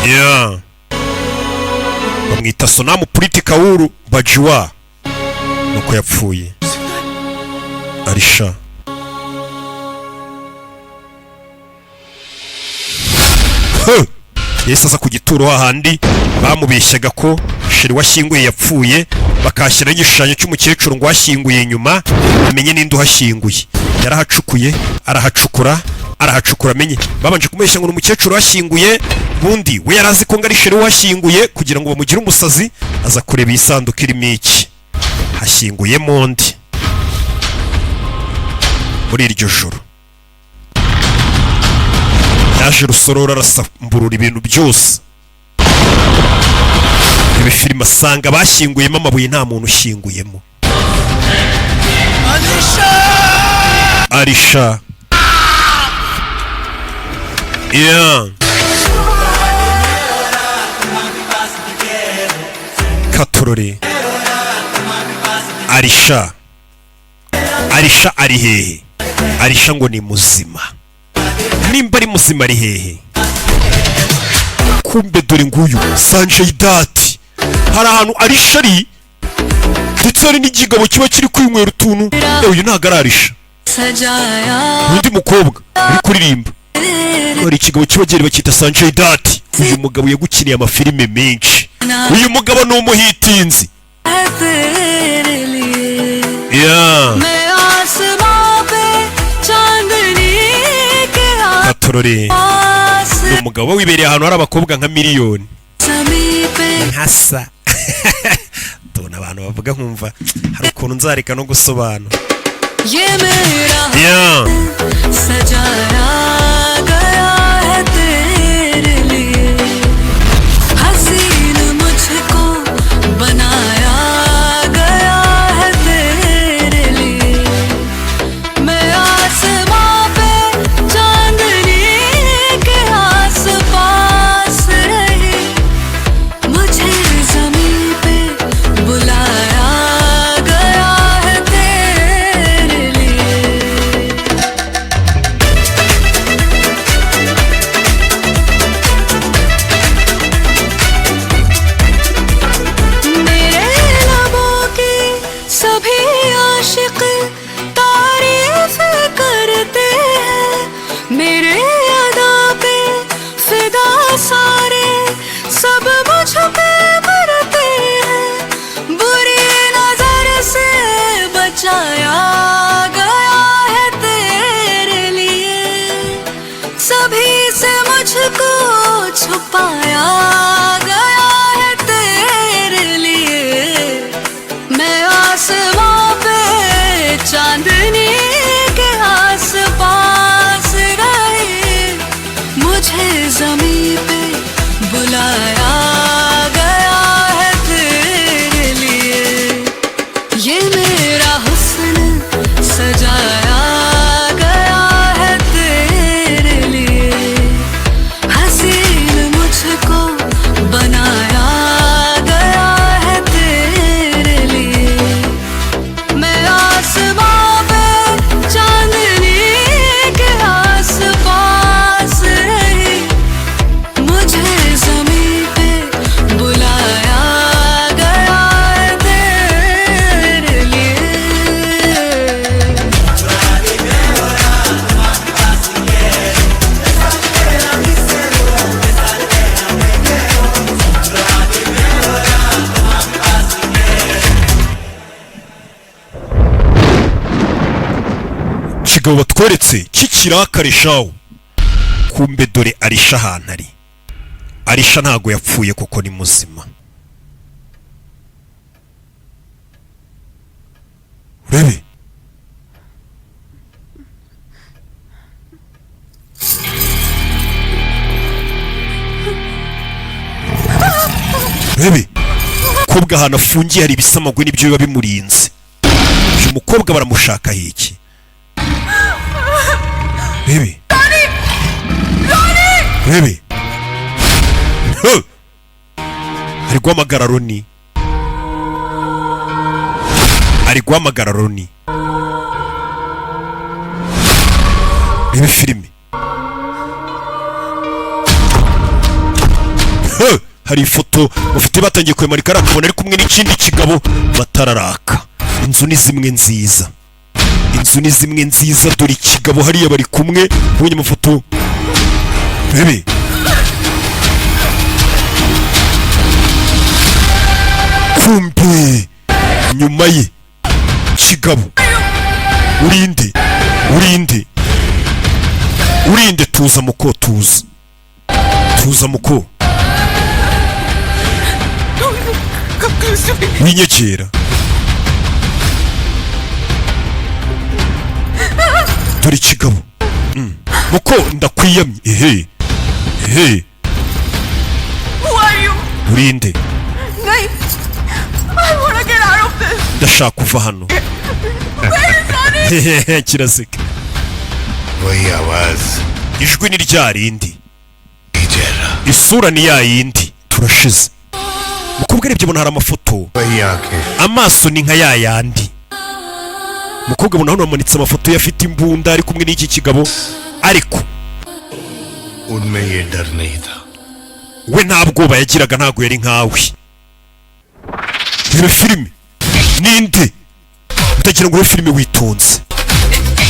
Speaker 1: Yeah. Bamwita Sonamu Puriti Kawuru Bajiwa, nuko yapfuye Arisha. Huh! Yahise aza ku gituro hahandi bamubeshyaga ko sheri washyinguye yapfuye, bakahashyiraho igishushanyo cy'umukecuru ngo washyinguye inyuma amenye n'indi uhashyinguye. Yarahacukuye, arahacukura, arahacukura, amenye. Babanje kumubeshya ngo ni umukecuru washyinguye, bundi we yari azi ko ngo ari sheri washyinguye, kugira ngo bamugire umusazi. Aza kureba iyi sanduku irimo iki, hashyinguyemo undi. Muri iryo joro yaje rusororo, arasamburura ibintu byose. Ibi filime asanga bashyinguyemo amabuye, nta muntu ushyinguyemo. Arisha, yeah. Katurore, Arisha, Arisha ari hehe? Arisha ngo ni muzima. Nimba ari muzima ari hehe? Kumbe dore nguyu Sanjay Dutt. Hari ahantu Arisha ari, ndetse hari n'igigabo kiba kiri kwinywera utuntu. Uyu ntabwo ari Arisha,
Speaker 7: सजाया
Speaker 1: undi mukobwa uri kuririmba. Hari ikigabo kiba gihari bacyita Sanjay Dutt. Uyu mugabo yagukiniye amafilime menshi. Uyu mugabo ni umuhitinzi.
Speaker 7: है तेरे लिए।
Speaker 1: Yeah.
Speaker 7: मैं आसमां पे चांदनी के
Speaker 1: Katorore
Speaker 7: आस
Speaker 1: ni umugabo wibereye ahantu hari abakobwa nka miliyoni
Speaker 7: जमी पे
Speaker 1: nkasa. Tubona abantu bavuga nkumva hari ukuntu nzareka no gusobanura.
Speaker 7: ये मेरा
Speaker 1: Yeah.
Speaker 7: सजाया गया है तेरे लिए, हसीन मुझको बनाया गया है तेरे लिए। मैं आसमां पे चांदनी के आस पास रही, मुझे जमीन पे बुलाया गया है तेरे लिए। मेरे लबों के सभी आशिक तारीफ करते हैं, मेरे अदा पे फिदा सारे सब मुझ पे मरते हैं। बुरी नजर से बचाया गया है तेरे लिए, सभी से मुझको छुपाया गया है तेरे लिए।
Speaker 1: Kigabo batweretse kikirakare shawu. Kumbe dore Arisha ahantu ari. Arisha ntago yapfuye kuko ni muzima. Urebe urebe mukobwa ahantu afungiye hari ibisamagwe n'ibyo biba bimurinze. Uyu mukobwa baramushaka iki? Rebe rebe. Huh! Ari guhamagara Roni, ari guhamagara Roni. Rebe filime. Huh! Hari ifoto bafite batangiye kuyimanika, arakabona ari kumwe n'ikindi kigabo batararaka. Inzu ni zimwe nziza, inzu ni zimwe nziza. Dore ikigabo hariya bari kumwe, ubonye amafoto. Rebe kumbe nyuma ye kigabo. Urinde, urinde, urinde. Tuza muko, tuza, tuza muko. Winyegera. Dore ikigabo. Muko ndakwiyamye. Ehe ehe.
Speaker 8: Who are you?
Speaker 1: Urinde?
Speaker 8: नहीं, I wanna get out of this.
Speaker 1: Ndashaka kuva hano.
Speaker 8: Where is Ronnie?
Speaker 1: Kiraseka.
Speaker 11: वही आवाज
Speaker 1: Ijwi ni rya rindi, isura ni ya yindi. Turashize. Mukobwa arebye abona hari amafoto.
Speaker 11: वही आंखें
Speaker 1: Amaso ni nka ya yandi. Mukobwa abona hano hamanitse amafoto ye afite imbunda ari kumwe n'iki kigabo, ariko
Speaker 11: उनमें ये डर नहीं था।
Speaker 1: We nta bwoba yagiraga, ntabwo yari nkawe. Reba filime ninde utagira ngo urebe filime witonze.